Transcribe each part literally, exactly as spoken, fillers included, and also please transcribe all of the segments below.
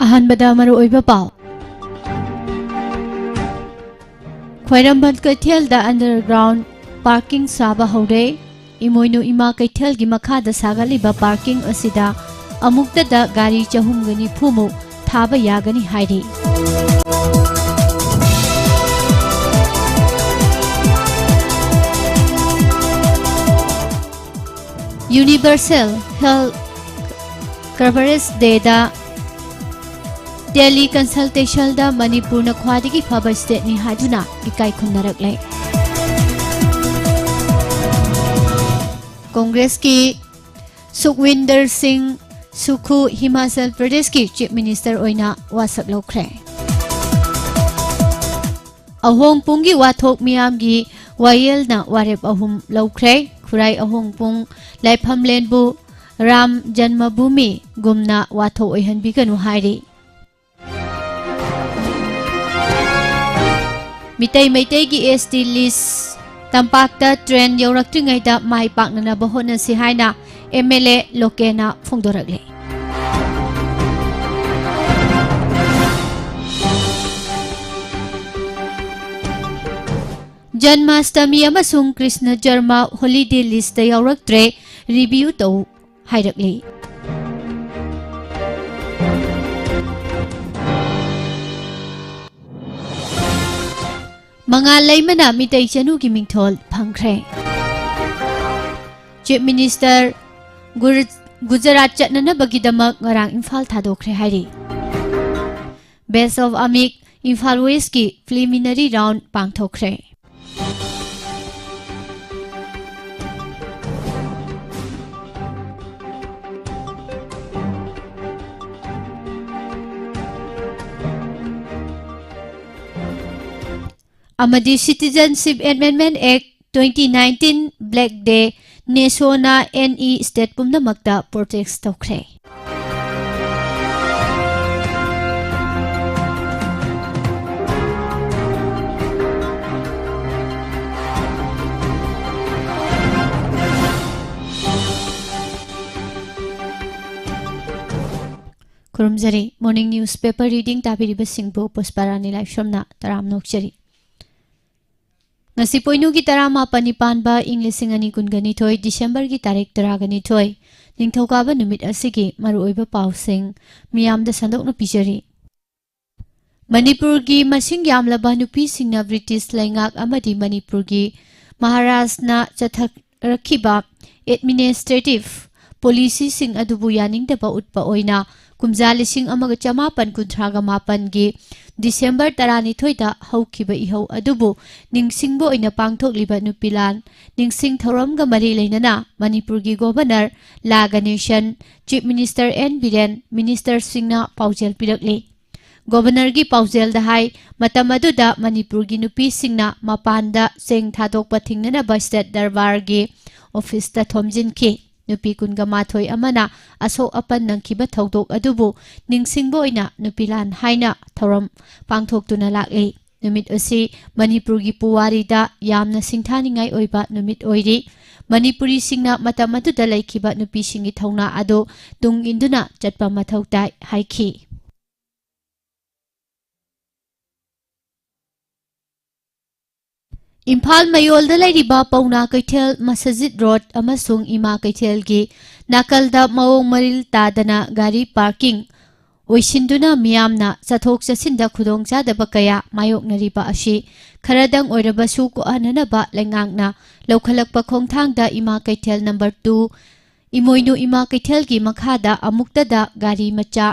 ꯑꯍꯥꯟꯕꯗ ꯃꯔꯨꯑꯣꯏꯕ ꯄꯥꯎ꯫ ꯈ꯭ꯋꯥꯏꯔꯝꯕꯟ ꯀꯩꯊꯦꯜꯗ underground parking ꯁꯥꯕ ꯍꯧꯔꯦ꯫ ꯏꯃꯣꯏꯅꯨ ꯏꯃꯥ ꯀꯩꯊꯦꯜꯒꯤ ꯃꯈꯥꯗ ꯁꯥꯒꯠꯂꯤꯕ parking ꯑꯁꯤꯗ ꯑꯃꯨꯛꯇꯗ ꯒꯥꯔꯤ ꯆꯍꯨꯝꯒ ꯅꯤꯐꯨ ꯃꯨꯛ ꯊꯥꯕ ꯌꯥꯒꯅꯤ ꯍꯥꯏꯔꯤ꯫ Universal Health Coverage Dayꯗ teleconsultationꯗ ꯃꯅꯤꯄꯨꯔꯅ ꯈ꯭ꯋꯥꯏꯗꯒꯤ ꯐꯕ stateꯅꯤ ꯍꯥꯏꯗꯨꯅ ꯏꯀꯥꯏ ꯈꯨꯝꯅꯔꯛꯂꯦ꯫ ꯀꯣꯡꯒ꯭ꯔꯦꯁꯀꯤ ꯁꯨꯈꯋꯤꯟꯗꯔ ꯁꯤꯡ ꯁꯨꯈꯨ ꯍꯤꯃꯥꯆꯜ ꯄ꯭ꯔꯗꯦꯁꯀꯤ Chief Minister ꯑꯣꯏꯅ ꯋꯥꯁꯛ ꯂꯧꯈ꯭ꯔꯦ꯫ ꯑꯍꯣꯡꯄꯨꯡꯒꯤ ꯋꯥꯊꯣꯛ ꯃꯤꯌꯥꯝꯒꯤ ꯋꯥꯌꯦꯜꯅ ꯋꯥꯔꯦꯞ ꯑꯍꯨꯝ ꯂꯧꯈ꯭ꯔꯦ꯫ ꯈꯨꯔꯥꯏ ꯑꯍꯣꯡꯄꯨꯡ ꯂꯥꯏꯐꯝꯂꯦꯟꯕꯨ ꯔꯥꯝ ꯖꯟꯃꯚꯨꯃꯤꯒꯨꯝꯅ ꯋꯥꯊꯣꯛ ꯑꯣꯏꯍꯟꯕꯤꯒꯅꯨ ꯍꯥꯏꯔꯤ꯫ ꯃꯤꯇꯩ ꯃꯩꯇꯩꯒꯤ S T list ꯇꯝꯄꯥꯛꯇ train ꯌꯧꯔꯛꯇ꯭ꯔꯤꯉꯩꯗ ꯃꯥꯏ ꯄꯥꯛꯅꯅꯕ ꯍꯣꯠꯅꯁꯤ ꯍꯥꯏꯅ M L A ꯂꯣꯀꯦꯅ ꯐꯣꯡꯗꯣꯔꯛꯂꯤ꯫ ꯖꯟꯃꯥꯁꯇꯃꯤ ꯑꯃꯁꯨꯡ ꯀ꯭ꯔꯤꯁꯅ ꯖꯔꯃ holiday listꯇ ꯌꯥꯎꯔꯛꯇ꯭ꯔꯦ, review ꯇꯧ ꯍꯥꯏꯔꯛꯂꯤ꯫ ꯃꯉꯥꯜ ꯂꯩꯃꯅ ꯃꯤꯇꯩ ꯆꯅꯨꯒꯤ ꯃꯤꯡꯊꯣꯜ ꯐꯪꯈ꯭ꯔꯦ꯫ Chief Minister ꯒꯨꯔ-, ꯒꯨꯖꯔꯥꯠ ꯆꯠꯅꯅꯕꯒꯤꯗꯃꯛ ꯉꯔꯥꯡ ꯏꯝꯐꯥꯜ ꯊꯥꯗꯣꯛꯈ꯭ꯔꯦ ꯍꯥꯏꯔꯤ꯫ Best of Amik Imphal Westꯀꯤ preliminary round ꯄꯥꯡꯊꯣꯛꯈ꯭ꯔꯦ꯫ ꯑꯃꯗꯤ Citizenship Amendment Act twenty nineteen Black Day, NESONA any state ꯄꯨꯝꯅꯃꯛꯇ protest ꯇꯧꯈ꯭ꯔꯦ꯫ ꯈꯨꯔꯨꯝꯖꯔꯤ꯫ Morning newspaper reading ꯇꯥꯕꯤꯔꯤꯕꯁꯤꯡꯕꯨ ꯄꯨꯁꯄꯥꯔꯥꯅꯤ ꯂꯥꯏꯁ꯭ꯔꯝꯅ ꯇꯔꯥꯝꯅ ꯑꯣꯛꯆꯔꯤ꯫ ꯉꯁꯤ ꯄꯣꯏꯅꯨꯒꯤ ꯇꯔꯥꯃꯥꯄꯟꯅꯤ ꯄꯥꯟꯕ ꯏꯪ ꯂꯤꯁꯤꯡ ꯑꯅꯤ ꯀꯨꯟꯒꯅꯤꯊꯣꯏ Decemberꯒꯤ ꯇꯥꯔꯤꯛ ꯇꯔꯥꯒꯅꯤꯊꯣꯏ, ꯅꯤꯡꯊꯧꯀꯥꯕ ꯅꯨꯃꯤꯠ ꯑꯁꯤꯒꯤ ꯃꯔꯨꯑꯣꯏꯕ ꯄꯥꯎꯁꯤꯡ ꯃꯤꯌꯥꯝꯗ ꯁꯟꯗꯣꯛꯅ ꯄꯤꯖꯔꯤ꯫ ꯃꯅꯤꯄꯨꯔꯒꯤ ꯃꯁꯤꯡ ꯌꯥꯝꯂꯕ ꯅꯨꯄꯤꯁꯤꯡꯅ ꯕ꯭ꯔꯤꯇꯤꯁ ꯂꯩꯉꯥꯛ ꯑꯃꯗꯤ ꯃꯅꯤꯄꯨꯔꯒꯤ ꯃꯍꯥꯔꯥꯖꯅ ꯆꯠꯊꯔꯛꯈꯤꯕ administrative policyꯁꯤꯡ ꯑꯗꯨꯕꯨ ꯌꯥꯅꯤꯡꯗꯕ ꯎꯠꯄ ꯑꯣꯏꯅ ꯀꯨꯝꯖꯥ ꯂꯤꯁꯤꯡ ꯑꯃꯒ ꯆꯃꯥꯄꯟ ꯀꯨꯟꯊ꯭ꯔꯥꯒ ꯃꯥꯄꯟꯒꯤ December ꯇꯔꯥꯅꯤꯊꯣꯏꯗ ꯍꯧꯈꯤꯕ ꯏꯍꯧ ꯑꯗꯨꯕꯨ ꯅꯤꯡꯁꯤꯡꯕ ꯑꯣꯏꯅ ꯄꯥꯡꯊꯣꯛꯂꯤꯕ ꯅꯨꯄꯤꯂꯥꯟ ꯅꯤꯡꯁꯤꯡ ꯊꯧꯔꯝꯒ ꯃꯔꯤ ꯂꯩꯅꯅ ꯃꯅꯤꯄꯨꯔꯒꯤ ꯒꯣꯚꯔꯅꯔ ꯂꯥ ꯒꯅꯦꯁꯟ, ꯆꯤꯐ ꯃꯤꯅꯤꯁꯇꯔ ꯑꯦꯟ ꯕꯤꯔꯦꯟ, ꯃꯤꯅꯤꯁꯇꯔꯁꯤꯡꯅ ꯄꯥꯎꯖꯦꯜ ꯄꯤꯔꯛꯂꯤ꯫ ꯒꯣꯚꯔꯅꯔꯒꯤ ꯄꯥꯎꯖꯦꯜꯗ ꯍꯥꯏ, ꯃꯇꯝ ꯑꯗꯨꯗ ꯃꯅꯤꯄꯨꯔꯒꯤ ꯅꯨꯄꯤꯁꯤꯡꯅ ꯃꯄꯥꯟꯗ ꯆꯦꯡ ꯊꯥꯗꯣꯛꯄ ꯊꯤꯡꯅꯅꯕ ꯁ꯭ꯇꯦꯠ ꯗꯔꯕꯥꯔꯒꯤ ꯑꯣꯐꯤꯁꯇ ꯊꯣꯝꯖꯤꯟꯈꯤ꯫ ꯅꯨꯄꯤ ꯀꯨꯟꯒ ꯃꯥꯊꯣꯏ ꯑꯃꯅ ꯑꯁꯣꯛ ꯑꯄꯟ ꯅꯪꯈꯤꯕ ꯊꯧꯗꯣꯛ ꯑꯗꯨꯕꯨ ꯅꯤꯡꯁꯤꯡꯕ ꯑꯣꯏꯅ ꯅꯨꯄꯤꯂꯥꯟ ꯍꯥꯏꯅ ꯊꯧꯔꯝ ꯄꯥꯡꯊꯣꯛꯇꯨꯅ ꯂꯥꯛꯂꯤ꯫ ꯅꯨꯃꯤꯠ ꯑꯁꯤ ꯃꯅꯤꯄꯨꯔꯒꯤ ꯄꯨꯋꯥꯔꯤꯗ ꯌꯥꯝꯅ ꯁꯤꯡꯊꯥꯅꯤꯡꯉꯥꯏ ꯑꯣꯏꯕ ꯅꯨꯃꯤꯠ ꯑꯣꯏꯔꯤ꯫ ꯃꯅꯤꯄꯨꯔꯤꯁꯤꯡꯅ ꯃꯇꯝ ꯑꯗꯨꯗ ꯂꯩꯈꯤꯕ ꯅꯨꯄꯤꯁꯤꯡꯒꯤ ꯊꯧꯅꯥ ꯑꯗꯨ ꯇꯨꯡ ꯏꯟꯗꯨꯅ ꯆꯠꯄ ꯃꯊꯧ ꯇꯥꯏ ꯍꯥꯏꯈꯤ꯫ ꯏꯝꯐꯥꯜ ꯃꯌꯣꯜꯗ ꯂꯩꯔꯤꯕ ꯄꯥꯎꯅꯥ ꯀꯩꯊꯦꯜ, ꯃꯁꯖꯤꯗ ꯔꯣꯗ ꯑꯃꯁꯨꯡ ꯏꯃꯥ ꯀꯩꯊꯦꯜꯒꯤ ꯅꯥꯀꯜꯗ ꯃꯑꯣꯡ ꯃꯔꯤꯜ ꯇꯥꯗꯅ ꯒꯥꯔꯤ ꯄꯥꯔꯀꯤꯡ ꯑꯣꯏꯁꯤꯟꯗꯨꯅ ꯃꯤꯌꯥꯝꯅ ꯆꯠꯊꯣꯛ ꯆꯠꯁꯤꯟꯗ ꯈꯨꯗꯣꯡꯆꯥꯗꯕ ꯀꯌꯥ ꯃꯥꯌꯣꯛꯅꯔꯤꯕ ꯑꯁꯤ ꯈꯔꯗꯪ ꯑꯣꯏꯔꯕꯁꯨ ꯀꯣꯛꯍꯟꯅꯅꯕ ꯂꯩꯉꯥꯛꯅ ꯂꯧꯈꯠꯂꯛꯄ ꯈꯣꯡꯊꯥꯡꯗ ꯏꯃꯥ ꯀꯩꯊꯦꯜ number two, ꯏꯃꯣꯏꯅꯨ ꯏꯃꯥ ꯀꯩꯊꯦꯜꯒꯤ ꯃꯈꯥꯗ ꯑꯃꯨꯛꯇꯗ ꯒꯥꯔꯤ ꯃꯆꯥ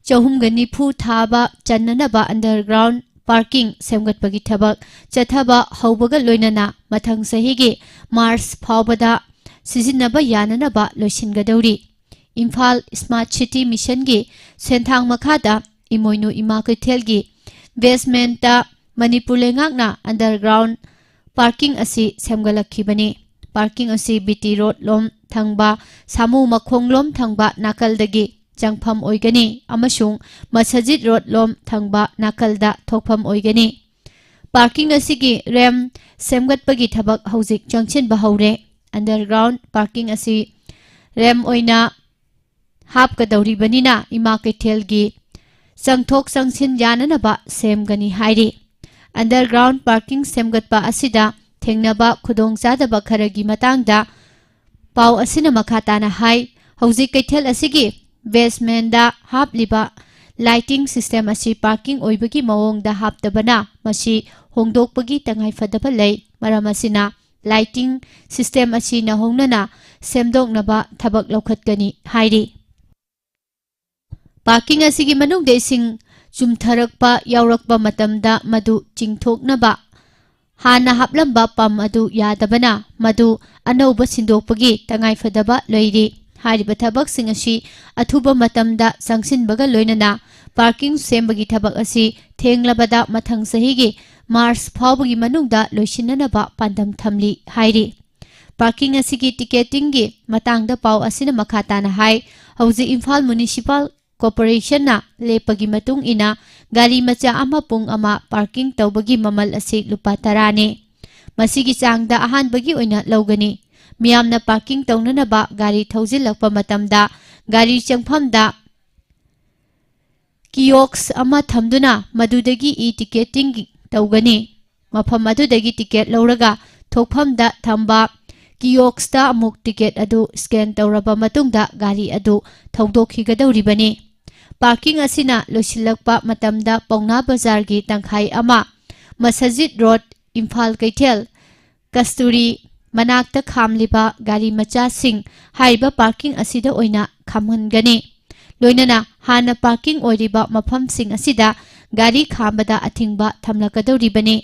ꯆꯍꯨꯝꯒ ꯅꯤꯐꯨ ꯊꯥꯕ ꯆꯟꯅꯅꯕ underground parking ꯁꯦꯝꯒꯠꯄꯒꯤ ꯊꯕꯛ ꯆꯠꯊꯕ ꯍꯧꯕꯒ ꯂꯣꯏꯅꯅ ꯃꯊꯪ ꯆꯍꯤꯒꯤ March ꯐꯥꯎꯕꯗ ꯁꯤꯖꯤꯟꯅꯕ ꯌꯥꯅꯅꯕ ꯂꯣꯏꯁꯤꯟꯒꯗꯧꯔꯤ꯫ ꯏꯝꯐꯥꯜ Smart City Missionꯒꯤ ꯁꯦꯟꯊꯥꯡ ꯃꯈꯥꯗ ꯏꯃꯣꯏꯅꯨ ꯏꯃꯥ ꯀꯩꯊꯦꯜꯒꯤ basementꯇ ꯃꯅꯤꯄꯨꯔ ꯂꯩꯉꯥꯛꯅ underground parking ꯑꯁꯤ ꯁꯦꯝꯒꯠꯂꯛꯈꯤꯕꯅꯤ꯫ Parking ꯑꯁꯤ BT Road ꯂꯣꯝ ꯊꯪꯕ, ꯁꯥꯃꯨ ꯃꯈꯣꯡ ꯂꯣꯝ ꯊꯪꯕ ꯅꯥꯀꯜꯗꯒꯤ ꯆꯪꯐꯝ ꯑꯣꯏꯒꯅꯤ ꯑꯃꯁꯨꯡ ꯃꯁꯖꯤꯗ ꯔꯣꯗ ꯂꯣꯝ ꯊꯪꯕ ꯅꯥꯀꯜꯗ ꯊꯣꯛꯐꯝ ꯑꯣꯏꯒꯅꯤ꯫ Parking ꯑꯁꯤꯒꯤ ramp ꯁꯦꯝꯒꯠꯄꯒꯤ ꯊꯕꯛ ꯍꯧꯖꯤꯛ ꯆꯪꯁꯤꯟꯕ ꯍꯧꯔꯦ꯫ Underground parking ꯑꯁꯤ ramp ꯑꯣꯏꯅ ꯍꯥꯞꯀꯗꯧꯔꯤꯕꯅꯤꯅ ꯏꯃꯥ ꯀꯩꯊꯦꯜꯒꯤ ꯆꯪꯊꯣꯛ ꯆꯪꯁꯤꯟ ꯌꯥꯅꯅꯕ ꯁꯦꯝꯒꯅꯤ ꯍꯥꯏꯔꯤ꯫ Underground parking ꯁꯦꯝꯒꯠꯄ ꯑꯁꯤꯗ ꯊꯦꯡꯅꯕ ꯈꯨꯗꯣꯡꯆꯥꯗꯕ ꯈꯔꯒꯤ ꯃꯇꯥꯡꯗ ꯄꯥꯎ ꯑꯁꯤꯅ ꯃꯈꯥ ꯇꯥꯅ ꯍꯥꯏ, ꯍꯧꯖꯤꯛ ꯀꯩꯊꯦꯜ ꯑꯁꯤꯒꯤ basementꯗ ꯍꯥꯞꯂꯤꯕ lighting system ꯑꯁꯤ parking ꯑꯣꯏꯕꯒꯤ ꯃꯑꯣꯡꯗ ꯍꯥꯞꯇꯕꯅ ꯃꯁꯤ ꯍꯣꯡꯗꯣꯛꯄꯒꯤ ꯇꯉꯥꯏꯐꯗꯕ ꯂꯩ꯫ ꯃꯔꯝ ꯑꯁꯤꯅ lighting system ꯑꯁꯤ ꯅꯧꯍꯧꯅꯅ ꯁꯦꯝꯗꯣꯛꯅꯕ ꯊꯕꯛ ꯂꯧꯈꯠꯀꯅꯤ ꯍꯥꯏꯔꯤ꯫ Parking ꯑꯁꯤꯒꯤ ꯃꯅꯨꯡꯗ ꯏꯁꯤꯡ ꯆꯨꯝꯊꯔꯛꯄ ꯌꯥꯎꯔꯛꯄ ꯃꯇꯝꯗ ꯃꯗꯨ ꯆꯤꯡꯊꯣꯛꯅꯕ ꯍꯥꯟꯅ ꯍꯥꯞꯂꯝꯕ pump ꯑꯗꯨ ꯌꯥꯗꯕꯅ ꯃꯗꯨ ꯑꯅꯧꯕ ꯁꯤꯟꯗꯣꯛꯄꯒꯤ ꯇꯉꯥꯏꯐꯗꯕ ꯂꯩꯔꯤ꯫ ꯍꯥꯏꯔꯤꯕ ꯊꯕꯛꯁꯤꯡ ꯑꯁꯤ ꯑꯊꯨꯕ ꯃꯇꯝꯗ ꯆꯪꯁꯤꯟꯕꯒ ꯂꯣꯏꯅꯅ parking ꯁꯦꯝꯕꯒꯤ ꯊꯕꯛ ꯑꯁꯤ ꯊꯦꯡꯂꯕꯗ ꯃꯊꯪ ꯆꯍꯤꯒꯤ March ꯐꯥꯎꯕꯒꯤ ꯃꯅꯨꯡꯗ ꯂꯣꯏꯁꯤꯟꯅꯅꯕ ꯄꯥꯟꯗꯝ ꯊꯝꯂꯤ ꯍꯥꯏꯔꯤ꯫ Parking ꯑꯁꯤꯒꯤ ticketingꯒꯤ ꯃꯇꯥꯡꯗ ꯄꯥꯎ ꯑꯁꯤꯅ ꯃꯈꯥ ꯇꯥꯅ ꯍꯥꯏ, ꯍꯧꯖꯤꯛ ꯏꯝꯐꯥꯜ Municipal Corporationꯅ ꯂꯦꯞꯄꯒꯤ ꯃꯇꯨꯡ ꯏꯟꯅ ꯒꯥꯔꯤ ꯃꯆꯥ ꯑꯃ ꯄꯨꯡ ꯑꯃ parking ꯇꯧꯕꯒꯤ ꯃꯃꯜ ꯑꯁꯤ ꯂꯨꯄꯥ ꯇꯔꯥꯅꯤ꯫ ꯃꯁꯤꯒꯤ ꯆꯥꯡꯗ ꯑꯍꯥꯟꯕꯒꯤ ꯑꯣꯏꯅ ꯂꯧꯒꯅꯤ꯫ ꯃꯤꯌꯥꯝꯅ parking ꯇꯧꯅꯅꯕ ꯒꯥꯔꯤ ꯊꯧꯖꯤꯜꯂꯛꯄ ꯃꯇꯝꯗ ꯒꯥꯔꯤ ꯆꯪꯐꯝꯗ kiosk ꯑꯃ ꯊꯝꯗꯨꯅ ꯃꯗꯨꯗꯒꯤ e-ticketing ꯇꯧꯒꯅꯤ꯫ ꯃꯐꯝ ꯑꯗꯨꯗꯒꯤ ticket ꯂꯧꯔꯒ ꯊꯣꯛꯐꯝꯗ ꯊꯝꯕ kioskꯇ ꯑꯃꯨꯛ ticket ꯑꯗꯨ scan ꯇꯧꯔꯕ ꯃꯇꯨꯡꯗ ꯒꯥꯔꯤ ꯑꯗꯨ ꯊꯧꯗꯣꯛꯈꯤꯒꯗꯧꯔꯤꯕꯅꯤ꯫ Parking ꯑꯁꯤꯅ ꯂꯣꯏꯁꯤꯜꯂꯛꯄ ꯃꯇꯝꯗ ꯄꯥꯎꯅꯥ ꯕꯖꯥꯔꯒꯤ ꯇꯪꯈꯥꯏ ꯑꯃ, ꯃꯁꯖꯤꯗ ꯔꯣꯗ, ꯏꯝꯐꯥꯜ ꯀꯩꯊꯦꯜ, ꯀꯁꯇꯨꯔꯤ ꯃꯅꯥꯛꯇ ꯈꯥꯝꯂꯤꯕ ꯒꯥꯔꯤ ꯃꯆꯥꯁꯤꯡ ꯍꯥꯏꯔꯤꯕ parking ꯑꯁꯤꯗ ꯑꯣꯏꯅ ꯈꯥꯝꯍꯟꯒꯅꯤ꯫ ꯂꯣꯏꯅꯅ ꯍꯥꯟꯅ parking ꯑꯣꯏꯔꯤꯕ ꯃꯐꯝꯁꯤꯡ ꯑꯁꯤꯗ ꯒꯥꯔꯤ ꯈꯥꯝꯕꯗ ꯑꯊꯤꯡꯕ ꯊꯝꯂꯛꯀꯗꯧꯔꯤꯕꯅꯤ꯫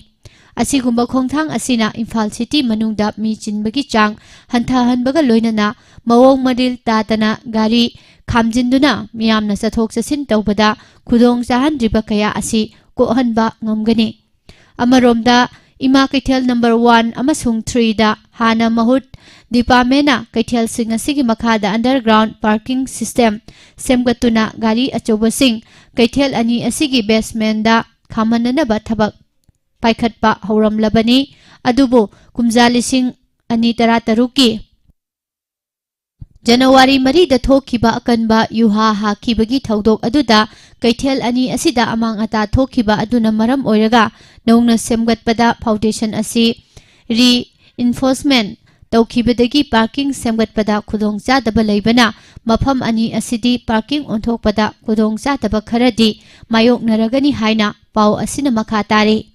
ꯑꯁꯤꯒꯨꯝꯕ ꯈꯣꯡꯊꯥꯡ ꯑꯁꯤꯅ ꯏꯝꯐꯥꯜ city ꯃꯅꯨꯡꯗ ꯃꯤ ꯆꯤꯟꯕꯒꯤ ꯆꯥꯡ ꯍꯟꯊꯍꯟꯕꯒ ꯂꯣꯏꯅꯅ ꯃꯑꯣꯡ ꯃꯔꯤꯜ ꯇꯥꯗꯅ ꯒꯥꯔꯤ ꯈꯥꯝꯖꯤꯟꯗꯨꯅ ꯃꯤꯌꯥꯝꯅ ꯆꯠꯊꯣꯛ ꯆꯠꯁꯤꯟ ꯇꯧꯕꯗ ꯈꯨꯗꯣꯡ ꯆꯥꯍꯟꯗ꯭ꯔꯤꯕ ꯀꯌꯥ ꯑꯁꯤ ꯀꯣꯛꯍꯟꯕ ꯉꯝꯒꯅꯤ꯫ ꯑꯃꯔꯣꯝꯗ, ꯏꯃꯥ ꯀꯩꯊꯦꯜ number one ꯑꯃꯁꯨꯡ threeꯗ ꯍꯥꯟꯅ ꯃꯍꯨꯠ departmentꯅ ꯀꯩꯊꯦꯜꯁꯤꯡ ꯑꯁꯤꯒꯤ ꯃꯈꯥꯗ underground parking system ꯁꯦꯝꯒꯠꯇꯨꯅ ꯒꯥꯔꯤ ꯑꯆꯧꯕꯁꯤꯡ ꯀꯩꯊꯦꯜ ꯑꯅꯤ ꯑꯁꯤꯒꯤ basementꯗ ꯈꯥꯝꯍꯟꯅꯅꯕ ꯊꯕꯛ ꯄꯥꯏꯈꯠꯄ ꯍꯧꯔꯝꯂꯕꯅꯤ꯫ ꯑꯗꯨꯕꯨ ꯀꯨꯝꯖꯥ ꯂꯤꯁꯤꯡ ꯑꯅꯤ ꯇꯔꯥꯇꯔꯨꯛꯀꯤ ꯖꯅꯋꯥꯔꯤ ꯃꯔꯤꯗ ꯊꯣꯛꯈꯤꯕ ꯑꯀꯟꯕ ꯌꯨꯍꯥ ꯍꯥꯈꯤꯕꯒꯤ ꯊꯧꯗꯣꯛ ꯑꯗꯨꯗ ꯀꯩꯊꯦꯜ ꯑꯅꯤ ꯑꯁꯤꯗ ꯑꯃꯥꯡ ꯑꯇꯥ ꯊꯣꯛꯈꯤꯕ ꯑꯗꯨꯅ ꯃꯔꯝ ꯑꯣꯏꯔꯒ ꯅꯧꯅ ꯁꯦꯝꯒꯠꯄꯗ foundation ꯑꯁꯤ reinforcement ꯇꯧꯈꯤꯕꯗꯒꯤ parking ꯁꯦꯝꯒꯠꯄꯗ ꯈꯨꯗꯣꯡꯆꯥꯗꯕ ꯂꯩꯕꯅ ꯃꯐꯝ ꯑꯅꯤ ꯑꯁꯤꯗꯤ parking ꯑꯣꯟꯊꯣꯛꯄꯗ ꯈꯨꯗꯣꯡꯆꯥꯗꯕ ꯈꯔꯗꯤ ꯃꯥꯌꯣꯛꯅꯔꯒꯅꯤ ꯍꯥꯏꯅ ꯄꯥꯎ ꯑꯁꯤꯅ ꯃꯈꯥ ꯇꯥꯔꯤ꯫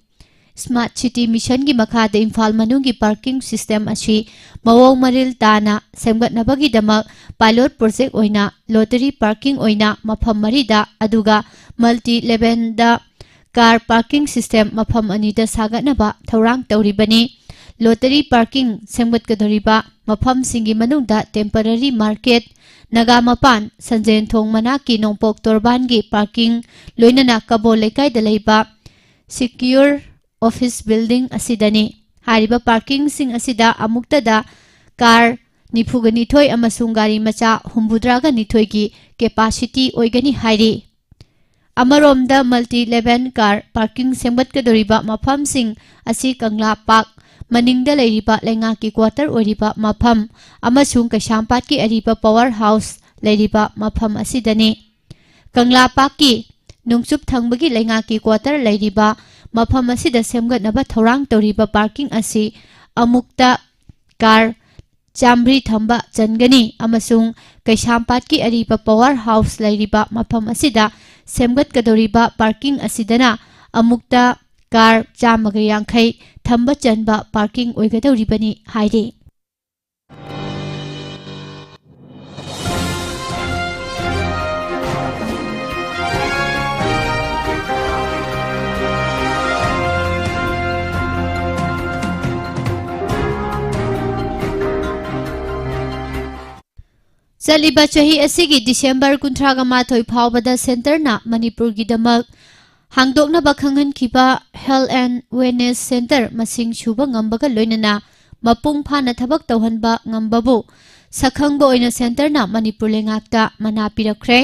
Smart City Missionꯒꯤ ꯃꯈꯥꯗ ꯏꯝꯐꯥꯜ ꯃꯅꯨꯡꯒꯤ parking system ꯑꯁꯤ ꯃꯑꯣꯡ ꯃꯔꯤꯜ ꯇꯥꯅ ꯁꯦꯝꯒꯠꯅꯕꯒꯤꯗꯃꯛ pilot project ꯑꯣꯏꯅ lottery parking ꯑꯣꯏꯅ ꯃꯐꯝ ꯃꯔꯤꯗ, ꯑꯗꯨꯒ multi levelꯗ car parking system ꯃꯐꯝ ꯑꯅꯤꯗ ꯁꯥꯒꯠꯅꯕ ꯊꯧꯔꯥꯡ ꯇꯧꯔꯤꯕꯅꯤ꯫ Lottery parking ꯁꯦꯝꯒꯠꯀꯗꯧꯔꯤꯕ ꯃꯐꯝꯁꯤꯡꯒꯤ ꯃꯅꯨꯡꯗ temporary market, ꯅꯥꯒꯥ ꯃꯄꯥꯟ, ꯁꯟꯖꯦꯟꯊꯣꯡ ꯃꯅꯥꯛꯀꯤ ꯅꯣꯡꯄꯣꯛ ꯇꯣꯔꯕꯥꯟꯒꯤ parking, ꯂꯣꯏꯅꯅ ꯀꯕꯣ ꯂꯩꯀꯥꯏꯗ ꯂꯩꯕ Secure Office Building ꯑꯁꯤꯗꯅꯤ꯫ ꯍꯥꯏꯔꯤꯕ parkingꯁꯤꯡ ꯑꯁꯤꯗ ꯑꯃꯨꯛꯇꯗ car ꯅꯤꯐꯨꯒ ꯅꯤꯊꯣꯏ ꯑꯃꯁꯨꯡ ꯒꯥꯔꯤ ꯃꯆꯥ ꯍꯨꯝꯐꯨꯇꯔꯥꯒ ꯅꯤꯊꯣꯏꯒꯤ capacity ꯑꯣꯏꯒꯅꯤ ꯍꯥꯏꯔꯤ꯫ ꯑꯃꯔꯣꯝꯗ multi level car parking ꯁꯦꯝꯒꯠꯀꯗꯧꯔꯤꯕ ꯃꯐꯝꯁꯤꯡ ꯑꯁꯤ ꯀꯪꯂꯥ ꯄꯥꯔꯛ ꯃꯅꯤꯡꯗ ꯂꯩꯔꯤꯕ ꯂꯩꯉꯥꯛꯀꯤ quarter ꯑꯣꯏꯔꯤꯕ ꯃꯐꯝ ꯑꯃꯁꯨꯡ ꯀꯩꯁꯥꯝꯄꯥꯠꯀꯤ ꯑꯔꯤꯕ power house ꯂꯩꯔꯤꯕ ꯃꯐꯝ ꯑꯁꯤꯗꯅꯤ꯫ ꯀꯪꯂꯥ ꯄꯥꯔꯛꯀꯤ ꯅꯣꯡꯆꯨꯞ ꯊꯪꯕꯒꯤ ꯂꯩꯉꯥꯛꯀꯤ quarter ꯂꯩꯔꯤꯕ ꯃꯐꯝ ꯑꯁꯤꯗ ꯁꯦꯝꯒꯠꯅꯕ ꯊꯧꯔꯥꯡ ꯇꯧꯔꯤꯕ parking ꯑꯁꯤ ꯑꯃꯨꯛꯇ car ꯆꯥꯝꯃꯔꯤ ꯊꯝꯕ ꯆꯟꯒꯅꯤ ꯑꯃꯁꯨꯡ ꯀꯩꯁꯥꯝꯄꯥꯠꯀꯤ ꯑꯔꯤꯕ power house ꯂꯩꯔꯤꯕ ꯃꯐꯝ ꯑꯁꯤꯗ ꯁꯦꯝꯒꯠꯀꯗꯧꯔꯤꯕ parking ꯑꯁꯤꯗꯅ ꯑꯃꯨꯛꯇ car ꯆꯥꯝꯃꯒ ꯌꯥꯡꯈꯩ ꯊꯝꯕ ꯆꯟꯕ parking ꯑꯣꯏꯒꯗꯧꯔꯤꯕꯅꯤ ꯍꯥꯏꯔꯤ꯫ ꯆꯠꯂꯤꯕ ꯆꯍꯤ ꯑꯁꯤꯒꯤ December ꯀꯨꯟꯊ꯭ꯔꯥꯒ ꯃꯥꯊꯣꯏ ꯐꯥꯎꯕꯗ centreꯅ ꯃꯅꯤꯄꯨꯔꯒꯤꯗꯃꯛ ꯍꯥꯡꯗꯣꯛꯅꯕ ꯈꯪꯍꯟꯈꯤꯕ Health and Wellness Centre ꯃꯁꯤꯡ ꯁꯨꯕ ꯉꯝꯕꯒ ꯂꯣꯏꯅꯅ ꯃꯄꯨꯡ ꯐꯥꯅ ꯊꯕꯛ ꯇꯧꯍꯟꯕ ꯉꯝꯕꯕꯨ ꯁꯛꯈꯪꯕ ꯑꯣꯏꯅ centreꯅ ꯃꯅꯤꯄꯨꯔ ꯂꯩꯉꯥꯛꯇ ꯃꯅꯥ ꯄꯤꯔꯛꯈ꯭ꯔꯦ꯫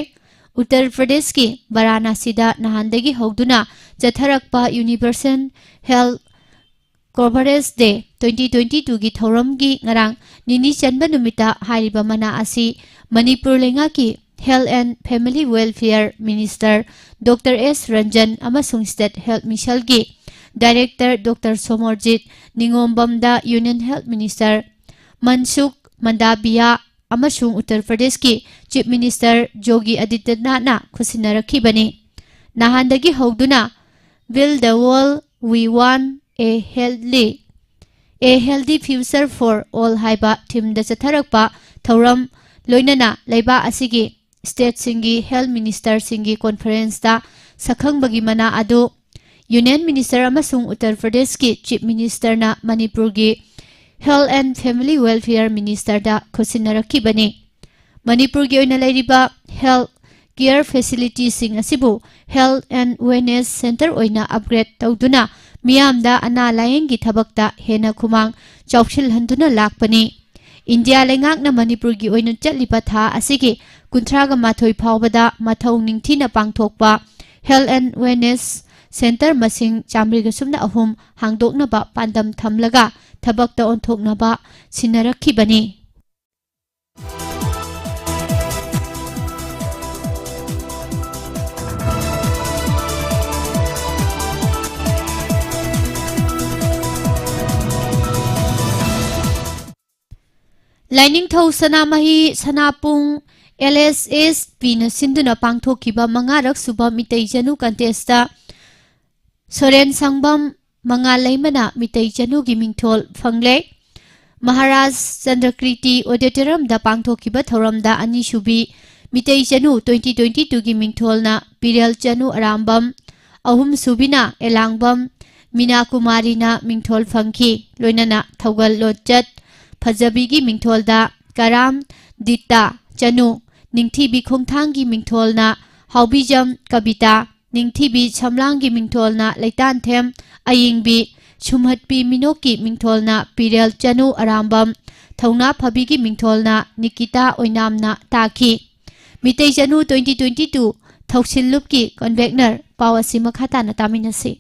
ꯎꯠꯇꯔ ꯄ꯭ꯔꯗꯦꯁꯀꯤ ꯕꯔꯥꯅꯥꯁꯤꯗ ꯅꯍꯥꯟꯗꯒꯤ ꯍꯧꯗꯨꯅ ꯆꯠꯊꯔꯛꯄ Universal Health Coverage Day twenty twenty-twoꯒꯤ ꯊꯧꯔꯝꯒꯤ ꯉꯔꯥꯡ ꯅꯤꯅꯤ ꯆꯟꯕ ꯅꯨꯃꯤꯠꯇ ꯍꯥꯏꯔꯤꯕ ꯃꯅꯥ ꯑꯁꯤ ꯃꯅꯤꯄꯨꯔ ꯂꯩꯉꯥꯛꯀꯤ Health and Family Welfare Minister Doctor S Ranjan ꯑꯃꯁꯨꯡ State Health Missionꯒꯤ Director Doctor Somorjit ꯅꯤꯉꯣꯝꯕꯝꯗ Union Health Minister ꯃꯟꯁꯨꯈ ꯃꯟꯗꯥꯕꯤꯌꯥ ꯑꯃꯁꯨꯡ ꯎꯠꯇꯔ ꯄ꯭ꯔꯗꯦꯁꯀꯤ Chief Minister ꯌꯣꯒꯤ ꯑꯗꯤꯇ꯭ꯌꯅꯥꯊꯅ ꯈꯨꯠꯁꯤꯟꯅꯔꯛꯈꯤꯕꯅꯤ꯫ ꯅꯍꯥꯟꯗꯒꯤ ꯍꯧꯗꯨꯅ Build the World We Want a Healthy, a Healthy Future for All ꯍꯥꯏꯕ themeꯗ ꯆꯠꯊꯔꯛꯄ ꯊꯧꯔꯝ ꯂꯣꯏꯅꯅ ꯂꯩꯕꯥꯛ ꯑꯁꯤꯒꯤ stateꯁꯤꯡꯒꯤ health ministerꯁꯤꯡꯒꯤ conferenceꯇ ꯁꯛꯈꯪꯕꯒꯤ ꯃꯅꯥ ꯑꯗꯨ Union Minister ꯑꯃꯁꯨꯡ ꯎꯠꯇꯔ ꯄ꯭ꯔꯗꯦꯁꯀꯤ Chief Ministerꯅ ꯃꯅꯤꯄꯨꯔꯒꯤ Health and Family Welfare Ministerꯗ ꯈꯨꯠꯁꯤꯟꯅꯔꯛꯈꯤꯕꯅꯤ꯫ ꯃꯅꯤꯄꯨꯔꯒꯤ ꯑꯣꯏꯅ ꯂꯩꯔꯤꯕ health care facilityꯁꯤꯡ ꯑꯁꯤꯕꯨ Health and Wellness Centre ꯑꯣꯏꯅ upgrade ꯇꯧꯗꯨꯅ ꯃꯤꯌꯥꯝꯗ ꯑꯅꯥ ꯂꯥꯌꯦꯡꯒꯤ ꯊꯕꯛꯇ ꯍꯦꯟꯅ ꯈꯨꯃꯥꯡ ꯆꯥꯎꯁꯤꯜꯍꯟꯗꯨꯅ ꯂꯥꯛꯄꯅꯤ꯫ ꯏꯟꯗꯤꯌꯥ ꯂꯩꯉꯥꯛꯅ ꯃꯅꯤꯄꯨꯔꯒꯤ ꯑꯣꯏꯅ ꯆꯠꯂꯤꯕ ꯊꯥ ꯑꯁꯤꯒꯤ ꯀꯨꯟꯊ꯭ꯔꯥꯒ ꯃꯥꯊꯣꯏ ꯐꯥꯎꯕꯗ ꯃꯊꯧ ꯅꯤꯡꯊꯤꯅ ꯄꯥꯡꯊꯣꯛꯄ Health and Wellness Centre ꯃꯁꯤꯡ ꯆꯥꯃꯔꯤꯒ ꯁꯨꯞꯅ ꯑꯍꯨꯝ ꯍꯥꯡꯗꯣꯛꯅꯕ ꯄꯥꯟꯗꯝ ꯊꯝꯂꯒ ꯊꯕꯛꯇ ꯑꯣꯟꯊꯣꯛꯅꯕ ꯁꯤꯟꯅꯔꯛꯈꯤꯕꯅꯤ꯫ ꯂꯥꯏꯅꯤꯡꯊꯧ ꯁꯅꯥꯃꯍꯤ ꯁꯅꯥꯄꯨꯡ LSSPꯅ ꯁꯤꯟꯗꯨꯅ ꯄꯥꯡꯊꯣꯛꯈꯤꯕ ꯃꯉꯥꯔꯛ ꯁꯨꯕ ꯃꯤꯇꯩ ꯆꯅꯨ contestꯇ ꯁꯣꯔꯦꯟ ꯁꯪꯕꯝ ꯃꯉꯥꯜ ꯂꯩꯃꯅ ꯃꯤꯇꯩ ꯆꯅꯨꯒꯤ ꯃꯤꯡꯊꯣꯜ ꯐꯪꯂꯦ꯫ ꯃꯍꯥꯔꯥꯖ ꯆꯟꯗ꯭ꯔꯀ꯭ꯔꯤꯇꯤ Auditoriumꯗ ꯄꯥꯡꯊꯣꯛꯈꯤꯕ ꯊꯧꯔꯝꯗ ꯑꯅꯤꯁꯨꯕꯤ ꯃꯤꯇꯩ ꯆꯅꯨ twenty twenty twoꯒꯤ ꯃꯤꯡꯊꯣꯜꯅ ꯄꯤꯔꯦꯜ ꯆꯅꯨ ꯑꯔꯥꯝꯕꯝ, ꯑꯍꯨꯝꯁꯨꯕꯤꯅ ꯑꯦꯂꯥꯡꯕꯝ ꯃꯤꯅꯥ ꯀꯨꯃꯥꯔꯤꯅ ꯃꯤꯡꯊꯣꯜ ꯐꯪꯈꯤ꯫ ꯂꯣꯏꯅꯅ ꯊꯧꯒꯜ ꯂꯣꯟꯆꯠ ꯐꯖꯕꯤꯒꯤ ꯃꯤꯡꯊꯣꯜꯗ ꯀꯔꯥꯝ ꯗꯤꯇꯥ ꯆꯅꯨ, ꯅꯤꯡꯊꯤꯕꯤ ꯈꯣꯡꯊꯥꯡꯒꯤ ꯃꯤꯡꯊꯣꯜꯅ ꯍꯥꯎꯕꯤꯖꯝ ꯀꯕꯤꯇꯥ, ꯅꯤꯡꯊꯤꯕꯤ ꯁꯝꯂꯥꯡꯒꯤ ꯃꯤꯡꯊꯣꯜꯅ ꯂꯩꯇꯥꯟꯊꯦꯝ ꯑꯌꯤꯡꯕꯤ, ꯁꯨꯝꯍꯠꯄꯤ ꯃꯤꯅꯣꯛꯀꯤ ꯃꯤꯡꯊꯣꯜꯅ ꯄꯤꯔꯦꯜ ꯆꯅꯨ ꯑꯔꯥꯝꯕꯝ, ꯊꯧꯅꯥ ꯐꯕꯤꯒꯤ ꯃꯤꯡꯊꯣꯜꯅ ꯅꯤꯀꯤꯇꯥ ꯑꯣꯏꯅꯥꯝꯅ ꯇꯥꯈꯤ꯫ ꯃꯤꯇꯩ ꯆꯅꯨ twenty twenty two ꯊꯧꯁꯤꯜ ꯂꯨꯞꯀꯤ convener ꯄꯥꯎ ꯑꯁꯤ ꯃꯈꯥ ꯇꯥꯅ ꯇꯥꯃꯤꯟꯅꯁꯤ꯫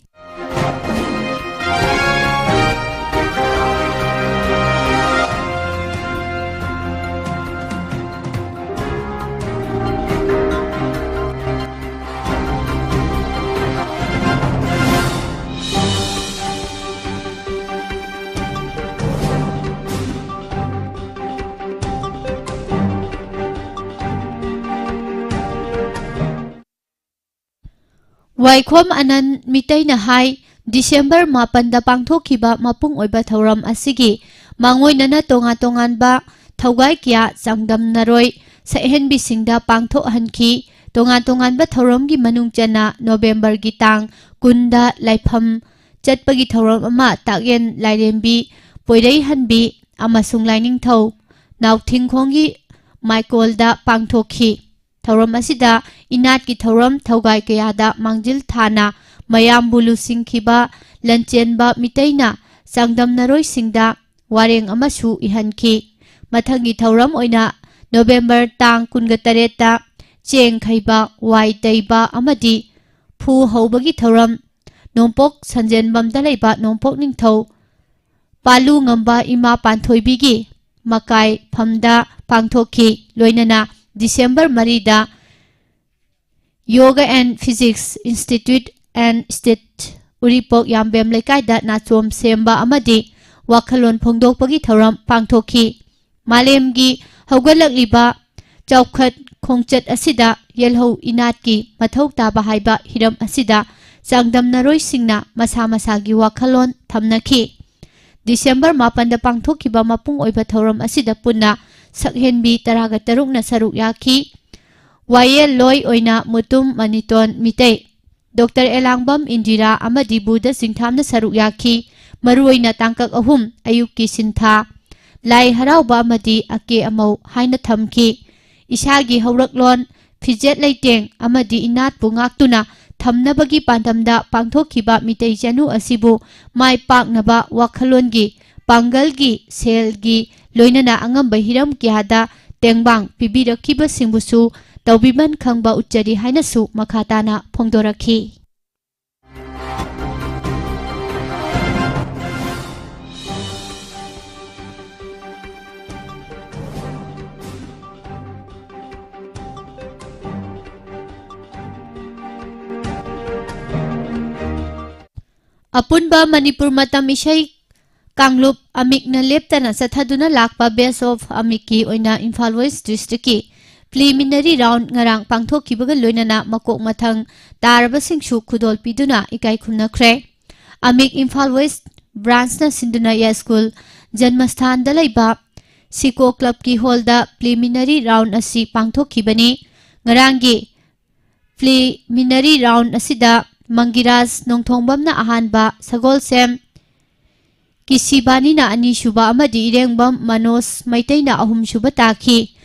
ꯋꯥꯏꯈꯣꯝ ꯑꯅꯟ ꯃꯤꯇꯩꯅ ꯍꯥꯏ, ꯗꯤꯁꯦꯝꯕꯔ ꯃꯥꯄꯟꯗ ꯄꯥꯡꯊꯣꯛꯈꯤꯕ ꯃꯄꯨꯡ ꯑꯣꯏꯕ ꯊꯧꯔꯝ ꯑꯁꯤꯒꯤ ꯃꯥꯡꯑꯣꯏꯅꯅ ꯇꯣꯉꯥꯟ ꯇꯣꯉꯥꯟꯕ ꯊꯧꯒꯥꯏ ꯀꯌꯥ ꯆꯥꯡꯗꯝꯅꯔꯣꯏ ꯁꯛꯍꯦꯟꯕꯤꯁꯤꯡꯗ ꯄꯥꯡꯊꯣꯛꯍꯟꯈꯤ꯫ ꯇꯣꯉꯥꯟ ꯇꯣꯉꯥꯟꯕ ꯊꯧꯔꯝꯒꯤ ꯃꯅꯨꯡ ꯆꯟꯅ ꯅꯣꯕꯦꯝꯕꯔꯒꯤ ꯇꯥꯡ ꯀꯨꯟꯗ ꯂꯥꯏꯐꯝ ꯆꯠꯄꯒꯤ ꯊꯧꯔꯝ ꯑꯃ ꯇꯥꯛꯌꯦꯟ ꯂꯥꯏꯔꯦꯝꯕꯤ, ꯄꯣꯏꯔꯩꯍꯟꯕꯤ ꯑꯃꯁꯨꯡ ꯂꯥꯏꯅꯤꯡꯊꯧ ꯅꯥꯎꯊꯤꯡꯈꯣꯡꯒꯤ ꯃꯥꯏꯀꯣꯜꯗ ꯄꯥꯡꯊꯣꯛꯈꯤ꯫ ꯊꯧꯔꯝ ꯑꯁꯤꯗ ꯏꯅꯥꯠꯀꯤ ꯊꯧꯔꯝ ꯊꯧꯒꯥꯏ ꯀꯌꯥꯗ ꯃꯥꯡꯖꯤꯜ ꯊꯥꯅ ꯃꯌꯥꯝꯕꯨ ꯂꯨꯆꯤꯡꯈꯤꯕ ꯂꯟꯆꯦꯟꯕ ꯃꯤꯇꯩꯅ ꯆꯥꯡꯗꯝꯅꯔꯣꯏꯁꯤꯡꯗ ꯋꯥꯔꯦꯡ ꯑꯃꯁꯨ ꯏꯍꯟꯈꯤ꯫ ꯃꯊꯪꯒꯤ ꯊꯧꯔꯝ ꯑꯣꯏꯅ ꯅꯣꯕꯦꯝꯕꯔ ꯇꯥꯡ ꯀꯨꯟꯒ ꯇꯔꯦꯠꯇ ꯆꯦꯡ ꯈꯩꯕ, ꯋꯥꯏ ꯇꯩꯕ ꯑꯃꯗꯤ ꯐꯨ ꯍꯧꯕꯒꯤ ꯊꯧꯔꯝ ꯅꯣꯡꯄꯣꯛ ꯁꯟꯖꯦꯟꯕꯝꯗ ꯂꯩꯕ ꯅꯣꯡꯄꯣꯛ ꯅꯤꯡꯊꯧ ꯄꯥꯂꯨ ꯉꯝꯕ ꯏꯃꯥ ꯄꯥꯟꯊꯣꯏꯕꯤꯒꯤ ꯃꯀꯥꯏ ꯐꯝꯗ ꯄꯥꯡꯊꯣꯛꯈꯤ꯫ ꯂꯣꯏꯅꯅ ꯗꯤꯁꯦꯝꯕꯔ ꯃꯔꯤꯗ Yoga and Physics Institute and State ꯎꯔꯤꯄꯣꯛ ꯌꯥꯝꯕꯦꯝ ꯂꯩꯀꯥꯏꯗ ꯅꯥꯆꯣꯝ ꯁꯦꯝꯕ ꯑꯃꯗꯤ ꯋꯥꯈꯜꯂꯣꯟ ꯐꯣꯡꯗꯣꯛꯄꯒꯤ ꯊꯧꯔꯝ ꯄꯥꯡꯊꯣꯛꯈꯤ꯫ ꯃꯥꯂꯦꯝꯒꯤ ꯍꯧꯒꯠꯂꯛꯂꯤꯕ ꯆꯥꯎꯈꯠ ꯈꯣꯡꯆꯠ ꯑꯁꯤꯗ ꯌꯦꯜꯍꯧ ꯏꯅꯥꯠꯀꯤ ꯃꯊꯧ ꯇꯥꯕ ꯍꯥꯏꯕ ꯍꯤꯔꯝ ꯑꯁꯤꯗ ꯆꯥꯡꯗꯝꯅꯔꯣꯏꯁꯤꯡꯅ ꯃꯁꯥ ꯃꯁꯥꯒꯤ ꯋꯥꯈꯜꯂꯣꯟ ꯊꯝꯅꯈꯤ꯫ ꯗꯤꯁꯦꯝꯕꯔ ꯃꯥꯄꯟꯗ ꯄꯥꯡꯊꯣꯛꯈꯤꯕ ꯃꯄꯨꯡ ꯑꯣꯏꯕ ꯊꯧꯔꯝ ꯑꯁꯤꯗ ꯄꯨꯟꯅ ꯁꯛꯍꯦꯟꯕꯤ ꯇꯔꯥꯒ ꯇꯔꯨꯛꯅ ꯁꯔꯨꯛ ꯌꯥꯈꯤ꯫ ꯋꯥꯌꯦꯜꯂꯣꯏ ꯑꯣꯏꯅ ꯃꯨꯇꯨꯝ ꯃꯅꯤꯇꯣꯟ ꯃꯤꯇꯩ, ꯗꯣꯛꯇꯔ ꯑꯦꯂꯥꯡꯕꯝ ꯏꯟꯗꯤꯔꯥ ꯑꯃꯗꯤ ꯕꯨꯙ ꯆꯤꯡꯊꯥꯝꯅ ꯁꯔꯨꯛ ꯌꯥꯈꯤ꯫ ꯃꯔꯨꯑꯣꯏꯅ ꯇꯥꯡꯀꯛ ꯑꯍꯨꯝ, ꯑꯌꯨꯛꯀꯤ ꯁꯤꯟꯊꯥ, ꯂꯥꯏ ꯍꯔꯥꯎꯕ ꯑꯃꯗꯤ ꯑꯀꯦ ꯑꯃꯧ ꯍꯥꯏꯅ ꯊꯝꯈꯤ꯫ ꯏꯁꯥꯒꯤ ꯍꯧꯔꯛꯂꯣꯟ, ꯐꯤꯖꯦꯠ ꯂꯩꯇꯦꯡ ꯑꯃꯗꯤ ꯏꯅꯥꯠꯄꯨ ꯉꯥꯛꯇꯨꯅ ꯊꯝꯅꯕꯒꯤ ꯄꯥꯟꯗꯝꯗ ꯄꯥꯡꯊꯣꯛꯈꯤꯕ ꯃꯤꯇꯩ ꯆꯅꯨ ꯑꯁꯤꯕꯨ ꯃꯥꯏ ꯄꯥꯛꯅꯕ ꯋꯥꯈꯜꯂꯣꯟꯒꯤ, ꯄꯥꯡꯒꯜꯒꯤ, ꯁꯦꯜꯒꯤ, ꯂꯣꯏꯅꯅ ꯑꯉꯝꯕ ꯍꯤꯔꯝ ꯀꯌꯥꯗ ꯇꯦꯡꯕꯥꯡ ꯄꯤꯕꯤꯔꯛꯈꯤꯕꯁꯤꯡꯕꯨꯁꯨ ꯇꯧꯕꯤꯃꯟ ꯈꯪꯕ ꯎꯠꯆꯔꯤ ꯍꯥꯏꯅꯁꯨ ꯃꯈꯥ ꯇꯥꯅ ꯐꯣꯡꯗꯣꯔꯛꯈꯤ꯫ ꯑꯄꯨꯟꯕ ꯃꯅꯤꯄꯨꯔ ꯃꯇꯝ ꯏꯁꯩ ꯀꯥꯡꯂꯨꯞ ꯑꯃꯤꯛꯅ ꯂꯦꯞꯇꯅ ꯆꯠꯊꯗꯨꯅ ꯂꯥꯛꯄ Best of ꯑꯃꯤꯛꯀꯤ ꯑꯣꯏꯅ ꯏꯝꯐꯥꯜ ꯋꯦꯁ ꯗꯤꯁꯇ꯭ꯔꯤꯛꯀꯤ Preliminary round ꯉꯔꯥꯡ ꯄꯥꯡꯊꯣꯛꯈꯤꯕꯒ ꯂꯣꯏꯅꯅ ꯃꯀꯣꯛ ꯃꯊꯪ ꯇꯥꯔꯕꯁꯤꯡꯁꯨ ꯈꯨꯗꯣꯜ ꯄꯤꯗꯨꯅ ꯏꯀꯥꯏ ꯈꯨꯝꯅꯈ꯭ꯔꯦ꯫ ꯑꯃꯤꯛ ꯏꯝꯐꯥꯜ ꯋꯦꯁ꯭ꯠ branch ꯅ ꯁꯤꯟꯗꯨꯅ ꯌꯥꯏꯁ꯭ꯀꯨꯜ ꯖꯟꯃꯁꯊꯥꯟꯗ ꯂꯩꯕ ꯁꯤꯀꯣ club ꯀꯤ hall ꯗ preliminary round ꯑꯁꯤ ꯄꯥꯡꯊꯣꯛꯈꯤꯕꯅꯤ꯫ ꯉꯔꯥꯡꯒꯤ preliminary round ꯑꯁꯤꯗ ꯃꯪꯒꯤꯔꯥꯖ ꯅꯣꯡꯊꯣꯡꯕꯝꯅ ꯑꯍꯥꯟꯕ, ꯁꯒꯣꯜꯁꯦꯝ ꯀꯤꯁꯤꯕꯥꯅꯤꯅ ꯑꯅꯤꯁꯨꯕ ꯑꯃꯗꯤ ꯏꯔꯦꯡꯕꯝ ꯃꯅꯣꯖ ꯃꯩꯇꯩꯅ ꯑꯍꯨꯝꯁꯨꯕ ꯇꯥꯈꯤ꯫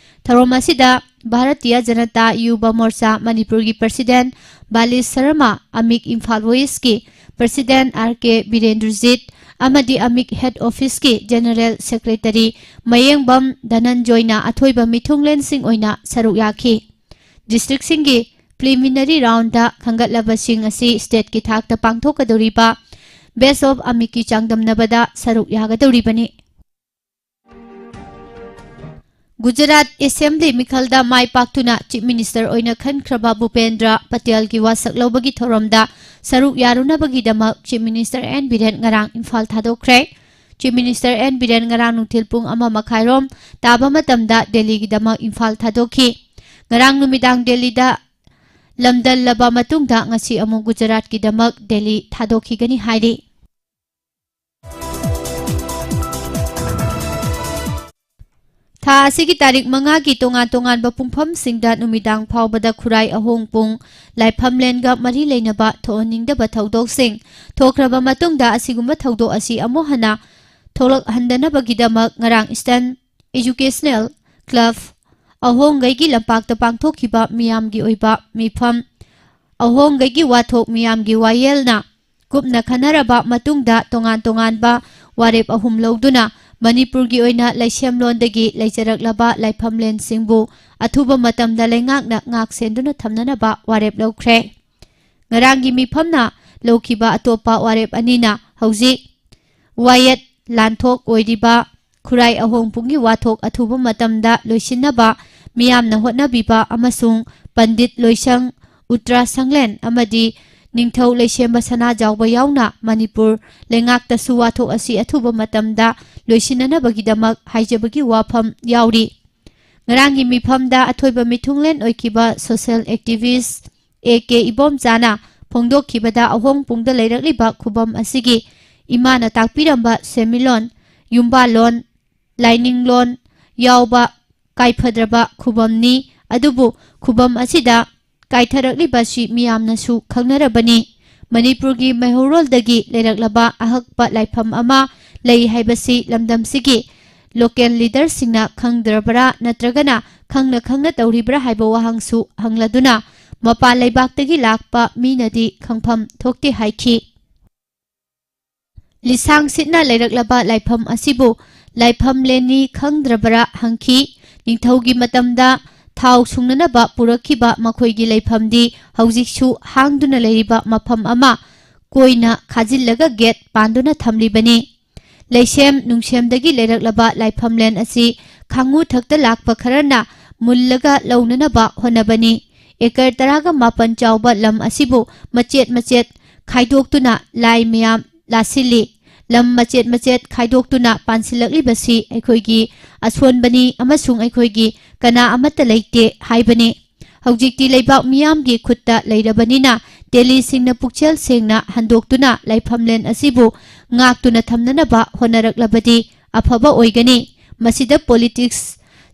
ꯊꯧꯔꯝ ꯑꯁꯤꯗ ꯚꯥꯔꯇꯤꯌ ꯖꯅꯇꯥ ꯌꯨꯕ ꯃꯣꯔꯆꯥ ꯃꯅꯤꯄꯨꯔꯒꯤ president ꯕꯥꯂꯤꯁ ꯁꯔꯃ, ꯑꯃꯤꯛ ꯏꯝꯐꯥꯜ ꯋꯦꯁ꯭ꯠ ꯀꯤ president ꯑꯥꯔ ꯀꯦ ꯕꯤꯔꯦꯟꯗ꯭ꯔꯖꯤꯠ ꯑꯃꯗꯤ ꯑꯃꯤꯛ head office ꯀꯤ general secretary ꯃꯌꯦꯡꯕꯝ ꯙꯅꯟꯖꯣꯏꯅ ꯑꯊꯣꯏꯕ ꯃꯤꯊꯨꯡꯂꯦꯟꯁꯤꯡ ꯑꯣꯏꯅ ꯁꯔꯨꯛ ꯌꯥꯈꯤ꯫ District ꯁꯤꯡꯒꯤ preliminary round ꯗ ꯈꯟꯒꯠꯂꯕꯁꯤꯡ ꯑꯁꯤ state ꯀꯤ ꯊꯥꯛꯇ ꯄꯥꯡꯊꯣꯛꯀꯗꯧꯔꯤꯕ Best of ꯑꯃꯤꯛ ꯀꯤ ꯆꯥꯡꯗꯝꯅꯕꯗ ꯁꯔꯨꯛ ꯌꯥꯒꯗꯧꯔꯤꯕꯅꯤ꯫ ꯒꯨꯖꯔꯥꯠ Assembly ꯃꯤꯈꯜꯗ ꯃꯥꯏ ꯄꯥꯛꯇꯨꯅ Chief Minister ꯑꯣꯏꯅ ꯈꯟꯈ꯭ꯔꯕ ꯚꯨꯄꯦꯟꯗ꯭ꯔ ꯄꯇꯦꯜꯒꯤ ꯋꯥꯁꯛ ꯂꯧꯕꯒꯤ ꯊꯧꯔꯝꯗ ꯁꯔꯨꯛ ꯌꯥꯔꯨꯅꯕꯒꯤꯗꯃꯛ Chief Minister ꯑꯦꯟ ꯕꯤꯔꯦꯟ ꯉꯔꯥꯡ ꯏꯝꯐꯥꯜ ꯊꯥꯗꯣꯛꯈ꯭ꯔꯦ꯫ Chief Minister ꯑꯦꯟ ꯕꯤꯔꯦꯟ ꯉꯔꯥꯡ ꯅꯨꯡꯊꯤꯜ ꯄꯨꯡ ꯑꯃ ꯃꯈꯥꯏꯔꯣꯝ ꯇꯥꯕ ꯃꯇꯝꯗ ꯗꯦꯜꯂꯤꯒꯤꯗꯃꯛ ꯏꯝꯐꯥꯜ ꯊꯥꯗꯣꯛꯈꯤ꯫ ꯉꯔꯥꯡ ꯅꯨꯃꯤꯗꯥꯡ ꯗꯦꯜꯂꯤꯗ ꯂꯝꯗꯜꯂꯕ ꯃꯇꯨꯡꯗ ꯉꯁꯤ ꯑꯃꯨꯛ ꯒꯨꯖꯔꯥꯠꯀꯤꯗꯃꯛ ꯗꯦꯜꯂꯤ ꯊꯥꯗꯣꯛꯈꯤꯒꯅꯤ ꯍꯥꯏꯔꯤ꯫ ꯊꯥ ꯑꯁꯤꯒꯤ ꯇꯥꯔꯤꯛ ꯃꯉꯥꯒꯤ ꯇꯣꯉꯥꯟ ꯇꯣꯉꯥꯟꯕ ꯄꯨꯡꯐꯝꯁꯤꯡꯗ ꯅꯨꯃꯤꯗꯥꯡ ꯐꯥꯎꯕꯗ ꯈꯨꯔꯥꯏ ꯑꯍꯣꯡꯄꯨꯡ ꯂꯥꯏꯐꯝꯂꯦꯟꯒ ꯃꯔꯤ ꯂꯩꯅꯕ ꯊꯣꯛꯍꯟꯅꯤꯡꯗꯕ ꯊꯧꯗꯣꯛꯁꯤꯡ ꯊꯣꯛꯈ꯭ꯔꯕ ꯃꯇꯨꯡꯗ ꯑꯁꯤꯒꯨꯝꯕ ꯊꯧꯗꯣꯛ ꯑꯁꯤ ꯑꯃꯨꯛ ꯍꯟꯅ ꯊꯣꯛꯂꯛꯍꯟꯗꯅꯕꯒꯤꯗꯃꯛ ꯉꯔꯥꯡ Eastern Educational Club ꯑꯍꯣꯡꯒꯩꯒꯤ ꯂꯝꯄꯥꯛꯇ ꯄꯥꯡꯊꯣꯛꯈꯤꯕ ꯃꯤꯌꯥꯝꯒꯤ ꯑꯣꯏꯕ ꯃꯤꯐꯝ ꯑꯍꯣꯡꯒꯩꯒꯤ ꯋꯥꯊꯣꯛ ꯃꯤꯌꯥꯝꯒꯤ ꯋꯥꯌꯦꯜꯅ ꯀꯨꯞꯅ ꯈꯟꯅꯔꯕ ꯃꯇꯨꯡꯗ ꯇꯣꯉꯥꯟ ꯇꯣꯉꯥꯟꯕ ꯋꯥꯔꯦꯞ ꯑꯍꯨꯝ ꯂꯧꯗꯨꯅ ꯃꯅꯤꯄꯨꯔꯒꯤ ꯑꯣꯏꯅ ꯂꯩꯁꯦꯝꯂꯣꯟꯗꯒꯤ ꯂꯩꯖꯔꯛꯂꯕ ꯂꯥꯏꯐꯝꯂꯦꯟꯁꯤꯡꯕꯨ ꯑꯊꯨꯕ ꯃꯇꯝꯗ ꯂꯩꯉꯥꯛꯅ ꯉꯥꯛ ꯁꯦꯟꯗꯨꯅ ꯊꯝꯅꯅꯕ ꯋꯥꯔꯦꯞ ꯂꯧꯈ꯭ꯔꯦ꯫ ꯉꯔꯥꯡꯒꯤ ꯃꯤꯐꯝꯅ ꯂꯧꯈꯤꯕ ꯑꯇꯣꯞꯄ ꯋꯥꯔꯦꯞ ꯑꯅꯤꯅ ꯍꯧꯖꯤꯛ ꯋꯥꯌꯦꯠ ꯂꯥꯟꯊꯣꯛ ꯑꯣꯏꯔꯤꯕ ꯈꯨꯔꯥꯏ ꯑꯍꯣꯡꯄꯨꯡꯒꯤ ꯋꯥꯊꯣꯛ ꯑꯊꯨꯕ ꯃꯇꯝꯗ ꯂꯣꯏꯁꯤꯟꯅꯕ ꯃꯤꯌꯥꯝꯅ ꯍꯣꯠꯅꯕꯤꯕ ꯑꯃꯁꯨꯡ ꯄꯟꯗꯤꯠ ꯂꯣꯏꯁꯪ, ꯎꯇ꯭ꯔꯥ ꯁꯪꯂꯦꯟ ꯑꯃꯗꯤ ꯅꯤꯡꯊꯧ ꯂꯩꯁꯦꯝꯕ ꯁꯅꯥꯖꯥꯎꯕ ꯌꯥꯎꯅ ꯃꯅꯤꯄꯨꯔ ꯂꯩꯉꯥꯛꯇꯁꯨ ꯋꯥꯊꯣꯛ ꯑꯁꯤ ꯑꯊꯨꯕ ꯃꯇꯝꯗ ꯂꯣꯏꯁꯤꯟꯅꯅꯕꯒꯤꯗꯃꯛ ꯍꯥꯏꯖꯕꯒꯤ ꯋꯥꯐꯝ ꯌꯥꯎꯔꯤ꯫ ꯉꯔꯥꯡꯒꯤ ꯃꯤꯐꯝꯗ ꯑꯊꯣꯏꯕ ꯃꯤꯊꯨꯡꯂꯦꯟ ꯑꯣꯏꯈꯤꯕ social activist ꯑꯦ ꯀꯦ ꯏꯕꯣꯝꯆꯥꯅ ꯐꯣꯡꯗꯣꯛꯈꯤꯕꯗ, ꯑꯍꯣꯡ ꯄꯨꯡꯗ ꯂꯩꯔꯛꯂꯤꯕ ꯈꯨꯕꯝ ꯑꯁꯤꯒꯤ ꯏꯃꯥꯅ ꯇꯥꯛꯄꯤꯔꯝꯕ ꯁꯦꯟꯃꯤꯠꯂꯣꯟ, ꯌꯨꯝꯕꯥꯜꯂꯣꯟ, ꯂꯥꯏꯅꯤꯡꯂꯣꯟ ꯌꯥꯎꯕ ꯀꯥꯏꯐꯗ꯭ꯔꯕ ꯈꯨꯕꯝꯅꯤ꯫ ꯑꯗꯨꯕꯨ ꯈꯨꯕꯝ ꯑꯁꯤꯗ ꯀꯥꯏꯊꯔꯛꯂꯤꯕꯁꯤ ꯃꯤꯌꯥꯝꯅꯁꯨ ꯈꯪꯅꯔꯕꯅꯤ꯫ ꯃꯅꯤꯄꯨꯔꯒꯤ ꯃꯩꯍꯧꯔꯣꯜꯗꯒꯤ ꯂꯩꯔꯛꯂꯕ ꯑꯍꯛꯄ ꯂꯥꯏꯐꯝ ꯑꯃ ꯂꯩ ꯍꯥꯏꯕꯁꯤ ꯂꯝꯗꯝꯁꯤꯒꯤ local leaderꯁꯤꯡꯅ ꯈꯪꯗ꯭ꯔꯕꯔꯥ ꯅꯠꯇ꯭ꯔꯒꯅ ꯈꯪꯅ ꯈꯪꯅ ꯇꯧꯔꯤꯕ꯭ꯔꯥ ꯍꯥꯏꯕ ꯋꯥꯍꯪꯁꯨ ꯍꯪꯂꯗꯨꯅ, ꯃꯄꯥꯟ ꯂꯩꯕꯥꯛꯇꯒꯤ ꯂꯥꯛꯄ ꯃꯤꯅꯗꯤ ꯈꯪꯐꯝ ꯊꯣꯛꯇꯦ ꯍꯥꯏꯈꯤ꯫ ꯂꯤꯁꯥꯡ ꯁꯤꯠꯅ ꯂꯩꯔꯛꯂꯕ ꯂꯥꯏꯐꯝ ꯑꯁꯤꯕꯨ ꯂꯥꯏꯐꯝꯂꯦꯟꯅꯤ ꯈꯪꯗ꯭ꯔꯕꯔꯥ ꯍꯪꯈꯤ꯫ ꯅꯤꯡꯊꯧꯒꯤ ꯃꯇꯝꯗ ꯊꯥꯎ ꯁꯨꯡꯅꯅꯕ ꯄꯨꯔꯛꯈꯤꯕ ꯃꯈꯣꯏꯒꯤ ꯂꯩꯐꯝꯗꯤ ꯍꯧꯖꯤꯛꯁꯨ ꯍꯥꯡꯗꯨꯅ ꯂꯩꯔꯤꯕ ꯃꯐꯝ ꯑꯃ ꯀꯣꯏꯅ ꯈꯥꯖꯤꯜꯂꯒ gate ꯄꯥꯟꯗꯨꯅ ꯊꯝꯂꯤꯕꯅꯤ꯫ ꯂꯩꯁꯦꯝ ꯅꯨꯡꯁꯦꯝꯗꯒꯤ ꯂꯩꯔꯛꯂꯕ ꯂꯥꯏꯐꯝꯂꯦꯟ ꯑꯁꯤ ꯈꯥꯡꯉꯨ ꯊꯛꯇ ꯂꯥꯛꯄ ꯈꯔꯅ ꯃꯨꯜꯂꯒ ꯂꯧꯅꯅꯕ ꯍꯣꯠꯅꯕꯅꯤ꯫ ꯑꯦꯀꯔ ꯇꯔꯥꯒ ꯃꯥꯄꯟ ꯆꯥꯎꯕ ꯂꯝ ꯑꯁꯤꯕꯨ ꯃꯆꯦꯠ ꯃꯆꯦꯠ ꯈꯥꯏꯗꯣꯛꯇꯨꯅ ꯂꯥꯏ ꯃꯌꯥꯝ ꯂꯥꯁꯤꯜꯂꯤ꯫ ꯂꯝ ꯃꯆꯦꯠ ꯃꯆꯦꯠ ꯈꯥꯏꯗꯣꯛꯇꯨꯅ ꯄꯥꯟꯁꯤꯜꯂꯛꯂꯤꯕꯁꯤ ꯑꯩꯈꯣꯏꯒꯤ ꯑꯁꯣꯟꯕꯅꯤ ꯑꯃꯁꯨꯡ ꯑꯩꯈꯣꯏꯒꯤ ꯀꯅꯥ ꯑꯃꯠꯇ ꯂꯩꯇꯦ ꯍꯥꯏꯕꯅꯤ꯫ ꯍꯧꯖꯤꯛꯇꯤ ꯂꯩꯕꯥꯛ ꯃꯤꯌꯥꯝꯒꯤ ꯈꯨꯠꯇ ꯂꯩꯔꯕꯅꯤꯅ, ꯇꯦꯂꯤꯁꯤꯡꯅ ꯄꯨꯛꯆꯦꯜ ꯁꯦꯡꯅ ꯍꯟꯗꯣꯛꯇꯨꯅ ꯂꯥꯏꯐꯝꯂꯦꯟ ꯑꯁꯤꯕꯨ ꯉꯥꯛꯇꯨꯅ ꯊꯝꯅꯅꯕ ꯍꯣꯠꯅꯔꯛꯂꯕꯗꯤ ꯑꯐꯕ ꯑꯣꯏꯒꯅꯤ꯫ ꯃꯁꯤꯗ politics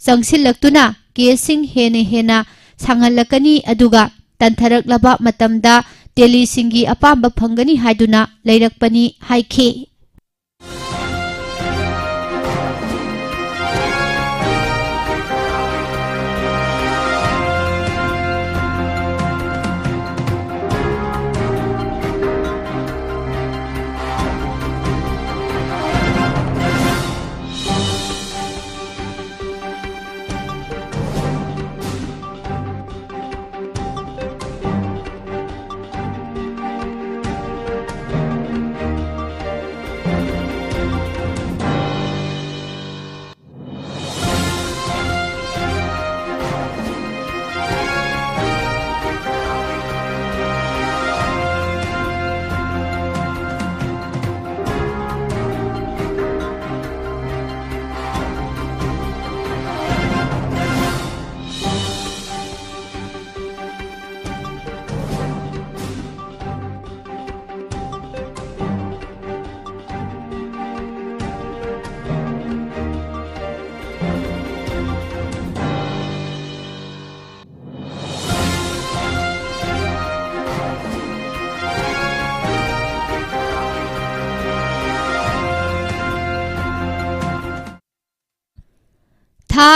ꯆꯪꯁꯤꯜꯂꯛꯇꯨꯅ caseꯁꯤꯡ ꯍꯦꯟꯅ ꯍꯦꯟꯅ ꯁꯥꯡꯍꯜꯂꯛꯀꯅꯤ, ꯑꯗꯨꯒ ꯇꯟꯊꯔꯛꯂꯕ ꯃꯇꯝꯗ ꯇꯦꯂꯤꯁꯤꯡꯒꯤ ꯑꯄꯥꯝꯕ ꯐꯪꯒꯅꯤ ꯍꯥꯏꯗꯨꯅ ꯂꯩꯔꯛꯄꯅꯤ ꯍꯥꯏꯈꯤ꯫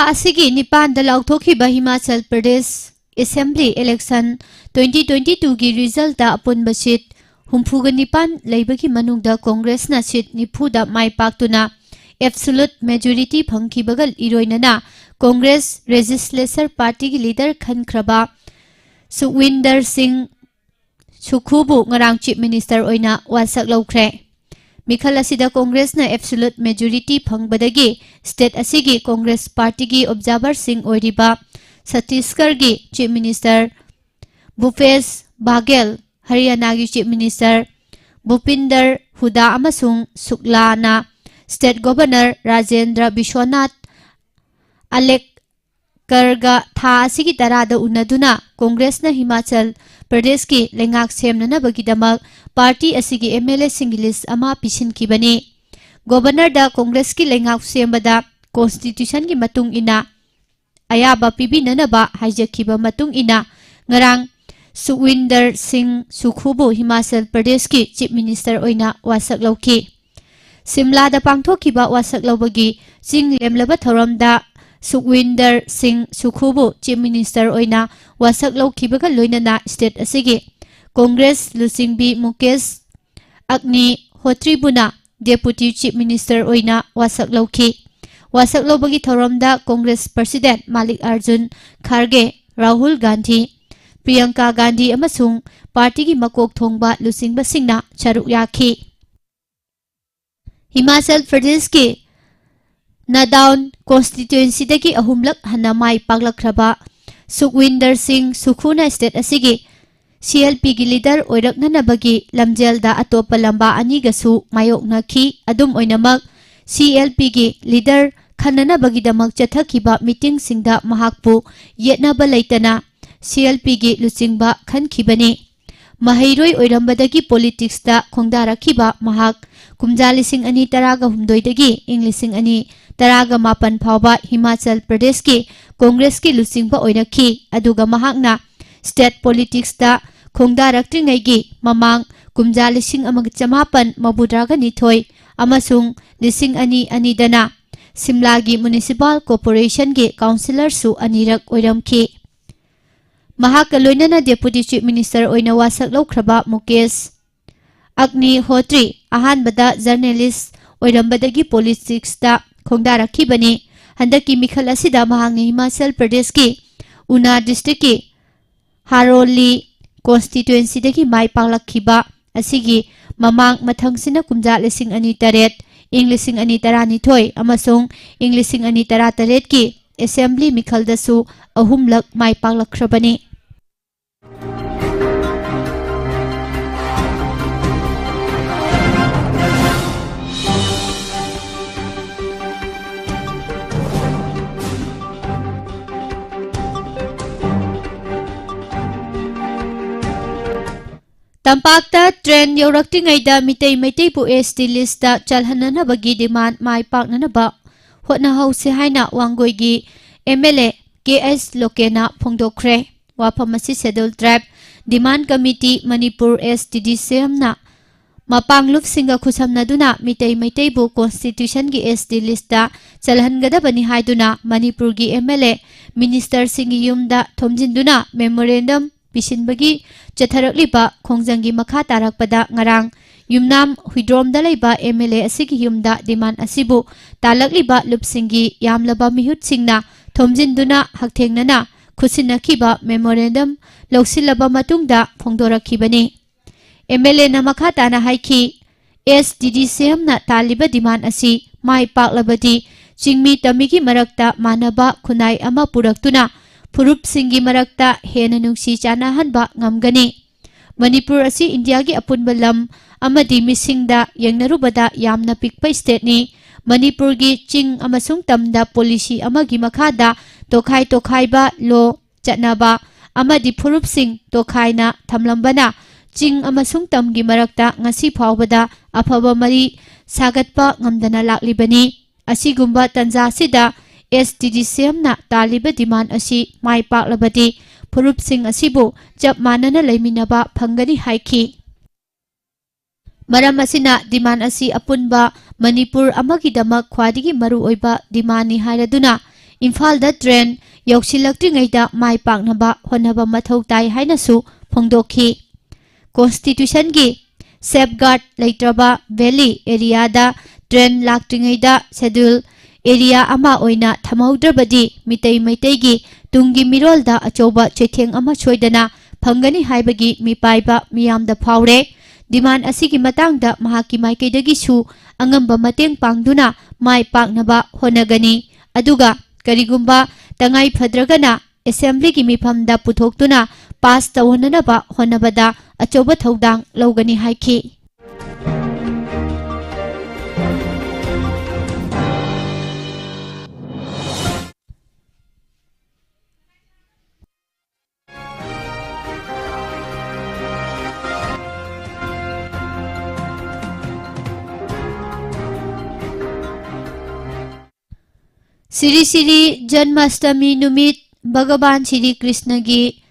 ꯑꯁꯤꯒꯤ ꯅꯤꯄꯥꯟꯗ ꯂꯥꯎꯊꯣꯛꯈꯤꯕ Himachal Pradesh assembly election twenty twenty-twoꯒꯤ ꯔꯤꯖꯜꯇ ꯑꯄꯨꯟꯕ ꯁꯤꯠ ꯍꯨꯝꯐꯨꯒ ꯅꯤꯄꯥꯟ ꯂꯩꯕꯒꯤ ꯃꯅꯨꯡꯗ ꯀꯣꯡꯒ꯭ꯔꯦꯁꯅ ꯁꯤꯠ ꯅꯤꯐꯨꯗ ꯃꯥꯏ ꯄꯥꯛꯇꯨꯅ ꯑꯦꯕꯁꯣꯂꯨꯠ ꯃꯦꯖꯣꯔꯤꯇꯤ ꯐꯪꯈꯤꯕꯒ ꯏꯔꯣꯏꯅꯅ ꯀꯣꯡꯒ꯭ꯔꯦꯁ ꯂꯦꯖꯤꯁꯂꯦꯆꯔ ꯄꯥꯔꯇꯤꯒꯤ ꯂꯤꯗꯔ ꯈꯟꯈ꯭ꯔꯕ ꯁꯨꯛꯋꯤꯟꯗꯔ ꯁꯤꯡ ꯁꯨꯈꯨꯕꯨ ꯉꯔꯥꯡ ꯆꯤꯐ ꯃꯤꯅꯤꯁꯇꯔ ꯑꯣꯏꯅ ꯋꯥꯁꯛ ꯂꯧꯈ꯭ꯔꯦ꯫ ꯃꯤꯈꯜ ꯑꯁꯤꯗ ꯀꯣꯡꯒ꯭ꯔꯦꯁꯅ ꯑꯦꯕꯁꯣꯂꯨꯠ ꯃꯦꯖꯣꯔꯤꯇꯤ ꯐꯪꯕꯗꯒꯤ ꯁ꯭ꯇꯦꯠ ꯑꯁꯤꯒꯤ ꯀꯣꯡꯒ꯭ꯔꯦꯁ ꯄꯥꯔꯇꯤꯒꯤ ꯑꯣꯕꯖꯥꯔꯚꯔꯁꯤꯡ ꯑꯣꯏꯔꯤꯕ ꯁꯠꯇꯤꯁꯒꯔꯒꯤ chief minister ꯚꯨꯄꯦꯁ Baghel, ꯍꯔꯤꯌꯥꯅꯥꯒꯤ chief minister ꯚꯨꯄꯤꯟꯗꯔ ꯍꯨꯗꯥ ꯑꯃꯁꯨꯡ ꯁꯨꯛꯂꯥꯅ ꯁ꯭ꯇꯦꯠ ꯒꯣꯚꯔꯅꯔ ꯔꯥꯖꯦꯟꯗ꯭ꯔ ꯕꯤꯁ꯭ꯋꯅꯥꯊ ꯑꯂꯦꯛ ꯀꯔꯒ ꯊꯥ ꯑꯁꯤꯒꯤ ꯇꯔꯥꯗ ꯎꯅꯗꯨꯅ ꯀꯣꯡꯒ꯭ꯔꯦꯁꯅ ꯍꯤꯃꯥꯆꯜ ꯄ꯭ꯔꯗꯦꯁꯀꯤ ꯂꯩꯉꯥꯛ ꯁꯦꯝꯅꯅꯕꯒꯤꯗꯃꯛ ꯄꯥꯔꯇꯤ ꯑꯁꯤꯒꯤ ꯑꯦꯝ ꯑꯦꯜ ꯑꯦꯁꯤꯡꯒꯤ ꯂꯤꯁ ꯑꯃ ꯄꯤꯁꯤꯟꯈꯤꯕꯅꯤ꯫ ꯒꯣꯚꯔꯅꯔꯗ ꯀꯣꯡꯒ꯭ꯔꯦꯁꯀꯤ ꯂꯩꯉꯥꯛ ꯁꯦꯝꯕꯗ ꯀꯣꯟꯁꯇꯤꯇ꯭ꯌꯨꯁꯟꯒꯤ ꯃꯇꯨꯡ ꯏꯟꯅ ꯑꯌꯥꯕ ꯄꯤꯕꯤꯅꯅꯕ ꯍꯥꯏꯖꯈꯤꯕ ꯃꯇꯨꯡ ꯏꯟꯅ ꯉꯔꯥꯡ ꯁꯨꯛꯋꯤꯟꯗꯔ ꯁꯤꯡ ꯁꯨꯈꯨꯕꯨ ꯍꯤꯃꯥꯆꯜ ꯄ꯭ꯔꯗꯦꯁꯀꯤ ꯆꯤꯐ ꯃꯤꯅꯤꯁꯇꯔ ꯑꯣꯏꯅ ꯋꯥꯁꯛ ꯂꯧꯈꯤ꯫ ꯁꯤꯝꯂꯥꯗ ꯄꯥꯡꯊꯣꯛꯈꯤꯕ ꯋꯥꯁꯛ ꯂꯧꯕꯒꯤ ꯆꯤꯡ ꯂꯦꯝꯂꯕ ꯊꯧꯔꯝꯗ ꯁꯨꯛꯋꯤꯟꯗꯔ ꯁꯤꯡ ꯁꯨꯈꯨꯕꯨ ꯆꯤꯐ ꯃꯤꯅꯤꯁꯇꯔ ꯑꯣꯏꯅ ꯋꯥꯁꯛ ꯂꯧꯈꯤꯕꯒ ꯂꯣꯏꯅꯅ ꯁ꯭ꯇꯦꯠ ꯑꯁꯤꯒꯤ ꯀꯣꯡꯒ꯭ꯔꯦꯁ ꯂꯨꯆꯤꯡꯕꯤ ꯃꯨꯀꯦꯁ ꯑꯒꯅꯤꯍꯣꯇ꯭ꯔꯤꯕꯨꯅ ꯗꯦꯄꯨꯇꯤ ꯆꯤꯐ ꯃꯤꯅꯤꯁꯇꯔ ꯑꯣꯏꯅ ꯋꯥꯁꯛ ꯂꯧꯈꯤ꯫ ꯋꯥꯁꯛ ꯂꯧꯕꯒꯤ ꯊꯧꯔꯝꯗ ꯀꯣꯡꯒ꯭ꯔꯦꯁ ꯄ꯭ꯔꯁꯤꯗꯦꯟꯠ ꯃꯥꯂꯤꯛ ꯑꯥꯔꯖꯨꯟ ꯈꯥꯔꯒꯦ, ꯔꯥꯍꯨꯜ ꯒꯥꯟꯙꯤ, ꯄ꯭ꯔꯤꯌꯪꯀꯥ ꯒꯥꯟꯙꯤ ꯑꯃꯁꯨꯡ ꯄꯥꯔꯇꯤꯒꯤ ꯃꯀꯣꯛ ꯊꯣꯡꯕ ꯂꯨꯆꯤꯡꯕꯁꯤꯡꯅ ꯁꯔꯨꯛ ꯌꯥꯈꯤ꯫ ꯍꯤꯃꯥꯆꯜ ꯄ꯭ꯔꯗꯦꯁꯀꯤ ꯅꯥꯗꯥꯎꯟ ꯀꯣꯟꯁꯇꯤꯇ꯭ꯋꯦꯟꯁꯤꯗꯒꯤ ꯑꯍꯨꯝꯂꯛ ꯍꯟꯅ ꯃꯥꯏ ꯄꯥꯛꯂꯛꯈ꯭ꯔꯕ ꯁꯨꯛꯋꯤꯟꯗꯔ ꯁꯤꯡ ꯁꯨꯈꯨꯅ ꯁ꯭ꯇꯦꯠ ꯑꯁꯤꯒꯤ ꯁꯤ ꯑꯦꯜ ꯄꯤꯒꯤ ꯂꯤꯗꯔ ꯑꯣꯏꯔꯛꯅꯅꯕꯒꯤ ꯂꯝꯖꯦꯜꯗ ꯑꯇꯣꯞꯄ ꯂꯝꯕꯥ ꯑꯅꯤꯒꯁꯨ ꯃꯥꯌꯣꯛꯅꯈꯤ꯫ ꯑꯗꯨꯝ ꯑꯣꯏꯅꯃꯛ, ꯁꯤ ꯑꯦꯜ ꯄꯤꯒꯤ ꯂꯤꯗꯔ ꯈꯟꯅꯅꯕꯒꯤꯗꯃꯛ ꯆꯠꯊꯈꯤꯕ ꯃꯤꯇꯤꯡꯁꯤꯡꯗ ꯃꯍꯥꯛꯄꯨ ꯌꯦꯠꯅꯕ ꯂꯩꯇꯅ ꯁꯤ ꯑꯦꯜ ꯄꯤꯒꯤ ꯂꯨꯆꯤꯡꯕ ꯈꯟꯈꯤꯕꯅꯤ꯫ ꯃꯍꯩꯔꯣꯏ ꯑꯣꯏꯔꯝꯕꯗꯒꯤ ꯄꯣꯂꯤꯇꯤꯛꯁꯇ ꯈꯣꯡꯗꯥꯔꯛꯈꯤꯕ ꯃꯍꯥꯛ ꯀꯨꯝꯖꯥ ꯂꯤꯁꯤꯡ ꯑꯅꯤ ꯇꯔꯥꯒ ꯍꯨꯝꯗꯣꯏꯗꯒꯤ ꯏꯪ ꯂꯤꯁꯤꯡ ꯑꯅꯤ ꯇꯔꯥꯒ ꯃꯥꯄꯟ ꯐꯥꯎꯕ ꯍꯤꯃꯥꯆꯜ ꯄ꯭ꯔꯗꯦꯁꯀꯤ ꯀꯣꯡꯒ꯭ꯔꯦꯁꯀꯤ ꯂꯨꯆꯤꯡꯕ ꯑꯣꯏꯔꯛꯈꯤ, ꯑꯗꯨꯒ ꯃꯍꯥꯛꯅ ꯁ꯭ꯇꯦꯠ ꯄꯣꯂꯤꯇꯤꯛꯁꯇ ꯈꯣꯡꯗꯥꯔꯛꯇ꯭ꯔꯤꯉꯩꯒꯤ ꯃꯃꯥꯡ ꯀꯨꯝꯖꯥ ꯂꯤꯁꯤꯡ ꯑꯃꯒ ꯆꯃꯥꯄꯟ ꯃꯧꯗ꯭ꯔꯥꯒ ꯅꯤꯊꯣꯏ ꯑꯃꯁꯨꯡ ꯂꯤꯁꯤꯡ ꯑꯅꯤ ꯑꯅꯤꯗꯅ ꯁꯤꯝꯂꯥꯒꯤ ꯃ꯭ꯌꯨꯅꯤꯁꯤꯄꯥꯜ ꯀꯣꯔꯄꯣꯔꯦꯁꯟꯒꯤ ꯀꯥꯎꯟꯁꯤꯂꯔꯁꯨ ꯑꯅꯤꯔꯛ ꯑꯣꯏꯔꯝꯈꯤ꯫ ꯃꯍꯥꯛꯀ ꯂꯣꯏꯅꯅ ꯗꯦꯄꯨꯇꯤ ꯆꯤꯐ ꯃꯤꯅꯤꯁꯇꯔ ꯑꯣꯏꯅ ꯋꯥꯁꯛ ꯂꯧꯈ꯭ꯔꯕ ꯃꯨꯀꯦꯁ ꯑꯒꯅꯤꯍꯣꯇ꯭ꯔꯤ ꯑꯍꯥꯟꯕꯗ ꯖꯔꯅꯦꯂꯤꯁ ꯑꯣꯏꯔꯝꯕꯗꯒꯤ ꯄꯣꯂꯤꯇꯤꯛꯁꯇ ꯈꯣꯡꯗꯥꯔꯛꯈꯤꯕꯅꯤ꯫ ꯍꯟꯗꯛꯀꯤ ꯃꯤꯈꯜ ꯑꯁꯤꯗ ꯃꯍꯥꯛꯅ ꯍꯤꯃꯥꯆꯜ ꯄ꯭ꯔꯗꯦꯁꯀꯤ ꯎꯅꯥ ꯗꯤꯁꯇ꯭ꯔꯤꯛꯀꯤ ꯍꯥꯔꯣꯂꯤ ꯀꯣꯟꯁꯇꯤꯇ꯭ꯋꯦꯟꯁꯤꯗꯒꯤ ꯃꯥꯏ ꯄꯥꯛꯂꯛꯈꯤꯕ ꯑꯁꯤꯒꯤ ꯃꯃꯥꯡ ꯃꯊꯪꯁꯤꯅ ꯀꯨꯝꯖꯥ ꯂꯤꯁꯤꯡ ꯑꯅꯤ ꯇꯔꯦꯠ, ꯏꯪ ꯂꯤꯁꯤꯡ ꯑꯅꯤ ꯇꯔꯥꯅꯤꯊꯣꯏ ꯑꯃꯁꯨꯡ ꯏꯪ ꯂꯤꯁꯤꯡ ꯑꯅꯤ ꯇꯔꯥꯇꯔꯦꯠꯀꯤ ꯑꯦꯁꯦꯝꯕ꯭ꯂꯤ ꯃꯤꯈꯜꯗꯁꯨ ꯑꯍꯨꯝꯂꯛ ꯃꯥꯏ ꯄꯥꯛꯂꯛꯈ꯭ꯔꯕꯅꯤ꯫ ꯇꯝꯄꯥꯛꯇ ꯇ꯭ꯔꯦꯟ ꯌꯧꯔꯛꯇ꯭ꯔꯤꯉꯩꯗ ꯃꯤꯇꯩ ꯃꯩꯇꯩꯕꯨ ꯑꯦꯁ ꯇꯤ ꯂꯤꯁꯇ ꯆꯜꯍꯟꯅꯅꯕꯒꯤ ꯗꯤꯃꯥꯟ ꯃꯥꯏ ꯄꯥꯛꯅꯅꯕ ꯍꯣꯠꯅꯍꯧꯁꯤ ꯍꯥꯏꯅ ꯋꯥꯡꯒꯣꯏꯒꯤ ꯑꯦꯝ ꯑꯦꯜ ꯑꯦ ꯀꯦ ꯑꯦꯁ ꯂꯣꯀꯦꯅ ꯐꯣꯡꯗꯣꯛꯈ꯭ꯔꯦ꯫ ꯋꯥꯐꯝ ꯑꯁꯤ ꯁꯦꯗꯨꯜ ꯇ꯭ꯔꯥꯏꯕ ꯗꯤꯃꯥꯟ ꯀꯃꯤꯇꯤ ꯃꯅꯤꯄꯨꯔ, ꯑꯦꯁ ꯇꯤ ꯗꯤ ꯁꯤꯅ ꯃꯄꯥꯡꯂꯨꯞꯁꯤꯡꯒ ꯈꯨꯠꯁꯝꯅꯗꯨꯅ ꯃꯤꯇꯩ ꯃꯩꯇꯩꯕꯨ ꯀꯣꯟꯁꯇꯤꯇ꯭ꯌꯨꯁꯟꯒꯤ ꯑꯦꯁ ꯇꯤ ꯂꯤꯁꯇ ꯆꯜꯍꯟꯒꯗꯕꯅꯤ ꯍꯥꯏꯗꯨꯅ ꯃꯅꯤꯄꯨꯔꯒꯤ ꯑꯦꯝ ꯑꯦꯜ ꯑꯦ, ꯃꯤꯅꯤꯁꯇꯔꯁꯤꯡꯒꯤ ꯌꯨꯝꯗ ꯊꯣꯝꯖꯤꯟꯗꯨꯅ ꯃꯦꯃꯣꯔꯦꯟꯗꯝ ꯄꯤꯁꯤꯟꯕꯒꯤ ꯆꯠꯊꯔꯛꯂꯤꯕ ꯈꯣꯡꯖꯪꯒꯤ ꯃꯈꯥ ꯇꯥꯔꯛꯄꯗ ꯉꯔꯥꯡ ꯌꯨꯝꯅꯥꯝ ꯍꯨꯏꯗ꯭ꯔꯣꯝꯗ ꯂꯩꯕ ꯑꯦꯝ ꯑꯦꯜ ꯑꯦ ꯑꯁꯤꯒꯤ ꯌꯨꯝꯗ ꯗꯤꯃꯥꯟ ꯑꯁꯤꯕꯨ ꯇꯥꯂꯛꯂꯤꯕ ꯂꯨꯞꯁꯤꯡꯒꯤ ꯌꯥꯝꯂꯕ ꯃꯤꯍꯨꯠꯁꯤꯡꯅ ꯊꯣꯝꯖꯤꯟꯗꯨꯅ ꯍꯛꯊꯦꯡꯅꯅ ꯈꯨꯠꯁꯤꯟꯅꯈꯤꯕ ꯃꯦꯃꯣꯔꯦꯟꯗꯝ ꯂꯧꯁꯤꯜꯂꯕ ꯃꯇꯨꯡꯗ ꯐꯣꯡꯗꯣꯔꯛꯈꯤꯕꯅꯤ꯫ ꯑꯦꯝ ꯑꯦꯜ ꯑꯦꯅ ꯃꯈꯥ ꯇꯥꯅ ꯍꯥꯏꯈꯤ, ꯑꯦꯁ ꯇꯤ ꯗꯤ ꯁꯤ ꯑꯦꯝꯅ ꯇꯥꯜꯂꯤꯕ ꯗꯤꯃꯥꯟ ꯑꯁꯤ ꯃꯥꯏ ꯄꯥꯛꯂꯕꯗꯤ ꯆꯤꯡꯃꯤ ꯇꯝꯃꯤꯒꯤ ꯃꯔꯛꯇ ꯃꯥꯟꯅꯕ ꯈꯨꯟꯅꯥꯏ ꯑꯃ ꯄꯨꯔꯛꯇꯨꯅ ꯐꯨꯔꯨꯞꯁꯤꯡꯒꯤ ꯃꯔꯛꯇ ꯍꯦꯟꯅ ꯅꯨꯡꯁꯤ ꯆꯥꯟꯅꯍꯟꯕ ꯉꯝꯒꯅꯤ꯫ ꯃꯅꯤꯄꯨꯔ ꯑꯁꯤ ꯏꯟꯗꯤꯌꯥꯒꯤ ꯑꯄꯨꯟꯕ ꯂꯝ ꯑꯃꯗꯤ ꯃꯤꯁꯤꯡꯗ ꯌꯦꯡꯅꯔꯨꯕꯗ ꯌꯥꯝꯅ ꯄꯤꯛꯄ ꯁ꯭ꯇꯦꯠꯅꯤ꯫ ꯃꯅꯤꯄꯨꯔꯒꯤ ꯆꯤꯡ ꯑꯃꯁꯨꯡ ꯇꯝꯗ ꯄꯣꯂꯤꯁꯤ ꯑꯃꯒꯤ ꯃꯈꯥꯗ ꯇꯣꯈꯥꯏ ꯇꯣꯈꯥꯏꯕ ꯂꯣ ꯆꯠꯅꯕ ꯑꯃꯗꯤ ꯐꯨꯔꯨꯞꯁꯤꯡ ꯇꯣꯈꯥꯏꯅ ꯊꯝꯂꯝꯕꯅ ꯆꯤꯡ ꯑꯃꯁꯨꯡ ꯇꯝꯒꯤ ꯃꯔꯛꯇ ꯉꯁꯤ ꯐꯥꯎꯕꯗ ꯑꯐꯕ ꯃꯔꯤ ꯁꯥꯒꯠꯄ ꯉꯝꯗꯅ ꯂꯥꯛꯂꯤꯕꯅꯤ꯫ ꯑꯁꯤꯒꯨꯝꯕ ꯇꯟꯖꯥꯁꯤꯗ ꯑꯦꯁ ꯇꯤ ꯗꯤ ꯁꯤ ꯑꯦꯝꯅ ꯇꯥꯜꯂꯤꯕ ꯗꯤꯃꯥꯟ ꯑꯁꯤ ꯃꯥꯏ ꯄꯥꯛꯂꯕꯗꯤ ꯐꯨꯔꯨꯞꯁꯤꯡ ꯑꯁꯤꯕꯨ ꯆꯞ ꯃꯥꯟꯅꯅ ꯂꯩꯃꯤꯟꯅꯕ ꯐꯪꯒꯅꯤ ꯍꯥꯏꯈꯤ꯫ ꯃꯔꯝ ꯑꯁꯤꯅ demand ꯑꯁꯤ ꯑꯄꯨꯟꯕ ꯃꯅꯤꯄꯨꯔ ꯑꯃꯒꯤꯗꯃꯛ ꯈ꯭ꯋꯥꯏꯗꯒꯤ ꯃꯔꯨꯑꯣꯏꯕ demandꯅꯤ ꯍꯥꯏꯔꯗꯨꯅ ꯏꯝꯐꯥꯜꯗ train ꯌꯧꯁꯤꯜꯂꯛꯇ꯭ꯔꯤꯉꯩꯗ ꯃꯥꯏ ꯄꯥꯛꯅꯕ ꯍꯣꯠꯅꯕ ꯃꯊꯧ ꯇꯥꯏ ꯍꯥꯏꯅꯁꯨ ꯐꯣꯡꯗꯣꯛꯈꯤ꯫ Constitutionꯒꯤ safeguard ꯂꯩꯇ꯭ꯔꯕ valley areaꯗ train ꯂꯥꯛꯇ꯭ꯔꯤꯉꯩꯗ schedule area ꯑꯃ ꯑꯣꯏꯅ ꯊꯝꯍꯧꯗ꯭ꯔꯕꯗꯤ ꯃꯤꯇꯩ ꯃꯩꯇꯩꯒꯤ ꯇꯨꯡꯒꯤ ꯃꯤꯔꯣꯜꯗ ꯑꯆꯧꯕ ꯆꯩꯊꯦꯡ ꯑꯃ ꯁꯣꯏꯗꯅ ꯐꯪꯒꯅꯤ ꯍꯥꯏꯕꯒꯤ ꯃꯤꯄꯥꯏꯕ ꯃꯤꯌꯥꯝꯗ ꯐꯥꯎꯔꯦ꯫ Demand ꯑꯁꯤꯒꯤ ꯃꯇꯥꯡꯗ ꯃꯍꯥꯛꯀꯤ ꯃꯥꯏꯀꯩꯗꯒꯤꯁꯨ ꯑꯉꯝꯕ ꯃꯇꯦꯡ ꯄꯥꯡꯗꯨꯅ ꯃꯥꯏ ꯄꯥꯛꯅꯕ ꯍꯣꯠꯅꯒꯅꯤ꯫ ꯑꯗꯨꯒ ꯀꯔꯤꯒꯨꯝꯕ ꯇꯉꯥꯏ ꯐꯗ꯭ꯔꯒꯅ Assemblyꯒꯤ ꯃꯤꯐꯝꯗ ꯄꯨꯊꯣꯛꯇꯨꯅ pass ꯇꯧꯍꯟꯅꯅꯕ ꯍꯣꯠꯅꯕꯗ ꯑꯆꯧꯕ ꯊꯧꯗꯥꯡ ꯂꯧꯒꯅꯤ ꯍꯥꯏꯈꯤ꯫ ꯁ꯭ꯔꯤ ꯁ꯭ꯔꯤ ꯖꯟꯃꯥꯁꯇꯃꯤ ꯅꯨꯃꯤꯠ, ꯚꯒꯕꯥꯟ ꯁ꯭ꯔꯤ ꯀ꯭ꯔꯤꯁꯅꯒꯤ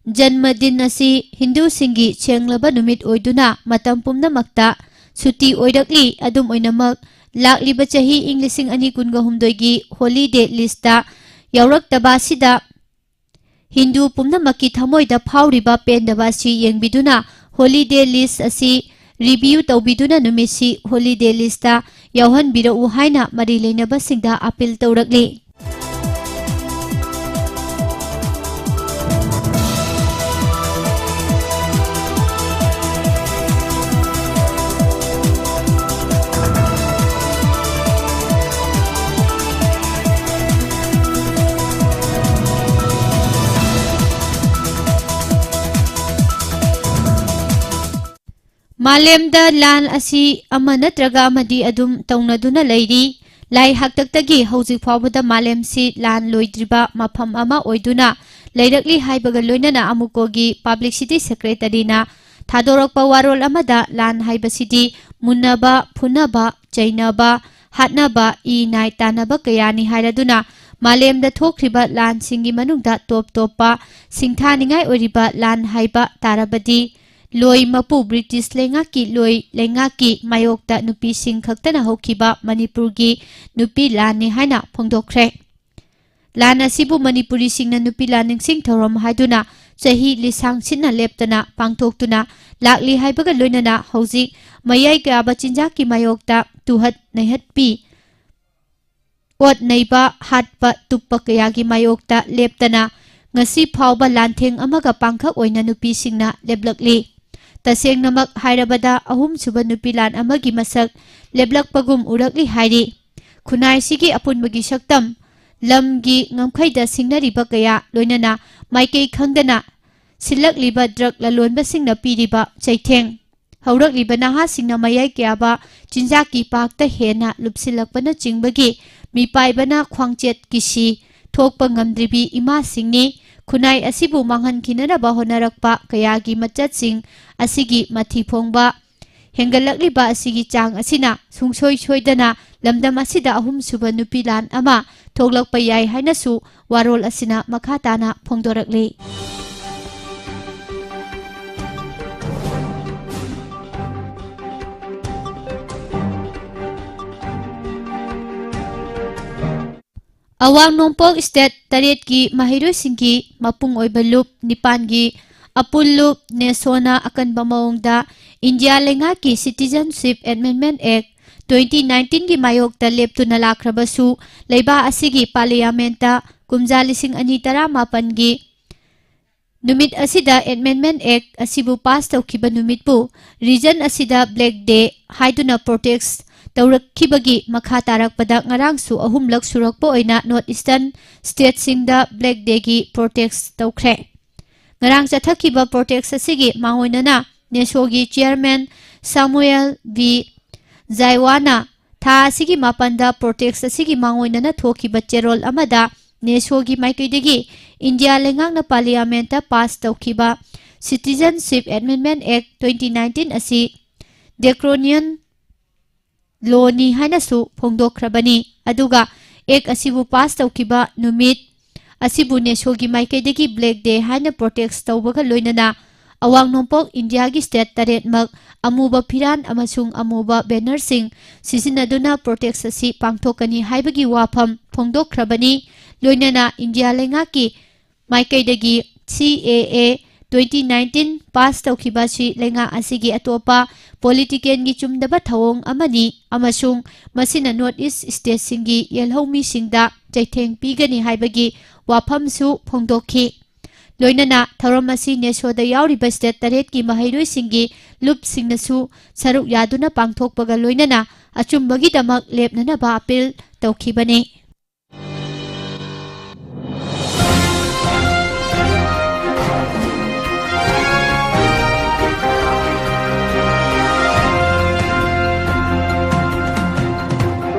ꯖꯟꯃꯗꯤꯟ ꯑꯁꯤ ꯍꯤꯟꯗꯨꯁꯤꯡꯒꯤ ꯁꯦꯡꯂꯕ ꯅꯨꯃꯤꯠ ꯑꯣꯏꯗꯨꯅ ꯃꯇꯝ ꯄꯨꯝꯅꯃꯛꯇ ꯁꯨꯇꯤ ꯑꯣꯏꯔꯛꯂꯤ꯫ ꯑꯗꯨꯝ ꯑꯣꯏꯅꯃꯛ, ꯂꯥꯛꯂꯤꯕ ꯆꯍꯤ ꯏꯪ ꯂꯤꯁꯤꯡ ꯑꯅꯤ ꯀꯨꯟꯒ ꯍꯨꯝꯗꯣꯏꯒꯤ holiday listꯇ ꯌꯥꯎꯔꯛꯇꯕ ꯑꯁꯤꯗ ꯍꯤꯟꯗꯨ ꯄꯨꯝꯅꯃꯛꯀꯤ ꯊꯃꯣꯏꯗ ꯐꯥꯎꯔꯤꯕ ꯄꯦꯟꯗꯕ ꯑꯁꯤ ꯌꯦꯡꯕꯤꯗꯨꯅ holiday list ꯑꯁꯤ review ꯇꯧꯕꯤꯗꯨꯅ ꯅꯨꯃꯤꯠꯁꯤ holiday listꯇ ꯌꯥꯎꯍꯟꯕꯤꯔꯛꯎ ꯍꯥꯏꯅ ꯃꯔꯤ ꯂꯩꯅꯕꯁꯤꯡꯗ appeal ꯇꯧꯔꯛꯂꯤ꯫ ꯃꯥꯂꯦꯝꯗ ꯂꯥꯟ ꯑꯁꯤ ꯑꯃ ꯅꯠꯇ꯭ꯔꯒ ꯑꯃꯗꯤ ꯑꯗꯨꯝ ꯇꯧꯅꯗꯨꯅ ꯂꯩꯔꯤ꯫ ꯂꯥꯏ ꯍꯥꯛꯇꯛꯇꯒꯤ ꯍꯧꯖꯤꯛ ꯐꯥꯎꯕꯗ ꯃꯥꯂꯦꯝꯁꯤ ꯂꯥꯟ ꯂꯣꯏꯗ꯭ꯔꯤꯕ ꯃꯐꯝ ꯑꯃ ꯑꯣꯏꯗꯨꯅ ꯂꯩꯔꯛꯂꯤ ꯍꯥꯏꯕꯒ ꯂꯣꯏꯅꯅ ꯑꯃꯨꯀꯣꯒꯤ publicity secretaryꯅ ꯊꯥꯗꯣꯔꯛꯄ ꯋꯥꯔꯣꯜ ꯑꯃꯗ ꯂꯥꯟ ꯍꯥꯏꯕꯁꯤꯗꯤ ꯃꯨꯟꯅꯕ, ꯐꯨꯅꯕ, ꯆꯩꯅꯕ, ꯍꯥꯠꯅꯕ, ꯏ ꯅꯥꯏ ꯇꯥꯅꯕ ꯀꯌꯥꯅꯤ ꯍꯥꯏꯔꯗꯨꯅ ꯃꯥꯂꯦꯝꯗ ꯊꯣꯛꯈ꯭ꯔꯤꯕ ꯂꯥꯟꯁꯤꯡꯒꯤ ꯃꯅꯨꯡꯗ ꯇꯣꯞ ꯇꯣꯞꯄ ꯁꯤꯡꯊꯥꯅꯤꯡꯉꯥꯏ ꯑꯣꯏꯔꯤꯕ ꯂꯥꯟ ꯍꯥꯏꯕ ꯇꯥꯔꯕꯗꯤ ꯂꯣꯏ ꯃꯄꯨ ꯕ꯭ꯔꯤꯇꯤꯁ ꯂꯩꯉꯥꯛꯀꯤ ꯂꯣꯏ ꯂꯩꯉꯥꯛꯀꯤ ꯃꯥꯌꯣꯛꯇ ꯅꯨꯄꯤꯁꯤꯡ ꯈꯛꯇꯅ ꯍꯧꯈꯤꯕ ꯃꯅꯤꯄꯨꯔꯒꯤ ꯅꯨꯄꯤ ꯂꯥꯟꯅꯤ ꯍꯥꯏꯅ ꯐꯣꯡꯗꯣꯛꯈ꯭ꯔꯦ꯫ ꯂꯥꯟ ꯑꯁꯤꯕꯨ ꯃꯅꯤꯄꯨꯔꯤꯁꯤꯡꯅ ꯅꯨꯄꯤ ꯂꯥꯟ ꯅꯤꯡꯁꯤꯡ ꯊꯧꯔꯝ ꯍꯥꯏꯗꯨꯅ ꯆꯍꯤ ꯂꯤꯁꯥꯡ ꯁꯤꯠꯅ ꯂꯦꯞꯇꯅ ꯄꯥꯡꯊꯣꯛꯇꯨꯅ ꯂꯥꯛꯂꯤ ꯍꯥꯏꯕꯒ ꯂꯣꯏꯅꯅ ꯍꯧꯖꯤꯛ ꯃꯌꯥꯏ ꯀꯌꯥꯕ ꯆꯤꯟꯖꯥꯛꯀꯤ ꯃꯥꯌꯣꯛꯇ ꯇꯨꯍꯠ ꯅꯩꯍꯠꯄꯤ, ꯑꯣꯠ ꯅꯩꯕ, ꯍꯥꯠꯄ ꯇꯨꯞꯄ ꯀꯌꯥꯒꯤ ꯃꯥꯌꯣꯛꯇ ꯂꯦꯞꯇꯅ ꯉꯁꯤ ꯐꯥꯎꯕ ꯂꯥꯟꯊꯦꯡ ꯑꯃꯒ ꯄꯥꯡꯈꯛ ꯑꯣꯏꯅ ꯅꯨꯄꯤꯁꯤꯡꯅ ꯂꯦꯞꯂꯛꯂꯤ꯫ ꯇꯁꯦꯡꯅꯃꯛ ꯍꯥꯏꯔꯕꯗ ꯑꯍꯨꯝꯁꯨꯕ ꯅꯨꯄꯤ ꯂꯥꯟ ꯑꯃꯒꯤ ꯃꯁꯛ ꯂꯦꯞꯂꯛꯄꯒꯨꯝ ꯎꯔꯛꯂꯤ ꯍꯥꯏꯔꯤ꯫ ꯈꯨꯟꯅꯥꯏꯁꯤꯒꯤ ꯑꯄꯨꯟꯕꯒꯤ ꯁꯛꯇꯝ, ꯂꯝꯒꯤ ꯉꯝꯈꯩꯗ ꯁꯤꯡꯅꯔꯤꯕ ꯀꯌꯥ, ꯂꯣꯏꯅꯅ ꯃꯥꯏꯀꯩ ꯈꯪꯗꯅ ꯁꯤꯜꯂꯛꯂꯤꯕ ꯗ꯭ꯔꯒ ꯂꯂꯣꯟꯕꯁꯤꯡꯅ ꯄꯤꯔꯤꯕ ꯆꯩꯊꯦꯡ, ꯍꯧꯔꯛꯂꯤꯕ ꯅꯍꯥꯁꯤꯡꯅ ꯃꯌꯥꯏ ꯀꯌꯥꯕ ꯆꯤꯟꯖꯥꯛꯀꯤ ꯄꯥꯛꯇ ꯍꯦꯟꯅ ꯂꯨꯞꯁꯤꯜꯂꯛꯄꯅꯆꯤꯡꯕꯒꯤ ꯃꯤꯄꯥꯏꯕꯅ ꯈ꯭ꯋꯥꯡꯆꯦꯠ ꯀꯤꯁꯤ ꯊꯣꯛꯄ ꯉꯝꯗ꯭ꯔꯤꯕꯤ ꯏꯃꯥꯁꯤꯡꯅꯤ꯫ ꯈꯨꯟꯅꯥꯏ ꯑꯁꯤꯕꯨ ꯃꯥꯡꯍꯟꯈꯤꯅꯅꯕ ꯍꯣꯠꯅꯔꯛꯄ ꯀꯌꯥꯒꯤ ꯃꯆꯠꯁꯤꯡ ꯑꯁꯤꯒꯤ ꯃꯊꯤ ꯐꯣꯡꯕ ꯍꯦꯟꯒꯠꯂꯛꯂꯤꯕ ꯑꯁꯤꯒꯤ ꯆꯥꯡ ꯑꯁꯤꯅ ꯁꯨꯡꯁꯣꯏ ꯁꯣꯏꯗꯅ ꯂꯝꯗꯝ ꯑꯁꯤꯗ ꯑꯍꯨꯝꯁꯨꯕ ꯅꯨꯄꯤ ꯂꯥꯟ ꯑꯃ ꯊꯣꯛꯂꯛꯄ ꯌꯥꯏ ꯍꯥꯏꯅꯁꯨ ꯋꯥꯔꯣꯜ ꯑꯁꯤꯅ ꯃꯈꯥ ꯇꯥꯅ ꯐꯣꯡꯗꯣꯔꯛꯂꯤ꯫ ꯑꯋꯥꯡ ꯅꯣꯡꯄꯣꯛ ꯁ꯭ꯇꯦꯠ ꯇꯔꯦꯠꯀꯤ ꯃꯍꯩꯔꯣꯏꯁꯤꯡꯒꯤ ꯃꯄꯨꯡ ꯑꯣꯏꯕ ꯂꯨꯞ ꯅꯤꯄꯥꯟꯒꯤ ꯑꯄꯨꯜ ꯂꯨꯞ ꯅꯦꯁꯣꯅ ꯑꯀꯟꯕ ꯃꯑꯣꯡꯗ ꯏꯟꯗꯤꯌꯥ ꯂꯩꯉꯥꯛꯀꯤ Citizenship Amendment Act twenty nineteen ꯒꯤ ꯃꯥꯌꯣꯛꯇ ꯂꯦꯞꯇꯨꯅ ꯂꯥꯛꯈ꯭ꯔꯕꯁꯨ, ꯂꯩꯕꯥꯛ ꯑꯁꯤꯒꯤ ꯄꯥꯔꯂꯤꯌꯥꯃꯦꯟꯠꯇ ꯀꯨꯝꯖꯥ ꯂꯤꯁꯤꯡ ꯑꯅꯤ ꯇꯔꯥꯃꯥꯄꯟꯒꯤ ꯅꯨꯃꯤꯠ ꯑꯁꯤꯗ Amendment Act ꯑꯁꯤꯕꯨ ꯄꯥꯁ ꯇꯧꯈꯤꯕ ꯅꯨꯃꯤꯠꯄꯨ ꯔꯤꯖꯟ ꯑꯁꯤꯗ Black Day ꯍꯥꯏꯗꯨꯅ ꯄ꯭ꯔꯣꯇꯦꯁ ꯇꯧꯔꯛꯈꯤꯕꯒꯤ ꯃꯈꯥ ꯇꯥꯔꯛꯄꯗ ꯉꯔꯥꯡꯁꯨ ꯑꯍꯨꯝꯂꯛ ꯁꯨꯔꯛꯄ ꯑꯣꯏꯅ North Eastern ꯁ꯭ꯇꯦꯠꯁꯤꯡꯗ Black Day ꯒꯤ ꯄ꯭ꯔꯣꯇꯦꯁ ꯇꯧꯈ꯭ꯔꯦ꯫ ꯉꯔꯥꯡ ꯆꯠꯊꯈꯤꯕ ꯄ꯭ꯔꯣꯇꯦꯁ ꯑꯁꯤꯒꯤ ꯃꯥꯡꯑꯣꯏꯅꯅ ꯅꯦꯁꯣꯒꯤ ꯆꯤꯌꯔꯃꯦꯟ ꯁꯥꯃꯨꯑꯦꯜ ꯚꯤ ꯖꯥꯏꯋꯥꯅ ꯊꯥ ꯑꯁꯤꯒꯤ ꯃꯥꯄꯟꯗ ꯄ꯭ꯔꯣꯇꯦꯁ ꯑꯁꯤꯒꯤ ꯃꯥꯡꯑꯣꯏꯅꯅ ꯊꯣꯛꯈꯤꯕ ꯆꯦꯔꯣꯜ ꯑꯃꯗ ꯅꯦꯁꯣꯒꯤ ꯃꯥꯏꯀꯩꯗꯒꯤ ꯏꯟꯗꯤꯌꯥ ꯂꯩꯉꯥꯛꯅ ꯄꯥꯔꯂꯤꯌꯥꯃꯦꯟꯠꯇ ꯄꯥꯁ ꯇꯧꯈꯤꯕ Citizenship Amendment Act twenty nineteen ꯑꯁꯤ draconian law ꯅꯤ ꯍꯥꯏꯅꯁꯨ ꯐꯣꯡꯗꯣꯛꯈ꯭ꯔꯕꯅꯤ꯫ ꯑꯗꯨꯒ ꯑꯦꯛ ꯑꯁꯤꯕꯨ ꯄꯥꯁ ꯇꯧꯈꯤꯕ ꯅꯨꯃꯤꯠ ꯑꯁꯤꯕꯨ ꯅꯦꯁꯣꯒꯤ ꯃꯥꯏꯀꯩꯗꯒꯤ Black Day ꯍꯥꯏꯅ ꯄ꯭ꯔꯣꯇꯦꯁ ꯇꯧꯕꯒ ꯂꯣꯏꯅꯅ ꯑꯋꯥꯡ ꯅꯣꯡꯄꯣꯛ ꯏꯟꯗꯤꯌꯥꯒꯤ ꯁ꯭ꯇꯦꯠ ꯇꯔꯦꯠꯃꯛ ꯑꯃꯨꯕ ꯐꯤꯔꯥꯟ ꯑꯃꯁꯨꯡ ꯑꯃꯨꯕ ꯕꯦꯅꯔꯁꯤꯡ ꯁꯤꯖꯤꯟꯅꯗꯨꯅ ꯄ꯭ꯔꯣꯇꯦꯁ ꯑꯁꯤ ꯄꯥꯡꯊꯣꯛꯀꯅꯤ ꯍꯥꯏꯕꯒꯤ ꯋꯥꯐꯝ ꯐꯣꯡꯗꯣꯛꯈ꯭ꯔꯕꯅꯤ꯫ ꯂꯣꯏꯅꯅ ꯏꯟꯗꯤꯌꯥ ꯂꯩꯉꯥꯛꯀꯤ ꯃꯥꯏꯀꯩꯗꯒꯤ C A A twenty nineteen pass ꯇꯧꯈꯤꯕ ꯑꯁꯤ ꯂꯩꯉꯥꯛ ꯑꯁꯤꯒꯤ ꯑꯇꯣꯞꯄ ꯄꯣꯂꯤꯇꯤꯀꯦꯜꯒꯤ ꯆꯨꯝꯗꯕ ꯊꯧꯑꯣꯡ ꯑꯃꯅꯤ ꯑꯃꯁꯨꯡ ꯃꯁꯤꯅ ꯅꯣꯔꯠ ꯏꯁ ꯁ꯭ꯇꯦꯠꯁꯤꯡꯒꯤ ꯌꯦꯜꯍꯧꯃꯤꯁꯤꯡꯗ ꯆꯩꯊꯦꯡ ꯄꯤꯒꯅꯤ ꯍꯥꯏꯕꯒꯤ ꯋꯥꯐꯝꯁꯨ ꯐꯣꯡꯗꯣꯛꯈꯤ꯫ ꯂꯣꯏꯅꯅ ꯊꯧꯔꯝ ꯑꯁꯤ ꯅꯦꯁꯣꯗ ꯌꯥꯎꯔꯤꯕ ꯁ꯭ꯇꯦꯠ ꯇꯔꯦꯠꯀꯤ ꯃꯍꯩꯔꯣꯏꯁꯤꯡꯒꯤ ꯂꯨꯞꯁꯤꯡꯅꯁꯨ ꯁꯔꯨꯛ ꯌꯥꯗꯨꯅ ꯄꯥꯡꯊꯣꯛꯄꯒ ꯂꯣꯏꯅꯅ ꯑꯆꯨꯝꯕꯒꯤꯗꯃꯛ ꯂꯦꯞꯅꯅꯕ ꯑꯄꯤꯜ ꯇꯧꯈꯤꯕꯅꯤ꯫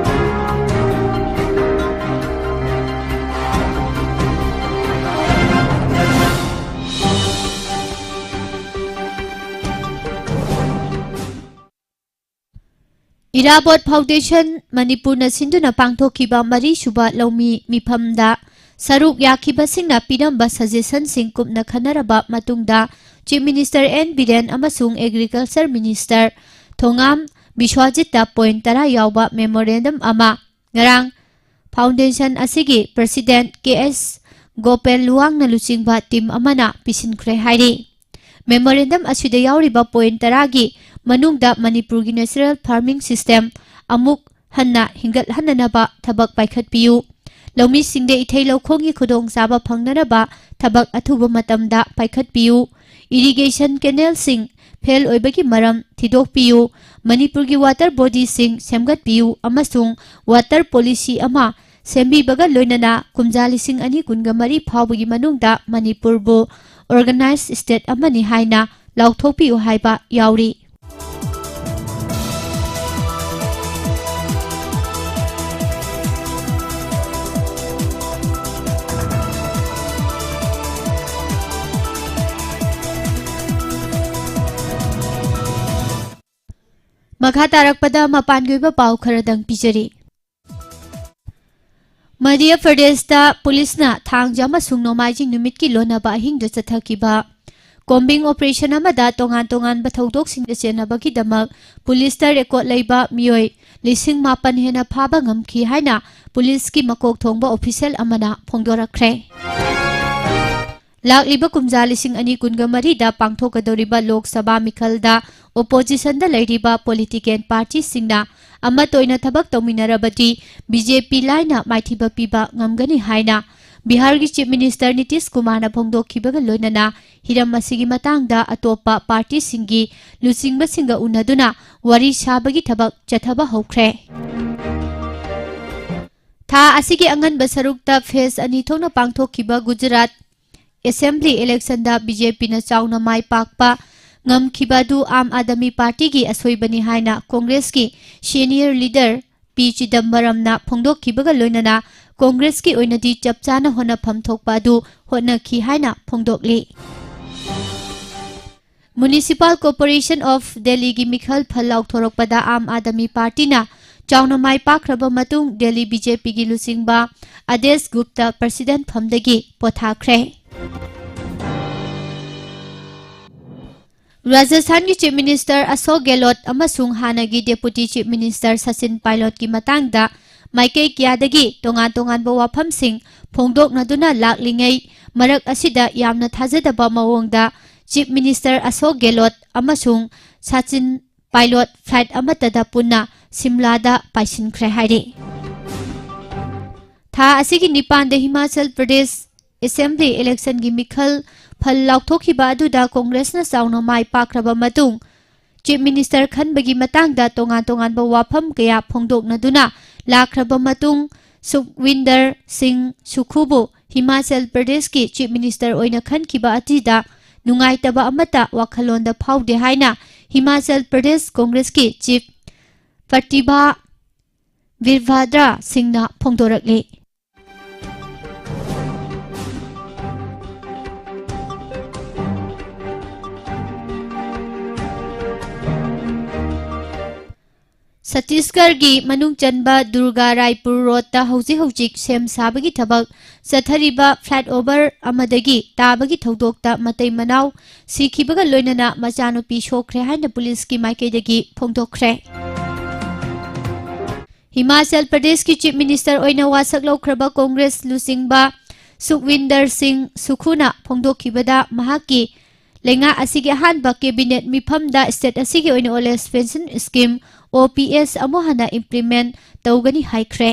ꯏꯔꯥꯕꯣꯠ ꯐꯥꯎꯟꯗꯦꯁꯟ ꯃꯅꯤꯄꯨꯔꯅ ꯁꯤꯟꯗꯨꯅ ꯄꯥꯡꯊꯣꯛꯈꯤꯕ ꯃꯔꯤꯁꯨꯕ ꯂꯧꯃꯤ ꯃꯤꯐꯝꯗ ꯁꯔꯨꯛ ꯌꯥꯈꯤꯕꯁꯤꯡꯅ ꯄꯤꯔꯝꯕ ꯁꯖꯦꯁꯟꯁꯤꯡ ꯀꯨꯞꯅ ꯈꯟꯅꯔꯕ ꯃꯇꯨꯡꯗ Chief Minister N ꯕꯤꯔꯦꯟ ꯑꯃꯁꯨꯡ Agriculture Minister ꯊꯣꯉꯥꯝ ꯕꯤꯁ꯭ꯋꯥꯖꯤꯠꯇ ꯄꯣꯏꯟꯠ ꯇꯔꯥ ꯌꯥꯎꯕ ꯃꯦꯃꯣꯔꯦꯟꯗꯝ ꯑꯃ ꯉꯔꯥꯡ ꯐꯥꯎꯟꯗꯦꯁꯟ ꯑꯁꯤꯒꯤ ꯄ꯭ꯔꯁꯤꯗꯦꯟꯠ ꯀꯦ ꯑꯦꯁ ꯒꯣꯄꯦꯜ ꯂꯨꯋꯥꯡꯅ ꯂꯨꯆꯤꯡꯕ ꯇꯤꯝ ꯑꯃꯅ ꯄꯤꯁꯤꯟꯈ꯭ꯔꯦ ꯍꯥꯏꯔꯤ꯫ ꯃꯦꯃꯣꯔꯦꯟꯗꯝ ꯑꯁꯤꯗ ꯌꯥꯎꯔꯤꯕ ꯄꯣꯏꯟꯠ ꯇꯔꯥꯒꯤ ꯃꯅꯨꯡꯗ ꯃꯅꯤꯄꯨꯔꯒꯤ ꯅꯦꯆꯔꯦꯜ ꯐꯥꯔꯃꯤꯡ ꯁꯤꯁꯇꯦꯝ ꯑꯃꯨꯛ ꯍꯟꯅ ꯍꯤꯡꯒꯠꯍꯟꯅꯅꯕ ꯊꯕꯛ ꯄꯥꯏꯈꯠꯄꯤꯌꯨ꯫ ꯂꯧꯃꯤꯁꯤꯡꯗ ꯏꯊꯩ ꯂꯧꯈꯣꯡꯒꯤ ꯈꯨꯗꯣꯡꯆꯥꯕ ꯐꯪꯅꯅꯕ ꯊꯕꯛ ꯑꯊꯨꯕ ꯃꯇꯝꯗ ꯄꯥꯏꯈꯠꯄꯤꯌꯨ꯫ ꯏꯔꯤꯒꯦꯁꯟ ꯀꯦꯅꯦꯜꯁꯤꯡ ꯐꯦꯜ ꯑꯣꯏꯕꯒꯤ ꯃꯔꯝ ꯊꯤꯗꯣꯛꯄꯤꯌꯨ꯫ ꯃꯅꯤꯄꯨꯔꯒꯤ ꯋꯥꯇꯔ ꯕꯣꯗꯤꯁꯤꯡ ꯁꯦꯝꯒꯠꯄꯤꯌꯨ ꯑꯃꯁꯨꯡ ꯋꯥꯇꯔ ꯄꯣꯂꯤꯁꯤ ꯑꯃ ꯁꯦꯝꯕꯤꯕꯒ ꯂꯣꯏꯅꯅ ꯀꯨꯝꯖꯥ ꯂꯤꯁꯤꯡ ꯑꯅꯤ ꯀꯨꯟꯒ ꯃꯔꯤ ꯐꯥꯎꯕꯒꯤ ꯃꯅꯨꯡꯗ ꯃꯅꯤꯄꯨꯔꯕꯨ ꯑꯣꯔꯒꯅꯥꯏꯖ ꯁ꯭ꯇꯦꯠ ꯑꯃꯅꯤ ꯍꯥꯏꯅ ꯂꯥꯎꯊꯣꯛꯄꯤꯌꯨ ꯍꯥꯏꯕ ꯌꯥꯎꯔꯤ꯫ ꯃꯈꯥ ꯇꯥꯔꯛꯄꯗ ꯃꯄꯥꯟꯒꯤ ꯑꯣꯏꯕ ꯄꯥꯎ ꯈꯔꯗꯪ ꯄꯤꯖꯔꯤ꯫ ꯃꯙ꯭ꯌ ꯄ꯭ꯔꯗꯦꯁꯇ ꯄꯨꯂꯤꯁꯅ ꯊꯥꯡꯖ ꯑꯃꯁꯨꯡ ꯅꯣꯡꯃꯥꯏꯖꯤꯡ ꯅꯨꯃꯤꯠꯀꯤ ꯂꯣꯟꯅꯕ ꯑꯍꯤꯡꯗ ꯆꯠꯊꯈꯤꯕ Combing operation ꯑꯃꯗ ꯇꯣꯉꯥꯟ ꯇꯣꯉꯥꯟꯕ ꯊꯧꯗꯣꯛꯁꯤꯡꯗ ꯆꯦꯟꯅꯕꯒꯤꯗꯃꯛ ꯄꯨꯂꯤꯁꯇ ꯔꯦꯀꯣꯔꯗ ꯂꯩꯕ ꯃꯤꯑꯣꯏ ꯂꯤꯁꯤꯡ ꯃꯥꯄꯟ ꯍꯦꯟꯅ ꯐꯥꯕ ꯉꯝꯈꯤ ꯍꯥꯏꯅ ꯄꯨꯂꯤꯁꯀꯤ ꯃꯀꯣꯛ ꯊꯣꯡꯕ ꯑꯣꯐꯤꯁꯦꯜ ꯑꯃꯅ ꯐꯣꯡꯗꯣꯔꯛꯈ꯭ꯔꯦ꯫ ꯂꯥꯛꯂꯤꯕ ꯀꯨꯝꯖꯥ ꯂꯤꯁꯤꯡ ꯑꯅꯤ ꯀꯨꯟꯒ ꯃꯔꯤꯗ ꯄꯥꯡꯊꯣꯛꯀꯗꯧꯔꯤꯕ ꯂꯣꯛ ꯁꯚꯥ ꯃꯤꯈꯜꯗ ꯑꯣꯄꯣꯖꯤꯁꯟꯗ ꯂꯩꯔꯤꯕ ꯄꯣꯂꯤꯇꯤꯀꯦꯜ ꯄꯥꯔꯇꯤꯁꯤꯡꯅ ꯑꯃꯠꯇ ꯑꯣꯏꯅ ꯊꯕꯛ ꯇꯧꯃꯤꯟꯅꯔꯕꯗꯤ ꯕꯤ ꯖꯦ ꯄꯤ ꯂꯥꯏꯅ ꯃꯥꯏꯊꯤꯕ ꯄꯤꯕ ꯉꯝꯒꯅꯤ ꯍꯥꯏꯅ ꯕꯤꯍꯥꯔꯒꯤ ꯆꯤꯐ ꯃꯤꯅꯤꯁꯇꯔ ꯅꯤꯇꯤꯁ ꯀꯨꯃꯥꯔꯅ ꯐꯣꯡꯗꯣꯛꯈꯤꯕꯒ ꯂꯣꯏꯅꯅ ꯍꯤꯔꯝ ꯑꯁꯤꯒꯤ ꯃꯇꯥꯡꯗ ꯑꯇꯣꯞꯄ ꯄꯥꯔꯇꯤꯁꯤꯡꯒꯤ ꯂꯨꯆꯤꯡꯕꯁꯤꯡꯒ ꯎꯅꯗꯨꯅ ꯋꯥꯔꯤ ꯁꯥꯕꯒꯤ ꯊꯕꯛ ꯆꯠꯊꯕ ꯍꯧꯈ꯭ꯔꯦ꯫ ꯊꯥ ꯑꯁꯤꯒꯤ ꯑꯉꯟꯕ ꯁꯔꯨꯛꯇ ꯐꯦꯁ ꯑꯅꯤ ꯊꯣꯛꯅ ꯄꯥꯡꯊꯣꯛꯈꯤꯕ ꯒꯨꯖꯔꯥꯠ ꯑꯦꯁꯦꯝꯕ꯭ꯂꯤ ꯏꯂꯦꯛꯁꯟꯗ ꯕꯤ ꯖꯦ ꯄꯤꯅ ꯆꯥꯎꯅ ꯃꯥꯏ ꯄꯥꯛꯄ ꯉꯝꯈꯤꯕ ꯑꯗꯨ ꯑꯥꯝ ꯑꯥꯗꯃꯤ ꯄꯥꯔꯇꯤꯒꯤ ꯑꯁꯣꯏꯕꯅꯤ ꯍꯥꯏꯅ ꯀꯣꯡꯒ꯭ꯔꯦꯁꯀꯤ ꯁꯦꯅꯤꯌꯔ ꯂꯤꯗꯔ ꯄꯤ ꯆꯤꯗꯝꯕꯔꯝꯅ ꯐꯣꯡꯗꯣꯛꯈꯤꯕꯒ ꯂꯣꯏꯅꯅ ꯀꯣꯡꯒ꯭ꯔꯦꯁꯀꯤ ꯑꯣꯏꯅꯗꯤ ꯆꯞ ꯆꯥꯅ ꯍꯣꯠꯅꯐꯝ ꯊꯣꯛꯄ ꯑꯗꯨ ꯍꯣꯠꯅꯈꯤ ꯍꯥꯏꯅ ꯐꯣꯡꯗꯣꯛꯂꯤ꯫ Municipal Corporation of Delhiꯒꯤ ꯃꯤꯈꯜ ꯐꯜ ꯂꯥꯎꯊꯣꯔꯛꯄꯗ ꯑꯥꯝ ꯑꯥꯗꯃꯤ ꯄꯥꯔꯇꯤꯅ ꯆꯥꯎꯅ ꯃꯥꯏ ꯄꯥꯛꯈ꯭ꯔꯕ ꯃꯇꯨꯡ ꯗꯦꯜꯂꯤ ꯕꯤ ꯖꯦ ꯄꯤꯒꯤ ꯂꯨꯆꯤꯡꯕ ꯑꯗꯦꯁ ꯒꯨꯞꯇ ꯄ꯭ꯔꯁꯤꯗꯦꯟ ꯐꯝꯗꯒꯤ ꯄꯣꯊꯥꯈ꯭ꯔꯦ꯫ ꯔꯥꯖꯁꯊꯥꯟꯒꯤ ꯆꯤꯐ ꯃꯤꯅꯤꯁꯇꯔ ꯑꯁꯣꯛ ꯒꯦꯂꯣꯠ ꯑꯃꯁꯨꯡ ꯍꯥꯟꯅꯒꯤ ꯗꯦꯄꯨꯇꯤ ꯆꯤꯐ ꯃꯤꯅꯤꯁꯇꯔ ꯁꯆꯤꯟ ꯄꯥꯏꯂꯣꯠꯀꯤ ꯃꯇꯥꯡꯗ ꯃꯥꯏꯀꯩ ꯀꯌꯥꯗꯒꯤ ꯇꯣꯉꯥꯟ ꯇꯣꯉꯥꯟꯕ ꯋꯥꯐꯝꯁꯤꯡ ꯐꯣꯡꯗꯣꯛꯅꯗꯨꯅ ꯂꯥꯛꯂꯤꯉꯩ, ꯃꯔꯛ ꯑꯁꯤꯗ ꯌꯥꯝꯅ ꯊꯥꯖꯗꯕ ꯃꯑꯣꯡꯗ ꯆꯤꯐ ꯃꯤꯅꯤꯁꯇꯔ ꯑꯁꯣꯛ ꯒꯦꯂꯣꯠ ꯑꯃꯁꯨꯡ ꯁꯆꯤꯟ ꯄꯥꯏꯂꯣꯠ ꯐ꯭ꯂꯥꯏꯠ ꯑꯃꯠꯇꯗ ꯄꯨꯟꯅ ꯁꯤꯝꯂꯥꯗ ꯄꯥꯏꯁꯤꯟꯈ꯭ꯔꯦ ꯍꯥꯏꯔꯤ꯫ ꯊꯥ ꯑꯁꯤꯒꯤ ꯅꯤꯄꯥꯟꯗ ꯍꯤꯃꯥꯆꯜ ꯄ꯭ꯔꯗꯦꯁ ꯑꯦꯁꯦꯝꯕ꯭ꯂꯤ ꯏꯂꯦꯛꯁꯟꯒꯤ ꯃꯤꯈꯜ ꯐꯜ ꯂꯥꯎꯊꯣꯛꯈꯤꯕ ꯑꯗꯨꯗ ꯀꯣꯡꯒ꯭ꯔꯦꯁꯅ ꯆꯥꯎꯅ ꯃꯥꯏ ꯄꯥꯛꯈ꯭ꯔꯕ ꯃꯇꯨꯡ, ꯆꯤꯐ ꯃꯤꯅꯤꯁꯇꯔ ꯈꯟꯕꯒꯤ ꯃꯇꯥꯡꯗ ꯇꯣꯉꯥꯟ ꯇꯣꯉꯥꯟꯕ ꯋꯥꯐꯝ ꯀꯌꯥ ꯐꯣꯡꯗꯣꯛꯅꯗꯨꯅ ꯂꯥꯛꯈ꯭ꯔꯕ ꯃꯇꯨꯡ, ꯁꯨꯈꯋꯤꯟꯗꯔ ꯁꯤꯡ ꯁꯨꯈꯨꯕꯨ ꯍꯤꯃꯥꯆꯜ ꯄ꯭ꯔꯗꯦꯁꯀꯤ ꯆꯤꯐ ꯃꯤꯅꯤꯁꯇꯔ ꯑꯣꯏꯅ ꯈꯟꯈꯤꯕ ꯑꯁꯤꯗ ꯅꯨꯡꯉꯥꯏꯇꯕ ꯑꯃꯠꯇ ꯋꯥꯈꯜꯂꯣꯟꯗ ꯐꯥꯎꯗꯦ ꯍꯥꯏꯅ ꯍꯤꯃꯥꯆꯜ ꯄ꯭ꯔꯗꯦꯁ ꯀꯣꯡꯒ꯭ꯔꯦꯁꯀꯤ ꯆꯤꯐ ꯄ꯭ꯔꯇꯤꯚꯥ ꯕꯤꯔꯚꯥꯗ꯭ꯔ ꯁꯤꯡꯅ ꯐꯣꯡꯗꯣꯔꯛꯂꯤ꯫ ꯁꯠꯇꯤꯁꯒꯔꯒꯤ ꯃꯅꯨꯡ ꯆꯟꯕ ꯗꯨꯔꯒꯥ ꯔꯥꯏꯄꯨꯔ ꯔꯣꯗꯇ ꯍꯧꯖꯤꯛ ꯍꯧꯖꯤꯛ ꯁꯦꯝ ꯁꯥꯕꯒꯤ ꯊꯕꯛ ꯆꯠꯊꯔꯤꯕ flyover ꯑꯃꯗꯒꯤ ꯇꯥꯕꯒꯤ ꯊꯧꯗꯣꯛꯇ ꯃꯇꯩ ꯃꯅꯥꯎ ꯁꯤꯈꯤꯕꯒ ꯂꯣꯏꯅꯅ ꯃꯆꯥꯅꯨꯄꯤ ꯁꯣꯛꯈ꯭ꯔꯦ ꯍꯥꯏꯅ ꯄꯨꯂꯤꯁꯀꯤ ꯃꯥꯏꯀꯩꯗꯒꯤ ꯐꯣꯡꯗꯣꯛꯈ꯭ꯔꯦ꯫ ꯍꯤꯃꯥꯆꯜ ꯄ꯭ꯔꯗꯦꯁꯀꯤ Chief Minister ꯑꯣꯏꯅ ꯋꯥꯁꯛ ꯂꯧꯈ꯭ꯔꯕ ꯀꯣꯡꯒ꯭ꯔꯦꯁ ꯂꯨꯆꯤꯡꯕ ꯁꯨꯈꯋꯤꯟꯗꯔ ꯁꯤꯡ ꯁꯨꯈꯨꯅ ꯐꯣꯡꯗꯣꯛꯈꯤꯕꯗ, ꯃꯍꯥꯛꯀꯤ ꯂꯩꯉꯥꯛ ꯑꯁꯤꯒꯤ ꯑꯍꯥꯟꯕ cabinet ꯃꯤꯐꯝꯗ state ꯑꯁꯤꯒꯤ ꯑꯣꯏꯅ Old Age Pension Scheme, O P S, ꯑꯃꯨꯛ ꯍꯟꯅ implement ꯇꯧꯒꯅꯤ ꯍꯥꯏꯈ꯭ꯔꯦ꯫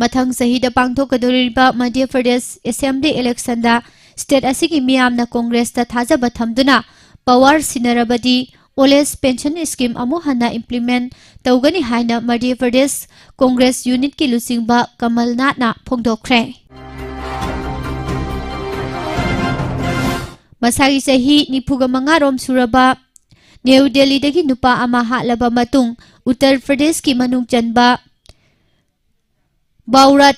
ꯃꯊꯪ ꯆꯍꯤꯗ ꯄꯥꯡꯊꯣꯛꯀꯗꯧꯔꯤꯕ ꯃꯙ꯭ꯌ ꯄ꯭ꯔꯗꯦꯁ Assembly election ꯗ state ꯑꯁꯤꯒꯤ ꯃꯤꯌꯥꯝꯅ ꯀꯣꯡꯒ꯭ꯔꯦꯁꯇ ꯊꯥꯖꯕ ꯊꯝꯗꯨꯅ power ꯁꯤꯟꯅꯔꯕꯗꯤ Old Age Pension Scheme ꯑꯃꯨꯛ ꯍꯟꯅ implement ꯇꯧꯒꯅꯤ ꯍꯥꯏꯅ ꯃꯙ꯭ꯌ ꯄ꯭ꯔꯗꯦꯁ ꯀꯣꯡꯒ꯭ꯔꯦꯁ unit ꯀꯤ ꯂꯨꯆꯤꯡꯕ ꯀꯃꯜ ꯅꯥꯊꯅ ꯐꯣꯡꯗꯣꯛꯈ꯭ꯔꯦ꯫ ꯃꯁꯥꯒꯤ ꯆꯍꯤ ꯅꯤꯐꯨꯒ ꯃꯉꯥ ꯔꯣꯝ ꯁꯨꯔꯕ ꯅ꯭ꯌꯨ ꯗꯦꯜꯂꯤꯗꯒꯤ ꯅꯨꯄꯥ ꯑꯃ ꯍꯥꯠꯂꯕ ꯃꯇꯨꯡ ꯎꯠꯇꯔ ꯄ꯭ꯔꯗꯦꯁꯀꯤ ꯃꯅꯨꯡ ꯆꯟꯕ ꯕꯥꯎꯔꯥꯠ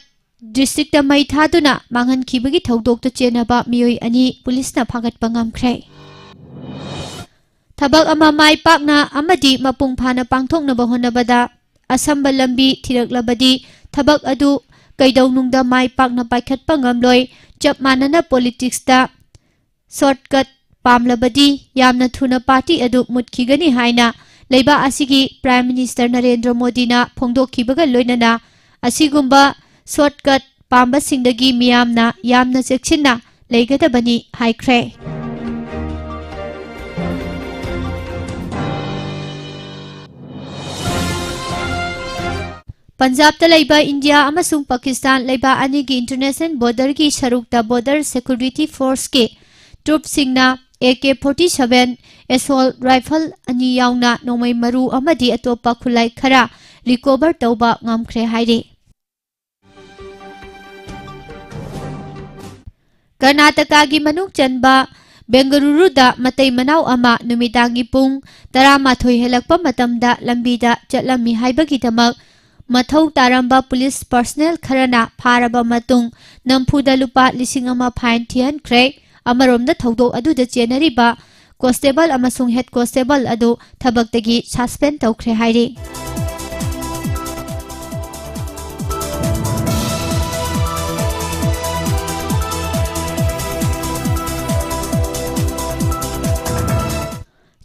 district ꯇ ꯃꯩ ꯊꯥꯗꯨꯅ ꯃꯥꯡꯍꯟꯈꯤꯕꯒꯤ ꯊꯧꯗꯣꯛꯇ ꯆꯦꯟꯅꯕ ꯃꯤꯑꯣꯏ ꯑꯅꯤ ꯄꯨꯂꯤꯁꯅ ꯐꯥꯒꯠꯄ ꯉꯝꯈ꯭ꯔꯦ꯫ ꯊꯕꯛ ꯑꯃ ꯃꯥꯏ ꯄꯥꯛꯅ ꯑꯃꯗꯤ ꯃꯄꯨꯡ ꯐꯥꯅ ꯄꯥꯡꯊꯣꯛꯅꯕ ꯍꯣꯠꯅꯕꯗ ꯑꯁꯝꯕ ꯂꯝꯕꯤ ꯊꯤꯔꯛꯂꯕꯗꯤ ꯊꯕꯛ ꯑꯗꯨ ꯀꯩꯗꯧꯅꯨꯡꯗ ꯃꯥꯏ ꯄꯥꯛꯅ ꯄꯥꯏꯈꯠꯄ ꯉꯝꯂꯣꯏ꯫ ꯆꯞ ꯃꯥꯟꯅꯅ politics ꯇ shortcut ꯄꯥꯝꯂꯕꯗꯤ ꯌꯥꯝꯅ ꯊꯨꯅ party ꯑꯗꯨ ꯃꯨꯠꯈꯤꯒꯅꯤ ꯍꯥꯏꯅ ꯂꯩꯕꯥꯛ ꯑꯁꯤꯒꯤ Prime Minister ꯅꯔꯦꯟꯗ꯭ꯔ ꯃꯣꯗꯤꯅ ꯐꯣꯡꯗꯣꯛꯈꯤꯕꯒ ꯂꯣꯏꯅꯅ ꯑꯁꯤꯒꯨꯝꯕ shortcut ꯄꯥꯝꯕꯁꯤꯡꯗꯒꯤ ꯃꯤꯌꯥꯝꯅ ꯌꯥꯝꯅ ꯆꯦꯛꯁꯤꯟꯅ ꯂꯩꯒꯗꯕꯅꯤ ꯍꯥꯏꯈ꯭ꯔꯦ꯫ ꯄꯟꯖꯥꯕꯇ ꯂꯩꯕ ꯏꯟꯗꯤꯌꯥ ꯑꯃꯁꯨꯡ ꯄꯥꯀꯤꯁꯇꯥꯟ ꯂꯩꯕꯥꯛ ꯑꯅꯤꯒꯤ international border ꯒꯤ ꯁꯔꯨꯛꯇ Border Security Force ꯀꯤ troop ꯁꯤꯡꯅ A K forty seven assault rifle ꯑꯅꯤ ꯌꯥꯎꯅ ꯅꯣꯡꯃꯩ ꯃꯔꯨ ꯑꯃꯗꯤ ꯑꯇꯣꯞꯄ ꯈꯨꯠꯂꯥꯏ ꯈꯔ recover ꯇꯧꯕ ꯉꯝꯈ꯭ꯔꯦ ꯍꯥꯏꯔꯤ꯫ ꯀꯔꯅꯥꯇꯀꯥꯒꯤ ꯃꯅꯨꯡ ꯆꯟꯕ ꯕꯦꯡꯒꯂꯨꯔꯨꯗ ꯃꯇꯩ ꯃꯅꯥꯎ ꯑꯃ ꯅꯨꯃꯤꯗꯥꯡꯒꯤ ꯄꯨꯡ ꯇꯔꯥꯃꯥꯊꯣꯏ ꯍꯦꯜꯂꯛꯄ ꯃꯇꯝꯗ ꯂꯝꯕꯤꯗ ꯆꯠꯂꯝꯃꯤ ꯍꯥꯏꯕꯒꯤꯗꯃꯛ ꯃꯊꯧ ꯇꯥꯔꯝꯕ police personnel ꯈꯔꯅ ꯐꯥꯔꯕ ꯃꯇꯨꯡ ꯅꯝꯐꯨꯗ ꯂꯨꯄꯥ ꯂꯤꯁꯤꯡ ꯑꯃ fine ꯊꯤꯍꯟꯈ꯭ꯔꯦ꯫ ꯑꯃꯔꯣꯝꯗ ꯊꯧꯗꯣꯛ ꯑꯗꯨꯗ ꯆꯦꯟꯅꯔꯤꯕ ꯀꯣꯟꯁꯇꯦꯕꯜ ꯑꯃꯁꯨꯡ ꯍꯦꯗ ꯀꯣꯟꯁꯇꯦꯕꯜ ꯑꯗꯨ ꯊꯕꯛꯇꯒꯤ ꯁꯁꯄꯦꯟ ꯇꯧꯈ꯭ꯔꯦ ꯍꯥꯏꯔꯤ꯫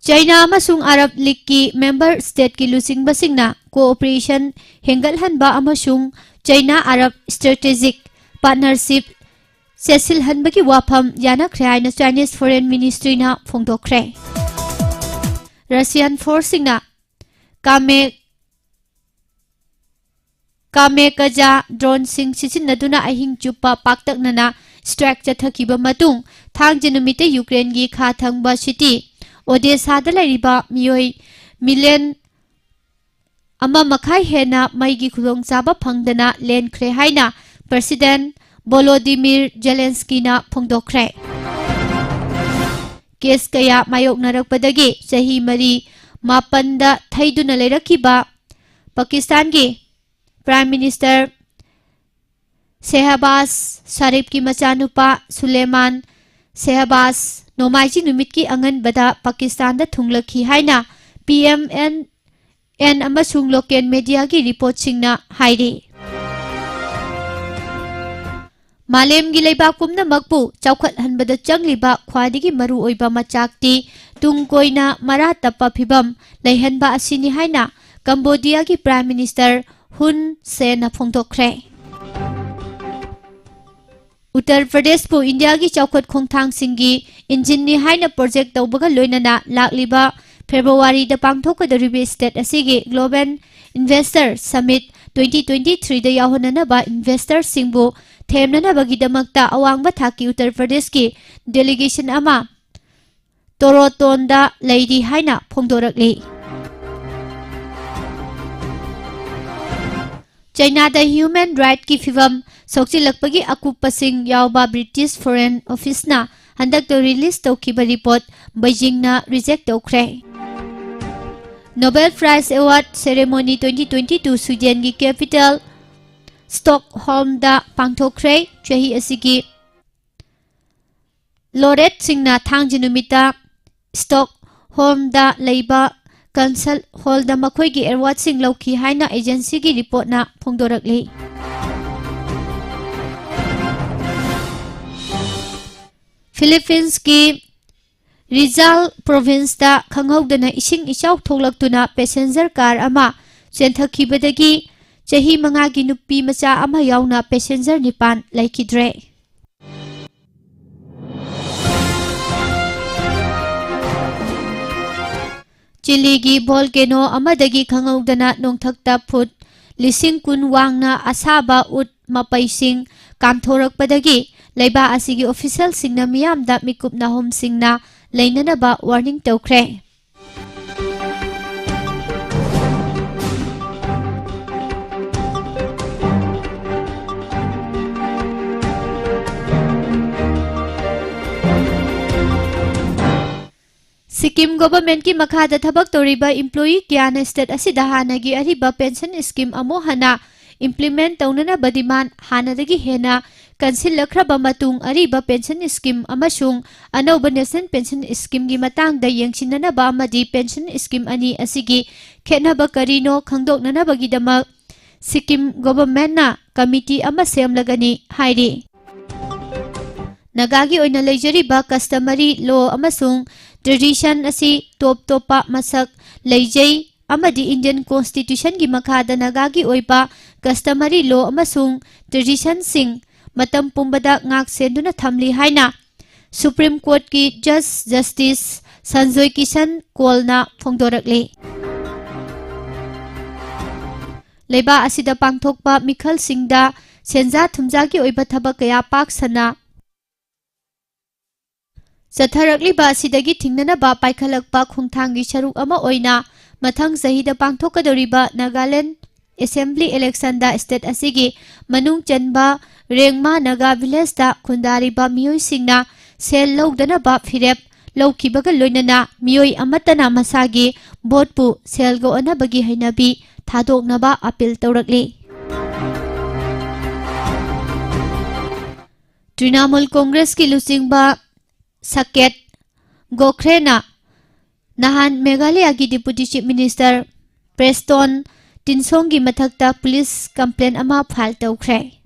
ꯆꯥꯏꯅꯥ ꯑꯃꯁꯨꯡ ꯑꯔꯕ ꯂꯤꯒꯀꯤ ꯃꯦꯝꯕꯔ ꯁ꯭ꯇꯦꯠꯀꯤ ꯂꯨꯆꯤꯡꯕꯁꯤꯡꯅ ꯀꯣꯑꯣꯄꯔꯦꯁꯟ ꯍꯦꯟꯒꯠꯍꯟꯕ ꯑꯃꯁꯨꯡ ꯆꯥꯏꯅꯥ ꯑꯔꯕ ꯁ꯭ꯇ꯭ꯔꯦꯇꯦꯖꯤꯛ ꯄꯥꯔꯠꯅꯔꯁꯤꯞ ꯆꯦꯠꯁꯤꯜꯍꯟꯕꯒꯤ ꯋꯥꯐꯝ ꯌꯥꯅꯈ꯭ꯔꯦ ꯍꯥꯏꯅ ꯆꯥꯏꯅꯤꯁ ꯐꯣꯔꯦꯟ ꯃꯤꯅꯤꯁꯇ꯭ꯔꯤꯅ ꯐꯣꯡꯗꯣꯛꯈ꯭ꯔꯦ꯫ ꯔꯁꯤꯌꯥꯟ ꯐꯣꯔꯁꯁꯤꯡꯅ ꯀꯥꯃꯦ ꯀꯥꯃꯦꯀꯖꯥ ꯗ꯭ꯔꯣꯟꯁꯤꯡ ꯁꯤꯖꯤꯟꯅꯗꯨꯅ ꯑꯍꯤꯡ ꯆꯨꯞꯄ ꯄꯥꯛꯇꯛꯅꯅ ꯁ꯭ꯇ꯭ꯔꯥꯏꯛ ꯆꯠꯊꯈꯤꯕ ꯃꯇꯨꯡ, ꯊꯥꯡꯖ ꯅꯨꯃꯤꯠꯇ ꯌꯨꯀ꯭ꯔꯦꯟꯒꯤ ꯈꯥ ꯊꯪꯕ ꯁꯤꯇꯤ ꯑꯣꯗꯦꯁꯥꯗ ꯂꯩꯔꯤꯕ ꯃꯤꯑꯣꯏ ꯃꯤꯂꯤꯌꯟ ꯑꯃ ꯃꯈꯥꯏ ꯍꯦꯟꯅ ꯃꯩꯒꯤ ꯈꯨꯗꯣꯡꯆꯥꯕ ꯐꯪꯗꯅ ꯂꯦꯟꯈ꯭ꯔꯦ ꯍꯥꯏꯅ ꯄ꯭ꯔꯁꯤꯗꯦꯟ ꯚꯣꯂꯣꯗꯤꯃꯤꯔ ꯖꯦꯂꯦꯟꯁꯀꯤꯅ ꯐꯣꯡꯗꯣꯛꯈ꯭ꯔꯦ꯫ ꯀꯦꯁ ꯀꯌꯥ ꯃꯥꯌꯣꯛꯅꯔꯛꯄꯗꯒꯤ ꯆꯍꯤ ꯃꯔꯤ ꯃꯥꯄꯟꯗ ꯊꯩꯗꯨꯅ ꯂꯩꯔꯛꯈꯤꯕ ꯄꯥꯀꯤꯁꯇꯥꯟꯒꯤ ꯄ꯭ꯔꯥꯏꯝ ꯃꯤꯅꯤꯁꯇꯔ ꯁꯦꯍꯕꯥꯖ ꯁꯔꯤꯐꯀꯤ ꯃꯆꯥꯅꯨꯄꯥ ꯁꯨꯂꯦꯃꯥꯟ ꯁꯦꯍꯕꯥꯖ ꯅꯣꯡꯃꯥꯏꯖꯤꯡ ꯅꯨꯃꯤꯠꯀꯤ ꯑꯉꯟꯕꯗ ꯄꯥꯀꯤꯁꯇꯥꯟꯗ ꯊꯨꯡꯂꯛꯈꯤ ꯍꯥꯏꯅ ꯄꯤ ꯑꯦꯝ ꯑꯦꯟ ꯑꯦꯟ ꯑꯃꯁꯨꯡ ꯂꯣꯀꯦꯜ ꯃꯦꯗꯤꯌꯥꯒꯤ ꯔꯤꯄꯣꯔꯠꯁꯤꯡꯅ ꯍꯥꯏꯔꯤ꯫ ꯃꯥꯂꯦꯝꯒꯤ ꯂꯩꯕꯥꯛ ꯄꯨꯝꯅꯃꯛꯄꯨ ꯆꯥꯎꯈꯠꯍꯟꯕꯗ ꯆꯪꯂꯤꯕ ꯈ꯭ꯋꯥꯏꯗꯒꯤ ꯃꯔꯨꯑꯣꯏꯕ ꯃꯆꯥꯛꯇꯤ ꯇꯨꯡ ꯀꯣꯏꯅ ꯃꯔꯥ ꯇꯞꯄ ꯐꯤꯚꯝ ꯂꯩꯍꯟꯕ ꯑꯁꯤꯅꯤ ꯍꯥꯏꯅ ꯀꯝꯕꯣꯗꯤꯌꯥꯒꯤ ꯄ꯭ꯔꯥꯏꯝ ꯃꯤꯅꯤꯁꯇꯔ ꯍꯨꯟ ꯁꯦꯟꯅ ꯐꯣꯡꯗꯣꯛꯈ꯭ꯔꯦ꯫ ꯎꯠꯇꯔ ꯄ꯭ꯔꯗꯦꯁꯄꯨ ꯏꯟꯗꯤꯌꯥꯒꯤ ꯆꯥꯎꯈꯠ ꯈꯣꯡꯊꯥꯡꯁꯤꯡꯒꯤ ꯏꯟꯖꯤꯟꯅꯤ ꯍꯥꯏꯅ ꯄ꯭ꯔꯣꯖꯦꯛ ꯇꯧꯕꯒ ꯂꯣꯏꯅꯅ ꯂꯥꯛꯂꯤꯕ ꯐꯦꯕ꯭ꯔꯨꯋꯥꯔꯤꯗ ꯄꯥꯡꯊꯣꯛꯀꯗꯧꯔꯤꯕ ꯁ꯭ꯇꯦꯠ ꯑꯁꯤꯒꯤ global investor summit twenty twenty ꯊ꯭ꯔꯤꯗ ꯌꯥꯎꯍꯟꯅꯅꯕ ꯏꯟꯚꯦꯁꯇꯔꯁꯤꯡꯕꯨ ꯊꯦꯝꯅꯅꯕꯒꯤꯗꯃꯛꯇ ꯑꯋꯥꯡꯕ ꯊꯥꯛꯀꯤ ꯎꯠꯇꯔ ꯄ꯭ꯔꯗꯦꯁꯀꯤ ꯗꯦꯂꯤꯒꯦꯁꯟ ꯑꯃ ꯇꯣꯔꯣꯇꯣꯟꯗ ꯂꯩꯔꯤ ꯍꯥꯏꯅ ꯐꯣꯡꯗꯣꯔꯛꯂꯤ꯫ ꯆꯩꯅꯥꯗ ꯍ꯭ꯌꯨꯃꯦꯟ ꯔꯥꯏꯠꯀꯤ ꯐꯤꯚꯝ ꯁꯣꯛꯆꯤꯜꯂꯛꯄꯒꯤ ꯑꯀꯨꯞꯄꯁꯤꯡ ꯌꯥꯎꯕ ꯕ꯭ꯔꯤꯇꯤꯁ ꯐꯣꯔꯦꯟ ꯑꯣꯐꯤꯁꯅ ꯍꯟꯗꯛꯇ ꯔꯤꯂꯤꯖ ꯇꯧꯈꯤꯕ ꯔꯤꯄꯣꯔꯠ ꯕꯩꯖꯤꯡꯅ ꯔꯤꯖꯦꯛ ꯇꯧꯈ꯭ꯔꯦ꯫ Nobel prize award ceremony twenty twenty two ꯁ꯭ꯋꯤꯗꯦꯟꯒꯤ ꯀꯦꯄꯤꯇꯦꯜ ꯁ꯭ꯇꯣꯛꯍꯣꯜꯝꯗ ꯄꯥꯡꯊꯣꯛꯈ꯭ꯔꯦ꯫ ꯆꯍꯤ ꯑꯁꯤꯒꯤ ꯂꯣꯔꯦꯠꯁꯤꯡꯅ ꯊꯥꯡꯖ ꯅꯨꯃꯤꯠꯇ ꯁ꯭ꯇꯣꯛꯍꯣꯝꯗ ꯂꯩꯕ ꯀꯟꯁꯜ ꯍꯣꯜꯗ ꯃꯈꯣꯏꯒꯤ ꯑꯦꯋꯥꯔꯗꯁꯤꯡ ꯂꯧꯈꯤ ꯍꯥꯏꯅ ꯑꯦꯖꯦꯟꯁꯤꯒꯤ ꯔꯤꯄꯣꯔꯠꯅ ꯐꯣꯡꯗꯣꯔꯛꯂꯤ꯫ ꯐꯤꯂꯤꯄꯤꯟꯁꯀꯤ ꯔꯤꯖꯥꯜ ꯄ꯭ꯔꯣꯚꯤꯟꯁꯇ ꯈꯪꯍꯧꯗꯅ ꯏꯁꯤꯡ ꯏꯆꯥꯎ ꯊꯣꯛꯂꯛꯇꯨꯅ ꯄꯦꯁꯦꯟꯖꯔ ꯀꯥꯔ ꯑꯃ ꯆꯦꯟꯊꯈꯤꯕꯗꯒꯤ ꯆꯍꯤ ꯃꯉꯥꯒꯤ ꯅꯨꯄꯤ ꯃꯆꯥ ꯑꯃ ꯌꯥꯎꯅ ꯄꯦꯁꯦꯟꯖꯔ ꯅꯤꯄꯥꯟ ꯂꯩꯈꯤꯗ꯭ꯔꯦ꯫ ꯆꯤꯂꯤꯒꯤ ꯚꯣꯜꯀꯦꯅꯣ ꯑꯃꯗꯒꯤ ꯈꯪꯍꯧꯗꯅ ꯅꯣꯡꯊꯛꯇ ꯐꯨꯠ ꯂꯤꯁꯤꯡ ꯀꯨꯟ ꯋꯥꯡꯅ ꯑꯁꯥꯕ ꯎꯠ ꯃꯄꯩꯁꯤꯡ ꯀꯥꯝꯊꯣꯔꯛꯄꯗꯒꯤ ꯂꯩꯕꯥꯛ ꯑꯁꯤꯒꯤ ꯑꯣꯐꯤꯁꯤꯌꯦꯜꯁꯤꯡꯅ ꯃꯤꯌꯥꯝꯗ ꯃꯤꯀꯨꯞ ꯅꯥꯍꯨꯝꯁꯤꯡꯅ ꯂꯩꯅꯅꯕ ꯋꯥꯔꯅꯤꯡ ꯇꯧꯈ꯭ꯔꯦ꯫ ꯁꯤꯛꯀꯤꯝ ꯒꯣꯚꯔꯟꯃꯦꯟꯠꯀꯤ ꯃꯈꯥꯗ ꯊꯕꯛ ꯇꯧꯔꯤꯕ ꯏꯝꯄ꯭ꯂꯣꯌꯤ ꯀꯌꯥꯅ ꯁ꯭ꯇꯦꯠ ꯑꯁꯤꯗ ꯍꯥꯟꯅꯒꯤ ꯑꯔꯤꯕ ꯄꯦꯟꯁꯟ ꯁ꯭ꯀꯤꯝ ꯑꯃꯨꯛ ꯍꯟꯅ ꯏꯝꯄ꯭ꯂꯤꯃꯦꯟꯠ ꯇꯧꯅꯅꯕ ꯗꯤꯃꯥꯟꯗ ꯍꯥꯟꯅꯗꯒꯤ ꯍꯦꯟꯅ ꯀꯟꯁꯤꯜꯂꯛꯈ꯭ꯔꯕ ꯃꯇꯨꯡ, ꯑꯔꯤꯕ ꯄꯦꯟꯁꯟ ꯁ꯭ꯀꯤꯝ ꯑꯃꯁꯨꯡ ꯑꯅꯧꯕ ꯅꯦꯁꯅꯦꯜ ꯄꯦꯟꯁꯟ ꯁ꯭ꯀꯤꯝꯒꯤ ꯃꯇꯥꯡꯗ ꯌꯦꯡꯁꯤꯟꯅꯅꯕ ꯑꯃꯗꯤ ꯄꯦꯟꯁꯟ ꯁ꯭ꯀꯤꯝ ꯑꯅꯤ ꯑꯁꯤꯒꯤ ꯈꯦꯠꯅꯕ ꯀꯔꯤꯅꯣ ꯈꯪꯗꯣꯛꯅꯅꯕꯒꯤꯗꯃꯛ ꯁꯤꯛꯀꯤꯝ ꯒꯣꯚꯔꯟꯃꯦꯟꯠꯅ ꯀꯃꯤꯇꯤ ꯑꯃ ꯁꯦꯝꯂꯒꯅꯤ ꯍꯥꯏꯔꯤ꯫ ꯅꯥꯒꯥꯒꯤ ꯑꯣꯏꯅ ꯂꯩꯖꯔꯤꯕ ꯀꯁꯇꯃꯔꯤ ꯂꯣ ꯑꯃꯁꯨꯡ ꯇ꯭ꯔꯦꯗꯤꯁꯟ ꯑꯁꯤ ꯇꯣꯞ ꯇꯣꯞꯄ ꯃꯁꯛ ꯂꯩꯖꯩ ꯑꯃꯗꯤ ꯏꯟꯗꯤꯌꯟ ꯀꯣꯟꯁꯇꯤꯇ꯭ꯌꯨꯁꯟꯒꯤ ꯃꯈꯥꯗ ꯅꯥꯒꯥꯒꯤ ꯑꯣꯏꯕ ꯀꯁꯇꯃꯔꯤ ꯂꯣ ꯑꯃꯁꯨꯡ ꯇ꯭ꯔꯦꯗꯤꯁꯟꯁꯤꯡ ꯃꯇꯝ ꯄꯨꯝꯕꯗ ꯉꯥꯛ ꯁꯦꯟꯗꯨꯅ ꯊꯝꯂꯤ ꯍꯥꯏꯅ ꯁꯨꯄ꯭ꯔꯤꯝ ꯀꯣꯔꯠꯀꯤ ꯖꯖ ꯖꯁꯇꯤꯁ ꯁꯟꯖꯣꯏ ꯀꯤꯁꯟ ꯀꯣꯜꯅ ꯐꯣꯡꯗꯣꯔꯛꯂꯤ꯫ ꯂꯩꯕꯥꯛ ꯑꯁꯤꯗ ꯄꯥꯡꯊꯣꯛꯄ ꯃꯤꯈꯜꯁꯤꯡꯗ ꯁꯦꯟꯖꯥ ꯊꯨꯝꯖꯥꯒꯤ ꯑꯣꯏꯕ ꯊꯕꯛ ꯀꯌꯥ ꯄꯥꯛ ꯁꯟꯅ ꯆꯠꯊꯔꯛꯂꯤꯕ ꯑꯁꯤꯗꯒꯤ ꯊꯤꯡꯅꯅꯕ ꯄꯥꯏꯈꯠꯂꯛꯄ ꯈꯣꯡꯊꯥꯡꯒꯤ ꯁꯔꯨꯛ ꯑꯃ ꯑꯣꯏꯅ ꯃꯊꯪ ꯆꯍꯤꯗ ꯄꯥꯡꯊꯣꯛꯀꯗꯧꯔꯤꯕ ꯅꯥꯒꯥꯂꯦꯟꯗ ꯑꯦꯁꯦꯝꯕ꯭ꯂꯤ ꯏꯂꯦꯛꯁꯟꯗ ꯁ꯭ꯇꯦꯠ ꯑꯁꯤꯒꯤ ꯃꯅꯨꯡ ꯆꯟꯕ ꯔꯦꯡꯃꯥ ꯅꯥꯒꯥ ꯚꯤꯂꯦꯖꯇ ꯈꯨꯟꯗꯥꯔꯤꯕ ꯃꯤꯑꯣꯏꯁꯤꯡꯅ ꯁꯦꯜ ꯂꯧꯗꯅꯕ ꯐꯤꯔꯦꯞ ꯂꯧꯈꯤꯕꯒ ꯂꯣꯏꯅꯅ ꯃꯤꯑꯣꯏ ꯑꯃꯠꯇꯅ ꯃꯁꯥꯒꯤ ꯚꯣꯠꯄꯨ ꯁꯦꯜꯒ ꯑꯣꯟꯅꯕꯒꯤ ꯍꯩꯅꯕꯤ ꯊꯥꯗꯣꯛꯅꯕ ꯑꯄꯤꯜ ꯇꯧꯔꯛꯂꯤ꯫ ꯇ꯭ꯔꯤꯅꯥꯃꯨꯜ ꯀꯣꯡꯒ꯭ꯔꯦꯁꯀꯤ ꯂꯨꯆꯤꯡꯕ ꯁꯀꯦꯠ ꯒꯣꯈ꯭ꯔꯦꯅ ꯅꯍꯥꯟ ꯃꯦꯘꯥꯂꯌꯥꯒꯤ Deputy Chief Minister ꯄ꯭ꯔꯦꯁꯇꯣꯟ ꯇꯤꯟꯁꯣꯡꯒꯤ ꯃꯊꯛꯇ police complaint ꯑꯃ file ꯇꯧꯈ꯭ꯔꯦ꯫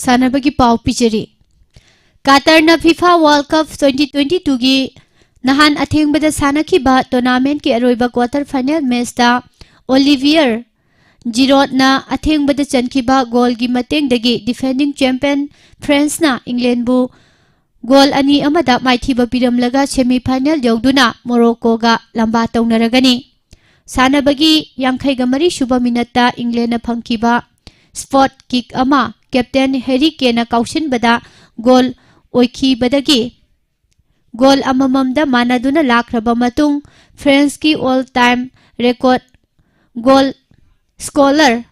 ꯁꯥꯟꯅꯕꯒꯤ ꯄꯥꯎ ꯄꯤꯖꯔꯤ꯫ ꯀꯥꯇꯔꯅ FIFA World Cup twenty twenty-twoꯒꯤ ꯅꯍꯥꯟ ꯑꯊꯦꯡꯕꯗ ꯁꯥꯟꯅꯈꯤꯕ tournamentꯀꯤ ꯑꯔꯣꯏꯕ quarter final matchꯇ Olivier Giroudꯅ ꯑꯊꯦꯡꯕꯗ ꯆꯟꯈꯤꯕ goalꯒꯤ ꯃꯇꯦꯡꯗꯒꯤ defending champion Franceꯅ Englandꯕꯨ goal ꯑꯅꯤ ꯑꯃꯗ ꯃꯥꯏꯊꯤꯕ ꯄꯤꯔꯝꯂꯒ semi final ꯌꯧꯗꯨꯅ Moroccoꯒ ꯂꯝꯕꯥ ꯇꯧꯅꯔꯒꯅꯤ꯫ ꯁꯥꯟꯅꯕꯒꯤ ꯌꯥꯡꯈꯩꯒ ꯃꯔꯤ ꯁꯨꯕ minuteꯇ Englandꯅ ꯐꯪꯈꯤꯕ spot kick ꯑꯃ captain Harry Kaneꯅ ꯀꯥꯎꯁꯤꯟꯕꯗ goal ꯑꯣꯏꯈꯤꯕꯗꯒꯤ goal ꯑꯃꯃꯝꯗ ꯃꯥꯟꯅꯗꯨꯅ ꯂꯥꯛꯈ꯭ꯔꯕ ꯃꯇꯨꯡ, Franceꯀꯤ all time record goal scorer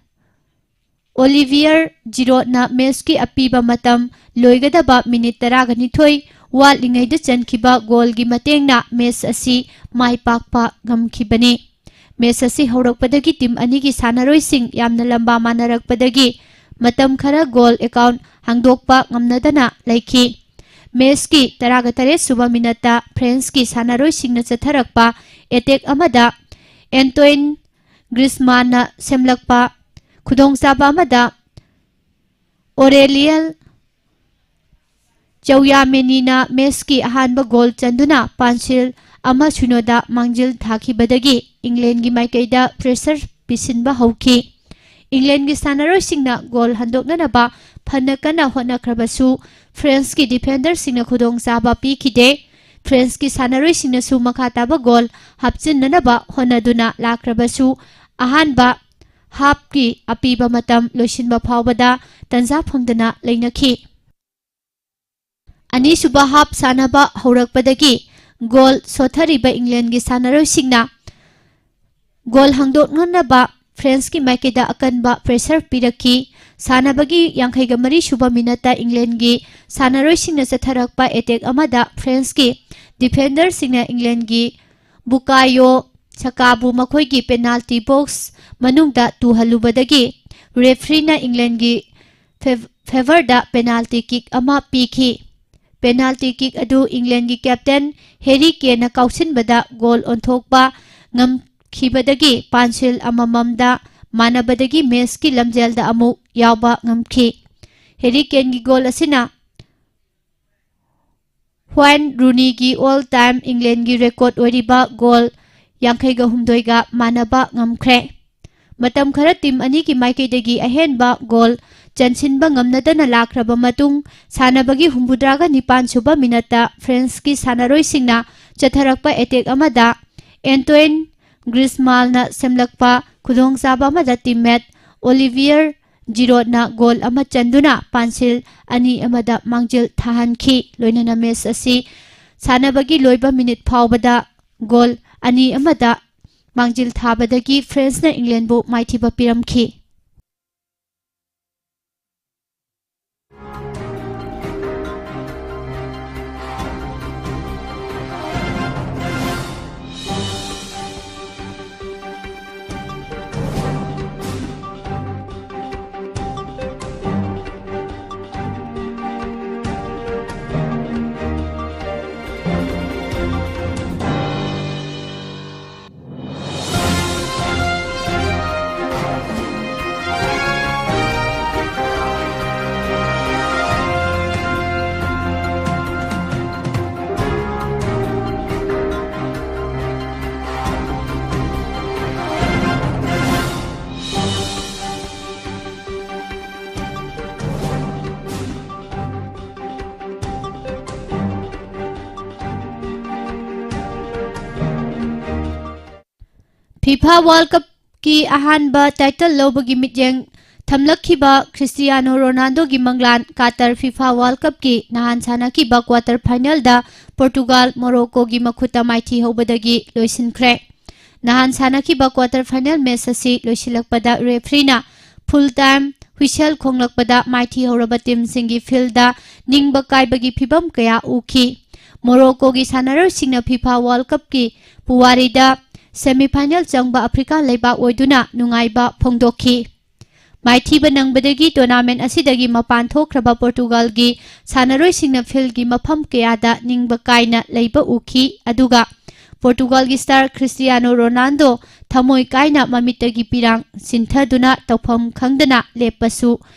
Olivier Giroudꯅ matchꯀꯤ ꯑꯄꯤꯕ ꯃꯇꯝ ꯂꯣꯏꯒꯗꯕ minute ꯇꯔꯥꯒ ꯅꯤꯊꯣꯏ ꯋꯥꯠꯂꯤꯉꯩꯗ ꯆꯟꯈꯤꯕ goalꯒꯤ ꯃꯇꯦꯡꯅ match ꯑꯁꯤ ꯃꯥꯏ ꯄꯥꯛꯄ ꯉꯝꯈꯤꯕꯅꯤ꯫ Match ꯑꯁꯤ ꯍꯧꯔꯛꯄꯗꯒꯤ team ꯑꯅꯤꯒꯤ ꯁꯥꯟꯅꯔꯣꯏꯁꯤꯡ ꯌꯥꯝꯅ ꯂꯝꯕꯥ ꯃꯥꯟꯅꯔꯛꯄꯗꯒꯤ ꯃꯇꯝ ꯈꯔ goal account ꯍꯥꯡꯗꯣꯛꯄ ꯉꯝꯅꯗꯅ ꯂꯩꯈꯤ꯫ Matchꯀꯤ ꯇꯔꯥꯒ ꯇꯔꯦꯠ ꯁꯨꯕ minuteꯇ Franceꯀꯤ ꯁꯥꯟꯅꯔꯣꯏꯁꯤꯡꯅ ꯆꯠꯊꯔꯛꯄ attack ꯑꯃꯗ Antoine Griezmannꯅ ꯁꯦꯝꯂꯛꯄ ꯈꯨꯗꯣꯡꯆꯥꯕ ꯑꯃꯗ Aurelien Tchouameniꯅ matchꯀꯤ ꯑꯍꯥꯟꯕ goal ꯆꯟꯗꯨꯅ ꯄꯥꯟꯁꯤꯜ ꯑꯃ ꯁꯤꯅꯣꯗ ꯃꯥꯡꯖꯤꯜ ꯊꯥꯈꯤꯕꯗꯒꯤ Englandꯒꯤ ꯃꯥꯏꯀꯩꯗ pressure ꯄꯤꯁꯤꯟꯕ ꯍꯧꯈꯤ꯫ Englandꯒꯤ ꯁꯥꯟꯅꯔꯣꯏꯁꯤꯡꯅ goal ꯍꯟꯗꯣꯛꯅꯅꯕ ꯐꯅ ꯀꯟꯅ ꯍꯣꯠꯅꯈ꯭ꯔꯕꯁꯨ, Franceꯀꯤ defenderꯁꯤꯡꯅ ꯈꯨꯗꯣꯡꯆꯥꯕ ꯄꯤꯈꯤꯗꯦ꯫ ꯐ꯭ꯔꯦꯟꯁꯀꯤ ꯁꯥꯟꯅꯔꯣꯏꯁꯤꯡꯅꯁꯨ ꯃꯈꯥ ꯇꯥꯕ ꯒꯣꯜ ꯍꯥꯞꯆꯤꯟꯅꯅꯕ ꯍꯣꯠꯅꯗꯨꯅ ꯂꯥꯛꯈ꯭ꯔꯕꯁꯨ, ꯑꯍꯥꯟꯕ ꯍꯥꯞꯀꯤ ꯑꯄꯤꯕ ꯃꯇꯝ ꯂꯣꯏꯁꯤꯟꯕ ꯐꯥꯎꯕꯗ ꯇꯟꯖꯥ ꯐꯪꯗꯅ ꯂꯩꯅꯈꯤ꯫ ꯑꯅꯤꯁꯨꯕ ꯍꯥꯞ ꯁꯥꯟꯅꯕ ꯍꯧꯔꯛꯄꯗꯒꯤ ꯒꯣꯜ ꯁꯣꯠꯊꯔꯤꯕ ꯏꯪꯂꯦꯟꯒꯤ ꯁꯥꯟꯅꯔꯣꯏꯁꯤꯡꯅ ꯒꯣꯜ ꯍꯥꯡꯗꯣꯛꯅꯅꯕ ꯐ꯭ꯔꯦꯟꯁꯀꯤ ꯃꯥꯏꯀꯩꯗ ꯑꯀꯟꯕ ꯄ꯭ꯔꯦꯁꯔ ꯄꯤꯔꯛꯈꯤ꯫ ꯁꯥꯟꯅꯕꯒꯤ ꯌꯥꯡꯈꯩꯒ ꯃꯔꯤ ꯁꯨꯕ ꯃꯤꯅꯠꯇ ꯏꯪꯂꯦꯟꯒꯤ ꯁꯥꯟꯅꯔꯣꯏꯁꯤꯡꯅ ꯆꯠꯊꯔꯛꯄ ꯑꯦꯇꯦꯛ ꯑꯃꯗ ꯐ꯭ꯔꯦꯟꯁꯀꯤ ꯗꯤꯐꯦꯟꯗꯔꯁꯤꯡꯅ ꯏꯪꯂꯦꯟꯒꯤ ꯕꯨꯀꯥꯌꯣ ꯁꯥꯀꯥꯕꯨ ꯃꯈꯣꯏꯒꯤ ꯄꯦꯅꯥꯜꯇꯤ ꯕꯣꯛꯁ ꯃꯅꯨꯡꯗ ꯇꯨꯍꯜꯂꯨꯕꯗꯒꯤ ꯔꯦꯐ꯭ꯔꯤꯅ ꯏꯪꯂꯦꯟꯒꯤ ꯐꯦꯚ-, ꯐꯦꯚꯔꯗ ꯄꯦꯅꯥꯜꯇꯤ ꯀꯤꯛ ꯑꯃ ꯄꯤꯈꯤ꯫ ꯄꯦꯅꯥꯜꯇꯤ ꯀꯤꯛ ꯑꯗꯨ ꯏꯪꯂꯦꯟꯒꯤ ꯀꯦꯞꯇꯦꯟ ꯍꯦꯔꯤ ꯀꯦꯟꯅ ꯀꯥꯎꯁꯤꯟꯕꯗ ꯒꯣꯜ ꯑꯣꯟꯊꯣꯛꯄ ꯉꯝꯈꯤꯕꯗꯒꯤ ꯄꯥꯟꯁꯤꯜ ꯑꯃꯃꯝꯗ ꯃꯥꯟꯅꯕꯗꯒꯤ ꯃꯦꯆꯀꯤ ꯂꯝꯖꯦꯜꯗ ꯑꯃꯨꯛ ꯌꯥꯎꯕ ꯉꯝꯈꯤ꯫ ꯍꯦꯔꯤ ꯀꯦꯟꯒꯤ ꯒꯣꯜ ꯑꯁꯤꯅ ꯋꯥꯌꯟ ꯔꯨꯅꯤꯒꯤ ꯑꯣꯜ ꯇꯥꯏꯝ ꯏꯪꯂꯦꯟꯒꯤ ꯔꯦꯀꯣꯔꯗ ꯑꯣꯏꯔꯤꯕ ꯒꯣꯜ ꯌꯥꯡꯈꯩꯒ ꯍꯨꯝꯗꯣꯏꯒ ꯃꯥꯟꯅꯕ ꯉꯝꯈ꯭ꯔꯦ꯫ ꯃꯇꯝ ꯈꯔ ꯇꯤꯝ ꯑꯅꯤꯒꯤ ꯃꯥꯏꯀꯩꯗꯒꯤ ꯑꯍꯦꯟꯕ ꯒꯣꯜ ꯆꯟꯁꯤꯟꯕ ꯉꯝꯅꯗꯅ ꯂꯥꯛꯈ꯭ꯔꯕ ꯃꯇꯨꯡ, ꯁꯥꯟꯅꯕꯒꯤ ꯍꯨꯝꯐꯨꯇꯔꯥꯒ ꯅꯤꯄꯥꯟ ꯁꯨꯕ ꯃꯤꯅꯠꯇ ꯐ꯭ꯔꯦꯟꯁꯀꯤ ꯁꯥꯟꯅꯔꯣꯏꯁꯤꯡꯅ ꯆꯠꯊꯔꯛꯄ ꯑꯦꯇꯦꯛ ꯑꯃꯗ ꯑꯦꯟꯇꯣꯏꯟ ꯒ꯭ꯔꯤꯁꯃꯥꯜꯅ ꯁꯦꯝꯂꯛꯄ ꯈꯨꯗꯣꯡꯆꯥꯕ ꯑꯃꯗ ꯇꯤꯝꯃꯦꯠ ꯑꯣꯂꯤꯚꯤꯌꯔ ꯖꯤꯔꯣꯗꯅ ꯒꯣꯜ ꯑꯃ ꯆꯟꯗꯨꯅ ꯄꯥꯟꯁꯤꯜ ꯑꯅꯤ ꯑꯃꯗ ꯃꯥꯡꯖꯤꯜ ꯊꯥꯍꯟꯈꯤ꯫ ꯂꯣꯏꯅꯅ ꯃꯦꯆ ꯑꯁꯤ ꯁꯥꯟꯅꯕꯒꯤ ꯂꯣꯏꯕ ꯃꯤꯅꯤꯠ ꯐꯥꯎꯕꯗ ꯒꯣꯜ ꯑꯅꯤ ꯑꯃꯗ ꯃꯥꯡꯖꯤꯜ ꯊꯥꯕꯗꯒꯤ ꯐ꯭ꯔꯦꯟꯁꯅ ꯏꯪꯂꯦꯟꯕꯨ ꯃꯥꯏꯊꯤꯕ ꯄꯤꯔꯝꯈꯤ꯫ FIFA World Cupꯀꯤ ꯑꯍꯥꯟꯕ title ꯂꯧꯕꯒꯤ ꯃꯤꯠꯌꯦꯡ ꯊꯝꯂꯛꯈꯤꯕ ꯈ꯭ꯔꯤꯁꯇꯤꯌꯥꯅꯣ ꯔꯣꯅꯥꯜꯗꯣꯒꯤ ꯃꯪꯂꯥꯟ ꯀꯥꯇꯔ FIFA World Cupꯀꯤ ꯅꯍꯥꯟ ꯁꯥꯟꯅꯈꯤꯕ quarter finalꯗ ꯄꯣꯔꯇꯨꯒꯥꯜ ꯃꯣꯔꯣꯀꯣꯒꯤ ꯃꯈꯨꯠꯇ ꯃꯥꯏꯊꯤ ꯍꯧꯕꯗꯒꯤ ꯂꯣꯏꯁꯤꯟꯈ꯭ꯔꯦ꯫ ꯅꯍꯥꯟ ꯁꯥꯟꯅꯈꯤꯕ quarter final match ꯑꯁꯤ ꯂꯣꯏꯁꯤꯜꯂꯛꯄꯗ refereeꯅ full time whistle ꯈꯣꯡꯂꯛꯄꯗ ꯃꯥꯏꯊꯤ ꯍꯧꯔꯕ teamꯁꯤꯡꯒꯤ fieldꯗ ꯅꯤꯡꯕ ꯀꯥꯏꯕꯒꯤ ꯐꯤꯚꯝ ꯀꯌꯥ ꯎꯈꯤ꯫ ꯃꯣꯔꯣꯀꯣꯒꯤ ꯁꯥꯟꯅꯔꯣꯏꯁꯤꯡꯅ FIFA World Cupꯀꯤ ꯄꯨꯋꯥꯔꯤꯗ semi final ꯆꯪꯕ ꯑꯐ꯭ꯔꯤꯀꯥ ꯂꯩꯕꯥꯛ ꯑꯣꯏꯗꯨꯅ ꯅꯨꯡꯉꯥꯏꯕ ꯐꯣꯡꯗꯣꯛꯈꯤ꯫ ꯃꯥꯏꯊꯤꯕ ꯅꯪꯕꯗꯒꯤ tournament ꯑꯁꯤꯗꯒꯤ ꯃꯄꯥꯟ ꯊꯣꯛꯈ꯭ꯔꯕ ꯄꯣꯔꯇꯨꯒꯥꯜꯒꯤ ꯁꯥꯟꯅꯔꯣꯏꯁꯤꯡꯅ fieldꯒꯤ ꯃꯐꯝ ꯀꯌꯥꯗ ꯅꯤꯡꯕ ꯀꯥꯏꯅ ꯂꯩꯕ ꯎꯈꯤ, ꯑꯗꯨꯒ ꯄꯣꯔꯇꯨꯒꯥꯜꯒꯤ star ꯈ꯭ꯔꯤꯁꯇꯤꯌꯥꯅꯣ ꯔꯣꯅꯥꯜꯗꯣ ꯊꯃꯣꯏ ꯀꯥꯏꯅ ꯃꯃꯤꯠꯇꯒꯤ ꯄꯤꯔꯥꯡ ꯆꯤꯟꯊꯗꯨꯅ ꯇꯧꯐꯝ ꯈꯪꯗꯅ ꯂꯦꯞꯄꯁꯨ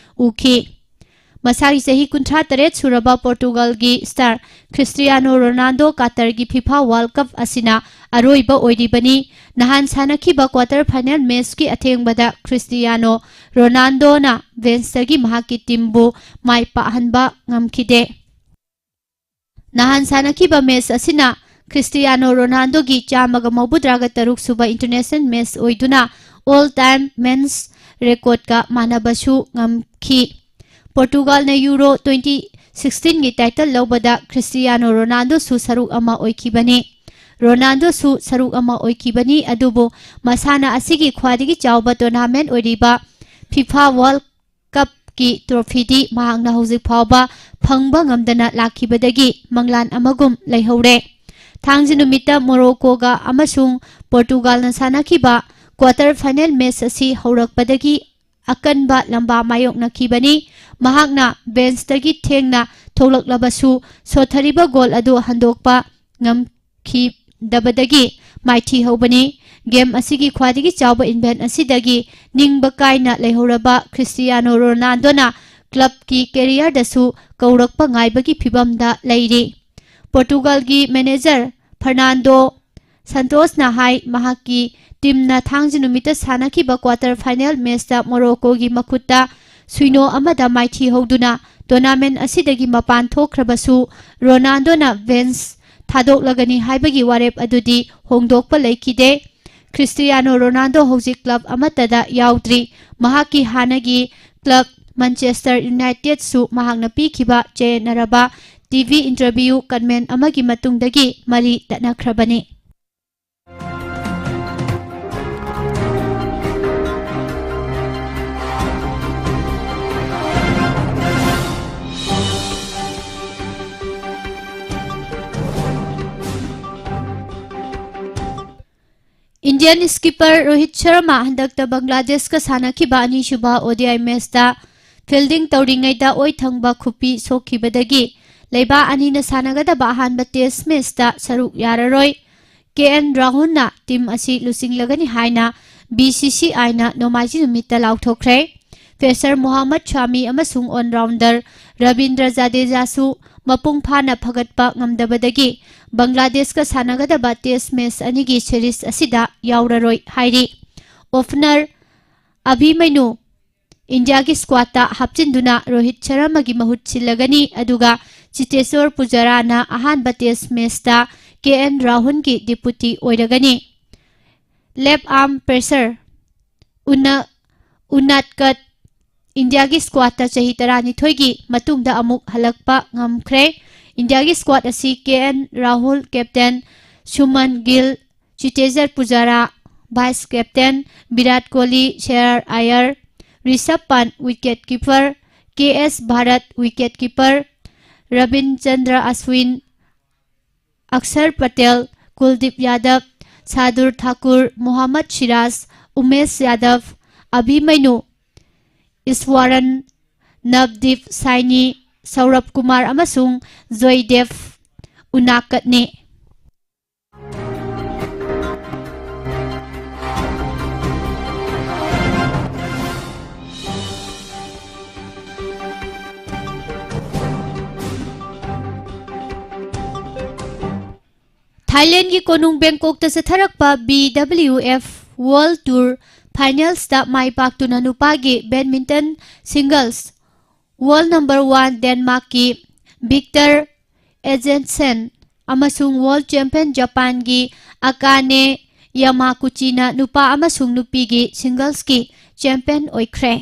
ꯎꯈꯤ꯫ ꯃꯁꯥꯒꯤ ꯆꯍꯤ ꯀꯨꯟꯊ꯭ꯔꯥ ꯇꯔꯦꯠ ꯁꯨꯔꯕ ꯄꯣꯔꯇꯨꯒꯥꯜꯒꯤ star ꯈ꯭ꯔꯤꯁꯇꯤꯌꯥꯅꯣ ꯔꯣꯅꯥꯜꯗꯣ ꯀꯥꯇꯔꯒꯤ FIFA World Cup ꯑꯁꯤꯅ ꯑꯔꯣꯏꯕ ꯑꯣꯏꯔꯤꯕꯅꯤ꯫ ꯅꯍꯥꯟ ꯁꯥꯟꯅꯈꯤꯕ quarter final matchꯀꯤ ꯑꯊꯦꯡꯕꯗ ꯈ꯭ꯔꯤꯁꯇꯤꯌꯥꯅꯣ ꯔꯣꯅꯥꯜꯗꯣꯅ benchꯇꯒꯤ ꯃꯍꯥꯛꯀꯤ teamꯕꯨ ꯃꯥꯏ ꯄꯥꯛꯍꯟꯕ ꯉꯝꯈꯤꯗꯦ꯫ ꯅꯍꯥꯟ ꯁꯥꯟꯅꯈꯤꯕ match ꯑꯁꯤꯅ ꯈ꯭ꯔꯤꯁꯇꯤꯌꯥꯅꯣ ꯔꯣꯅꯥꯜꯗꯣꯒꯤ ꯆꯥꯝꯃꯒ ꯃꯧꯗ꯭ꯔꯥꯒ ꯇꯔꯨꯛ ꯁꯨꯕ international match ꯑꯣꯏꯗꯨꯅ all time men's recordꯀ ꯃꯥꯟꯅꯕꯁꯨ ꯉꯝꯈꯤ꯫ ꯄꯣꯔꯇꯨꯒꯥꯜꯅ Euro twenty sixteenꯒꯤ title ꯂꯧꯕꯗ ꯈ꯭ꯔꯤꯁꯇꯤꯌꯥꯅꯣ ꯔꯣꯅꯥꯜꯗꯣꯁꯨ ꯁꯔꯨꯛ ꯑꯃ ꯑꯣꯏꯈꯤꯕꯅꯤ꯫ ꯔꯣꯅꯥꯜꯗꯣꯁꯨ ꯁꯔꯨꯛ ꯑꯃ ꯑꯣꯏꯈꯤꯕꯅꯤ, ꯑꯗꯨꯕꯨ ꯃꯁꯥꯟꯅ ꯑꯁꯤꯒꯤ ꯈ꯭ꯋꯥꯏꯗꯒꯤ ꯆꯥꯎꯕ tournament ꯑꯣꯏꯔꯤꯕ FIFA World Cupꯀꯤ trophyꯗꯤ ꯃꯍꯥꯛꯅ ꯍꯧꯖꯤꯛ ꯐꯥꯎꯕ ꯐꯪꯕ ꯉꯝꯗꯅ ꯂꯥꯛꯈꯤꯕꯗꯒꯤ ꯃꯪꯂꯥꯟ ꯑꯃꯒꯨꯝ ꯂꯩꯍꯧꯔꯦ꯫ ꯊꯥꯡꯖ ꯅꯨꯃꯤꯠꯇ ꯃꯣꯔꯣꯀꯣꯒ ꯑꯃꯁꯨꯡ ꯄꯣꯔꯇꯨꯒꯥꯜꯅ ꯁꯥꯟꯅꯈꯤꯕ quarter final match ꯑꯁꯤ ꯍꯧꯔꯛꯄꯗꯒꯤ ꯑꯀꯟꯕ ꯂꯝꯕꯥ ꯃꯥꯌꯣꯛꯅꯈꯤꯕꯅꯤ꯫ ꯃꯍꯥꯛꯅ benchꯇꯒꯤ ꯊꯦꯡꯅ ꯊꯣꯛꯂꯛꯂꯕꯁꯨ ꯁꯣꯠꯊꯔꯤꯕ goal ꯑꯗꯨ ꯍꯟꯗꯣꯛꯄ ꯉꯝꯈꯤꯗꯕꯗꯒꯤ ꯃꯥꯏꯊꯤ ꯍꯧꯕꯅꯤ꯫ Game ꯑꯁꯤꯒꯤ ꯈ꯭ꯋꯥꯏꯗꯒꯤ ꯆꯥꯎꯕ event ꯑꯁꯤꯗꯒꯤ ꯅꯤꯡꯕ ꯀꯥꯏꯅ ꯂꯩꯍꯧꯔꯕ ꯈ꯭ꯔꯤꯁꯇꯤꯌꯥꯅꯣ ꯔꯣꯅꯥꯜꯗꯣꯅ clubꯀꯤ careerꯗꯁꯨ ꯀꯧꯔꯛꯄ ꯉꯥꯏꯕꯒꯤ ꯐꯤꯚꯝꯗ ꯂꯩꯔꯤ꯫ ꯄꯣꯔꯇꯨꯒꯥꯜꯒꯤ manager ꯐꯔꯅꯥꯟꯗꯣ ꯁꯟꯇꯣꯁꯅ ꯍꯥꯏ, ꯃꯍꯥꯛꯀꯤ teamꯅ ꯊꯥꯡꯖ ꯅꯨꯃꯤꯠꯇ ꯁꯥꯟꯅꯈꯤꯕ quarter final matchꯇ ꯃꯣꯔꯣꯀꯣꯒꯤ ꯃꯈꯨꯠꯇ ꯁꯨꯏꯅꯣ ꯑꯃꯗ ꯃꯥꯏꯊꯤ ꯍꯧꯗꯨꯅ tournament ꯑꯁꯤꯗꯒꯤ ꯃꯄꯥꯟ ꯊꯣꯛꯈ꯭ꯔꯕꯁꯨ, ꯔꯣꯅꯥꯜꯗꯣꯅ bench ꯊꯥꯗꯣꯛꯂꯒꯅꯤ ꯍꯥꯏꯕꯒꯤ ꯋꯥꯔꯦꯞ ꯑꯗꯨꯗꯤ ꯍꯣꯡꯗꯣꯛꯄ ꯂꯩꯈꯤꯗꯦ꯫ ꯈ꯭ꯔꯤꯁꯇꯤꯌꯥꯅꯣ ꯔꯣꯅꯥꯜꯗꯣ ꯍꯧꯖꯤꯛ ꯀ꯭ꯂꯕ ꯑꯃꯠꯇꯗ ꯌꯥꯎꯗ꯭ꯔꯤ꯫ ꯃꯍꯥꯛꯀꯤ ꯍꯥꯟꯅꯒꯤ ꯀ꯭ꯂꯕ ꯃꯟꯆꯦꯁꯇꯔ ꯌꯨꯅꯥꯏꯇꯦꯗꯁꯨ ꯃꯍꯥꯛꯅ ꯄꯤꯈꯤꯕ ꯆꯌꯦꯠꯅꯔꯕ ꯇꯤ ꯚꯤ ꯏꯟꯇꯔꯚ꯭ꯌꯨ ꯀꯃꯦꯟ ꯑꯃꯒꯤ ꯃꯇꯨꯡꯗꯒꯤ ꯃꯔꯤ ꯇꯠꯅꯈ꯭ꯔꯕꯅꯤ꯫ ꯏꯟꯗꯤꯌꯟ ꯁ꯭ꯀꯤꯄꯔ ꯔꯣꯍꯤꯠ ꯁꯔꯃ ꯍꯟꯗꯛꯇ ꯕꯪꯒ꯭ꯂꯥꯗꯦꯁꯀ ꯁꯥꯟꯅꯈꯤꯕ ꯑꯅꯤꯁꯨꯕ ꯑꯣ ꯗꯤ ꯑꯥꯏ ꯃꯦꯆꯇ ꯐꯤꯜꯗꯤꯡ ꯇꯧꯔꯤꯉꯩꯗ ꯑꯣꯏ ꯊꯪꯕ ꯈꯨꯄꯤ ꯁꯣꯛꯈꯤꯕꯗꯒꯤ ꯂꯩꯕꯥꯛ ꯑꯅꯤꯅ ꯁꯥꯟꯅꯒꯗꯕ ꯑꯍꯥꯟꯕ ꯇꯦꯁ ꯃꯦꯆꯇ ꯁꯔꯨꯛ ꯌꯥꯔꯔꯣꯏ꯫ ꯀꯦ ꯑꯦꯟ ꯔꯥꯍꯨꯜꯅ ꯇꯤꯝ ꯑꯁꯤ ꯂꯨꯆꯤꯡꯂꯒꯅꯤ ꯍꯥꯏꯅ ꯕꯤ ꯁꯤ ꯁꯤ ꯑꯥꯏꯅ ꯅꯣꯡꯃꯥꯏꯖꯤꯡ ꯅꯨꯃꯤꯠꯇ ꯂꯥꯎꯊꯣꯛꯈ꯭ꯔꯦ꯫ ꯄꯦꯁꯔ ꯃꯣꯍꯥꯃꯠ ꯁꯥꯃꯤ ꯑꯃꯁꯨꯡ ꯑꯣꯜꯔꯥꯎꯟꯗꯔ ꯔꯕꯤꯟꯗ꯭ꯔ ꯖꯗꯦꯖꯥꯁꯨ ꯃꯄꯨꯡ ꯐꯥꯅ ꯐꯒꯠꯄ ꯉꯝꯗꯕꯗꯒꯤ ꯕꯪꯒ꯭ꯂꯥꯗꯦꯁꯀ ꯁꯥꯟꯅꯒꯗꯕ ꯇꯦꯁ ꯃꯦꯆ ꯑꯅꯤꯒꯤ ꯁꯦꯔꯤꯖ ꯑꯁꯤꯗ ꯌꯥꯎꯔꯔꯣꯏ ꯍꯥꯏꯔꯤ꯫ ꯑꯣꯄꯅꯔ ꯑꯚꯤꯃꯩꯅꯨ ꯏꯟꯗꯤꯌꯥꯒꯤ ꯁ꯭ꯀ꯭ꯋꯥꯗꯇ ꯍꯥꯞꯆꯤꯟꯗꯨꯅ ꯔꯣꯍꯤꯠ ꯁꯔꯃꯒꯤ ꯃꯍꯨꯠ ꯁꯤꯜꯂꯒꯅꯤ, ꯑꯗꯨꯒ ꯆꯤꯇꯦꯁꯣꯔ ꯄꯨꯖꯥꯔꯥꯅ ꯑꯍꯥꯟꯕ ꯇꯦꯁ ꯃꯦꯆꯇ ꯀꯦ ꯑꯦꯟ ꯔꯥꯍꯨꯜꯒꯤ ꯗꯤꯄꯨꯇꯤ ꯑꯣꯏꯔꯒꯅꯤ꯫ ꯂꯦꯐ ꯑꯥꯔꯝ ꯄꯦꯁꯔ ꯎꯅ-, ꯎꯅꯥꯠꯀꯠ ꯏꯟꯗꯤꯌꯥꯒꯤ ꯁ꯭ꯀ꯭ꯋꯥꯗꯇ ꯆꯍꯤ ꯇꯔꯥꯅꯤꯊꯣꯏꯒꯤ ꯃꯇꯨꯡꯗ ꯑꯃꯨꯛ ꯍꯜꯂꯛꯄ ꯉꯝꯈ꯭ꯔꯦ꯫ ꯏꯟꯗꯤꯌꯥꯒꯤ ꯁ꯭ꯀ꯭ꯋꯥꯗ ꯑꯁꯤ K L Rahul, captain Shubman Gill, Cheteshwar Pujara, vice captain Virat Kohli, Shreyas Iyer, Rishabh Pant wicket keeper, K S Bharat wicket keeper, Ravichandran Ashwin, Axar Patel, Kuldeep Yadav, Shardul Thakur, ꯃꯣꯍꯥꯃꯗ Siraj, Umesh ꯌꯥꯗꯕ, ꯑꯚꯤꯃꯩꯅꯨ, ꯏꯁ꯭ꯋꯔꯟ, ꯅꯕꯗꯤꯞ ꯁꯥꯏꯅꯤ, ꯁꯧꯔꯚ ꯀꯨꯃꯥꯔ ꯑꯃꯁꯨꯡ ꯖꯣꯏꯗꯦꯕ ꯎꯅꯥꯗꯀꯠꯅꯤ꯫ ꯊꯥꯏꯂꯦꯟꯒꯤ ꯀꯣꯅꯨꯡ ꯕꯦꯡꯀꯣꯛꯇ ꯆꯠꯊꯔꯛꯄ B W F world tour ꯐꯥꯏꯅꯦꯜꯁꯇ ꯃꯥꯏ ꯄꯥꯛꯇꯨꯅ ꯅꯨꯄꯥꯒꯤ badminton singles world number one ꯗꯦꯟꯃꯥꯔꯛꯀꯤ ꯚꯤꯛꯇꯔ ꯑꯦꯖꯦꯟꯁꯦꯟ ꯑꯃꯁꯨꯡ ꯋꯥꯔꯜꯗ ꯆꯦꯝꯄꯤꯌꯟ ꯖꯄꯥꯟꯒꯤ ꯑꯀꯥꯅꯦ ꯌꯥꯃꯥꯒꯨꯆꯤꯅ ꯅꯨꯄꯥ ꯑꯃꯁꯨꯡ ꯅꯨꯄꯤꯒꯤ ꯁꯤꯡꯒꯜꯁꯀꯤ ꯆꯦꯝꯄꯤꯌꯟ ꯑꯣꯏꯈ꯭ꯔꯦ꯫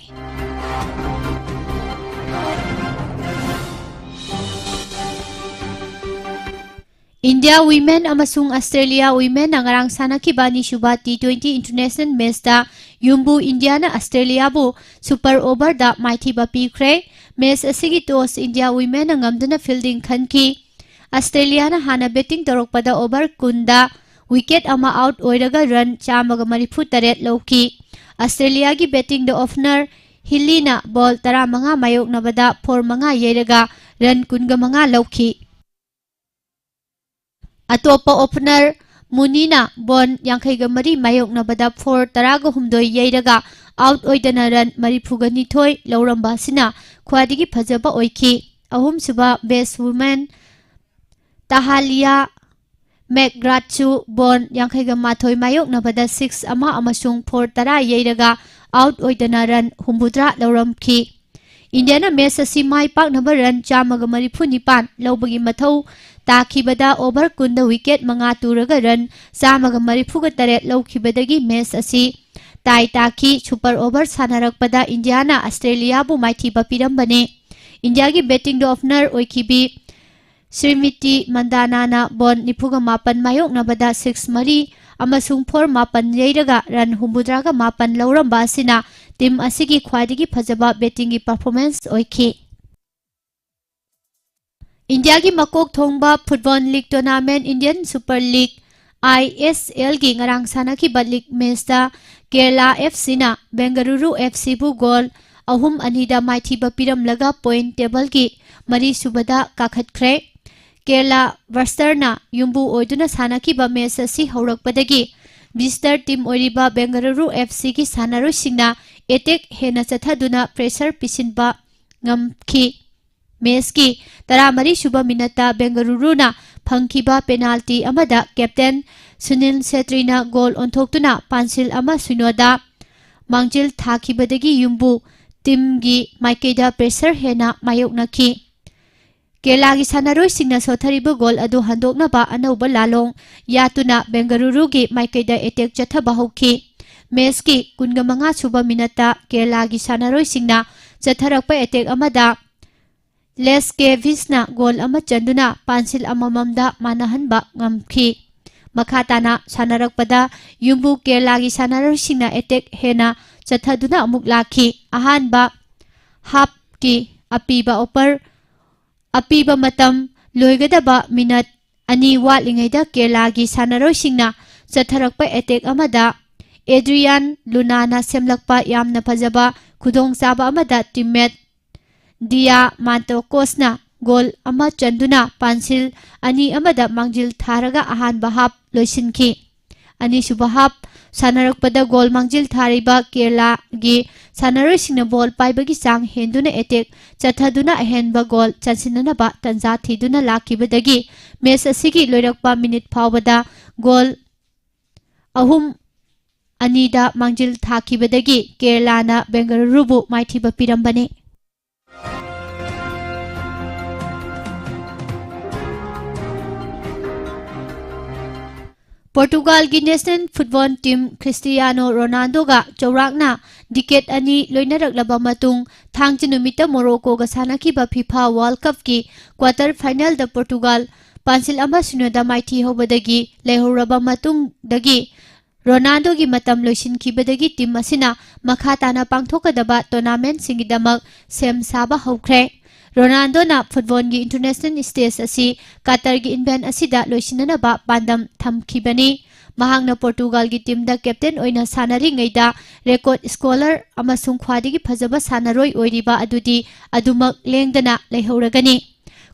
ꯏꯟꯗꯤꯌꯥ ꯋꯤꯃꯦꯟ ꯑꯃꯁꯨꯡ ꯑꯁꯇ꯭ꯔꯦꯂꯤꯌꯥ ꯋꯤꯃꯦꯟꯅ ꯉꯔꯥꯡ ꯁꯥꯟꯅꯈꯤꯕ ꯑꯅꯤꯁꯨꯕ ꯇꯤ ꯇ꯭ꯋꯦꯟꯇꯤ ꯏꯟꯇꯔꯅꯦꯁꯅꯦꯜ ꯃꯦꯆꯇ ꯌꯨꯝꯕꯨ ꯏꯟꯗꯤꯌꯥꯅ ꯑꯁꯇ꯭ꯔꯦꯂꯤꯌꯥꯕꯨ ꯁꯨꯄꯔ ꯑꯣꯚꯔꯗ ꯃꯥꯏꯊꯤꯕ ꯄꯤꯈ꯭ꯔꯦ꯫ ꯃꯦꯆ ꯑꯁꯤꯒꯤ ꯇꯣꯁ ꯏꯟꯗꯤꯌꯥ ꯋꯤꯃꯦꯟꯅ ꯉꯝꯗꯨꯅ ꯐꯤꯜꯗꯤꯡ ꯈꯟꯈꯤ꯫ ꯑꯁꯇ꯭ꯔꯦꯂꯤꯌꯥꯅ ꯍꯥꯟꯅ ꯕꯦꯇꯤꯡ ꯇꯧꯔꯛꯄꯗ ꯑꯣꯚꯔ ꯀꯨꯟꯗ ꯋꯤꯀꯦꯠ ꯑꯃ ꯑꯥꯎꯠ ꯑꯣꯏꯔꯒ ꯔꯟ ꯆꯥꯝꯃꯒ ꯃꯔꯤꯐꯨ ꯇꯔꯦꯠ ꯂꯧꯈꯤ꯫ ꯑꯁꯇ꯭ꯔꯦꯂꯤꯌꯥꯒꯤ ꯕꯦꯇꯤꯡꯗ ꯑꯣꯄꯅꯔ ꯍꯤꯂꯤꯅ ꯕꯣꯜ ꯇꯔꯥꯃꯉꯥ ꯃꯥꯌꯣꯛꯅꯕꯗ ꯐꯣꯔ ꯃꯉꯥ ꯌꯩꯔꯒ ꯔꯟ ꯀꯨꯟꯒ ꯃꯉꯥ ꯂꯧꯈꯤ꯫ ꯑꯇꯣꯞꯄ ꯑꯣꯄꯅꯔ ꯃꯨꯅꯤꯅ ꯕꯣꯜ ꯌꯥꯡꯈꯩꯒ ꯃꯔꯤ ꯃꯥꯌꯣꯛꯅꯕꯗ ꯐꯣꯔ ꯇꯔꯥꯒ ꯍꯨꯝꯗꯣꯏ ꯌꯩꯔꯒ ꯑꯥꯎꯠ ꯑꯣꯏꯗꯅ ꯔꯟ ꯃꯔꯤꯐꯨꯒ ꯅꯤꯊꯣꯏ ꯂꯧꯔꯝꯕ ꯑꯁꯤꯅ ꯈ꯭ꯋꯥꯏꯗꯒꯤ ꯐꯖꯕ ꯑꯣꯏꯈꯤ꯫ ꯑꯍꯨꯝꯁꯨꯕ ꯕꯦꯁ ꯋꯨꯃꯦꯟ ꯇꯍꯥꯂꯤꯌꯥ ꯃꯦꯛꯒ꯭ꯔꯥꯠꯁꯨ ꯕꯣꯜ ꯌꯥꯡꯈꯩꯒ ꯃꯥꯊꯣꯏ ꯃꯥꯌꯣꯛꯅꯕꯗ ꯁꯤꯛꯁ ꯑꯃ ꯑꯃꯁꯨꯡ ꯐꯣꯔ ꯇꯔꯥ ꯌꯩꯔꯒ ꯑꯥꯎꯠ ꯑꯣꯏꯗꯅ ꯔꯟ ꯍꯨꯝꯐꯨꯇꯔꯥ ꯂꯧꯔꯝꯈꯤ꯫ ꯏꯟꯗꯤꯌꯥꯅ ꯃꯦꯆ ꯑꯁꯤ ꯃꯥꯏ ꯄꯥꯛꯅꯕ ꯔꯟ ꯆꯥꯝꯃꯒ ꯃꯔꯤꯐꯨ ꯅꯤꯄꯥꯟ ꯂꯧꯕꯒꯤ ꯃꯊꯧ ꯇꯥꯈꯤꯕꯗ ꯑꯣꯚꯔ ꯀꯨꯟꯗ ꯋꯤꯀꯦꯠ ꯃꯉꯥ ꯇꯨꯔꯒ ꯔꯟ ꯆꯥꯝꯃꯒ ꯃꯔꯤꯐꯨꯒ ꯇꯔꯦꯠ ꯂꯧꯈꯤꯕꯗꯒꯤ ꯃꯦꯆ ꯑꯁꯤ ꯇꯥꯏ ꯇꯥꯈꯤ꯫ ꯁꯨꯄꯔ ꯑꯣꯚꯔ ꯁꯥꯟꯅꯔꯛꯄꯗ ꯏꯟꯗꯤꯌꯥꯅ ꯑꯁꯇ꯭ꯔꯦꯂꯤꯌꯥꯕꯨ ꯃꯥꯏꯊꯤꯕ ꯄꯤꯔꯝꯕꯅꯤ꯫ ꯏꯟꯗꯤꯌꯥꯒꯤ ꯕꯦꯇꯤꯡꯗ ꯑꯣꯄꯅꯔ ꯑꯣꯏꯈꯤꯕꯤ ꯁ꯭ꯔꯤꯃꯤꯇꯤ ꯃꯟꯗꯥꯅꯥꯅ ꯕꯣꯜ ꯅꯤꯐꯨꯒ ꯃꯥꯄꯟ ꯃꯥꯌꯣꯛꯅꯕꯗ ꯁꯤꯛꯁ ꯃꯔꯤ ꯑꯃꯁꯨꯡ ꯐꯣꯔ ꯃꯥꯄꯟ ꯌꯩꯔꯒ ꯔꯟ ꯍꯨꯝꯐꯨꯇꯔꯥꯒ ꯃꯥꯄꯟ ꯂꯧꯔꯝꯕ ꯑꯁꯤꯅ ꯇꯤꯝ ꯑꯁꯤꯒꯤ ꯈ꯭ꯋꯥꯏꯗꯒꯤ ꯐꯖꯕ ꯕꯦꯇꯤꯡꯒꯤ ꯄꯔꯐꯣꯔꯃꯦꯟꯁ ꯑꯣꯏꯈꯤ꯫ ꯏꯟꯗꯤꯌꯥꯒꯤ ꯃꯀꯣꯛ ꯊꯣꯡꯕ football league tournament Indian super league, I S ꯑꯦꯜꯒꯤ ꯉꯔꯥꯡ ꯁꯥꯟꯅꯈꯤꯕ ꯂꯤꯒ ꯃꯦꯆꯇ ꯀꯦꯔꯂꯥ ꯑꯦꯐ ꯁꯤꯅ ꯕꯦꯡꯒꯂꯨꯔꯨ ꯑꯦꯐ ꯁꯤꯕꯨ ꯒꯣꯜ ꯑꯍꯨꯝ ꯑꯅꯤꯗ ꯃꯥꯏꯊꯤꯕ ꯄꯤꯔꯝꯂꯒ ꯄꯣꯏꯟ ꯇꯦꯕꯜꯒꯤ ꯃꯔꯤꯁꯨꯕꯗ ꯀꯥꯈꯠꯈ꯭ꯔꯦ꯫ ꯀꯦꯔꯂꯥ ꯕ꯭ꯂꯥꯁꯇꯔꯅ ꯌꯨꯝꯕꯨ ꯑꯣꯏꯗꯨꯅ ꯁꯥꯟꯅꯈꯤꯕ ꯃꯦꯆ ꯑꯁꯤ ꯍꯧꯔꯛꯄꯗꯒꯤ ꯚꯤꯖꯤꯇꯔ ꯇꯤꯝ ꯑꯣꯏꯔꯤꯕ ꯕꯦꯡꯒꯂꯨꯔꯨ ꯑꯦꯐ ꯁꯤꯒꯤ ꯁꯥꯟꯅꯔꯣꯏꯁꯤꯡꯅ ꯑꯦꯇꯦꯛ ꯍꯦꯟꯅ ꯆꯠꯊꯗꯨꯅ ꯄ꯭ꯔꯦꯁꯔ ꯄꯤꯁꯤꯟꯕ ꯉꯝꯈꯤ꯫ ꯃꯦꯆꯀꯤ ꯇꯔꯥꯃꯔꯤ ꯁꯨꯕ ꯃꯤꯅꯠꯇ ꯕꯦꯡꯒꯂꯨꯔꯨꯅ ꯐꯪꯈꯤꯕ ꯄꯦꯅꯥꯜꯇꯤ ꯑꯃꯗ ꯀꯦꯞꯇꯦꯟ ꯁꯨꯅꯤꯜ ꯁꯦꯇ꯭ꯔꯤꯅ ꯒꯣꯜ ꯑꯣꯟꯊꯣꯛꯇꯨꯅ ꯄꯥꯟꯁꯤꯜ ꯑꯃ ꯁꯤꯅꯣꯗ ꯃꯥꯡꯖꯤꯜ ꯊꯥꯈꯤꯕꯗꯒꯤ ꯌꯨꯝꯕꯨ ꯇꯤꯝꯒꯤ ꯃꯥꯏꯀꯩꯗ ꯄ꯭ꯔꯦꯁꯔ ꯍꯦꯟꯅ ꯃꯥꯌꯣꯛꯅꯈꯤ꯫ ꯀꯦꯔꯂꯥꯒꯤ ꯁꯥꯟꯅꯔꯣꯏꯁꯤꯡꯅ ꯁꯣꯊꯔꯤꯕ ꯒꯣꯜ ꯑꯗꯨ ꯍꯟꯗꯣꯛꯅꯕ ꯑꯅꯧꯕ ꯂꯥꯂꯣꯡ ꯌꯥꯇꯨꯅ ꯕꯦꯡꯒꯂꯨꯔꯨꯒꯤ ꯃꯥꯏꯀꯩꯗ ꯑꯦꯇꯦꯛ ꯆꯠꯊꯕ ꯍꯧꯈꯤ꯫ ꯃꯦꯆꯀꯤ ꯀꯨꯟꯃꯉꯥ ꯁꯨꯕ ꯃꯤꯅꯠꯇ ꯀꯦꯔꯂꯥꯒꯤ ꯁꯥꯟꯅꯔꯣꯏꯁꯤꯡꯅ ꯆꯠꯊꯔꯛꯄ ꯑꯦꯇꯦꯛ ꯑꯃꯗ ꯂꯦꯁꯀꯦꯚꯤꯁꯅ ꯒꯣꯜ ꯑꯃ ꯆꯟꯗꯨꯅ ꯄꯥꯟꯁꯤꯜ ꯑꯃꯃꯝꯗ ꯃꯥꯟꯅꯍꯟꯕ ꯉꯝꯈꯤ꯫ ꯃꯈꯥ ꯇꯥꯅ ꯁꯥꯟꯅꯔꯛꯄꯗ ꯌꯨꯝꯕꯨ ꯀꯦꯔꯂꯥꯒꯤ ꯁꯥꯟꯅꯔꯣꯏꯁꯤꯡꯅ ꯑꯦꯇꯦꯛ ꯍꯦꯟꯅ ꯆꯠꯊꯗꯨꯅ ꯑꯃꯨꯛ ꯂꯥꯛꯈꯤ꯫ ꯑꯍꯥꯟꯕ ꯍꯥꯞꯀꯤ ꯑꯄꯤꯕ ꯑꯣꯄꯔ ꯑꯄꯤꯕ ꯃꯇꯝ ꯂꯣꯏꯒꯗꯕ ꯃꯤꯅꯠ ꯑꯅꯤ ꯋꯥꯠꯂꯤꯉꯩꯗ ꯀꯦꯔꯂꯥꯒꯤ ꯁꯥꯟꯅꯔꯣꯏꯁꯤꯡꯅ ꯆꯠꯊꯔꯛꯄ ꯑꯦꯇꯦꯛ ꯑꯃꯗ ꯑꯦꯗ꯭ꯔꯤꯌꯥꯟ ꯂꯨꯅꯥꯅ ꯁꯦꯝꯂꯛꯄ ꯌꯥꯝꯅ ꯐꯖꯕ ꯈꯨꯗꯣꯡꯆꯥꯕ ꯑꯃꯗ ꯇꯤꯝꯃꯦꯠ ꯗꯤꯌꯥ ꯃꯥꯟꯇꯣꯀꯣꯁꯅ ꯒꯣꯜ ꯑꯃ ꯆꯟꯗꯨꯅ ꯄꯥꯟꯁꯤꯜ ꯑꯅꯤ ꯑꯃꯗ ꯃꯥꯡꯖꯤꯜ ꯊꯥꯔꯒ ꯑꯍꯥꯟꯕ ꯍꯥꯞ ꯂꯣꯏꯁꯤꯟꯈꯤ꯫ ꯑꯅꯤꯁꯨꯕ ꯍꯥꯞ ꯁꯥꯟꯅꯔꯛꯄꯗ ꯒꯣꯜ ꯃꯥꯡꯖꯤꯜ ꯊꯥꯔꯤꯕ ꯀꯦꯔꯂꯥꯒꯤ ꯁꯥꯟꯅꯔꯣꯏꯁꯤꯡꯅ ꯕꯣꯜ ꯄꯥꯏꯕꯒꯤ ꯆꯥꯡ ꯍꯦꯟꯗꯨꯅ ꯑꯦꯇꯦꯛ ꯆꯠꯊꯗꯨꯅ ꯑꯍꯦꯟꯕ ꯒꯣꯜ ꯆꯟꯁꯤꯟꯅꯅꯕ ꯇꯟꯖꯥ ꯊꯤꯗꯨꯅ ꯂꯥꯛꯈꯤꯕꯗꯒꯤ ꯃꯦꯆ ꯑꯁꯤꯒꯤ ꯂꯣꯏꯔꯛꯄ ꯃꯤꯅꯤꯠ ꯐꯥꯎꯕꯗ ꯒꯣꯜ ꯑꯍꯨꯝ ꯑꯅꯤꯗ ꯃꯥꯡꯖꯤꯜ ꯊꯥꯈꯤꯕꯗꯒꯤ ꯀꯦꯔꯂꯥꯅ ꯕꯦꯡꯒꯂꯨꯔꯨꯕꯨ ꯃꯥꯏꯊꯤꯕ ꯄꯤꯔꯝꯕꯅꯤ꯫ ꯄꯣꯔꯇꯨꯒꯥꯜꯒꯤ ꯅꯦꯁꯅꯦꯜ ꯐꯨꯠꯕꯣꯜ ꯇꯤꯝ ꯈ꯭ꯔꯤꯁꯇꯤꯌꯥꯅꯣ ꯔꯣꯅꯥꯜꯗꯣꯒ ꯆꯧꯔꯥꯛꯅ ꯗꯤꯀꯦꯠ ꯑꯅꯤ ꯂꯣꯏꯅꯔꯛꯂꯕ ꯃꯇꯨꯡ ꯊꯥꯡꯖ ꯅꯨꯃꯤꯠꯇ ꯃꯣꯔꯣꯀꯣꯒ ꯁꯥꯟꯅꯈꯤꯕ ꯐꯤꯐꯥ ꯋꯥꯔꯜ ꯀꯞꯀꯤ ꯀ꯭ꯋꯥꯇꯔ ꯐꯥꯏꯅꯦꯜꯗ ꯄꯣꯔꯇꯨꯒꯥꯜ ꯄꯥꯟꯁꯤꯜ ꯑꯃ ꯁꯤꯅꯣꯗ ꯃꯥꯏꯊꯤ ꯍꯧꯕꯗꯒꯤ ꯂꯩꯍꯧꯔꯕ ꯃꯇꯨꯡꯗꯒꯤ ꯔꯣꯅꯥꯜꯗꯣꯒꯤ ꯃꯇꯝ ꯂꯣꯏꯁꯤꯟꯈꯤꯕꯗꯒꯤ ꯇꯤꯝ ꯑꯁꯤꯅ ꯃꯈꯥ ꯇꯥꯅ ꯄꯥꯡꯊꯣꯛꯀꯗꯕ ꯇꯣꯔꯅꯥꯃꯦꯟꯠꯁꯤꯡꯒꯤꯗꯃꯛ ꯁꯦꯝ ꯁꯥꯕ ꯍꯧꯈ꯭ꯔꯦ꯫ ꯔꯣꯅꯥꯜꯗꯣꯅ ꯐꯨꯠꯕꯣꯜꯒꯤ ꯏꯟꯇꯔꯅꯦꯁꯅꯦꯜ ꯁ꯭ꯇꯦꯖ ꯑꯁꯤ ꯀꯇꯔꯒꯤ ꯏꯚꯦꯟꯠ ꯑꯁꯤꯗ ꯂꯣꯏꯁꯤꯟꯅꯅꯕ ꯄꯥꯟꯗꯝ ꯊꯝꯈꯤꯕꯅꯤ꯫ ꯃꯍꯥꯛꯅ ꯄꯣꯔꯇꯨꯒꯥꯜꯒꯤ ꯇꯤꯝꯗ ꯀꯦꯞꯇꯦꯟ ꯑꯣꯏꯅ ꯁꯥꯟꯅꯔꯤꯉꯩꯗ ꯔꯦꯀꯣꯔꯗ ꯁ꯭ꯀꯣꯂꯔ ꯑꯃꯁꯨꯡ ꯈ꯭ꯋꯥꯏꯗꯒꯤ ꯐꯖꯕ ꯁꯥꯟꯅꯔꯣꯏ ꯑꯣꯏꯔꯤꯕ ꯑꯗꯨꯗꯤ ꯑꯗꯨꯃꯛ ꯂꯦꯡꯗꯅ ꯂꯩꯍꯧꯔꯒꯅꯤ꯫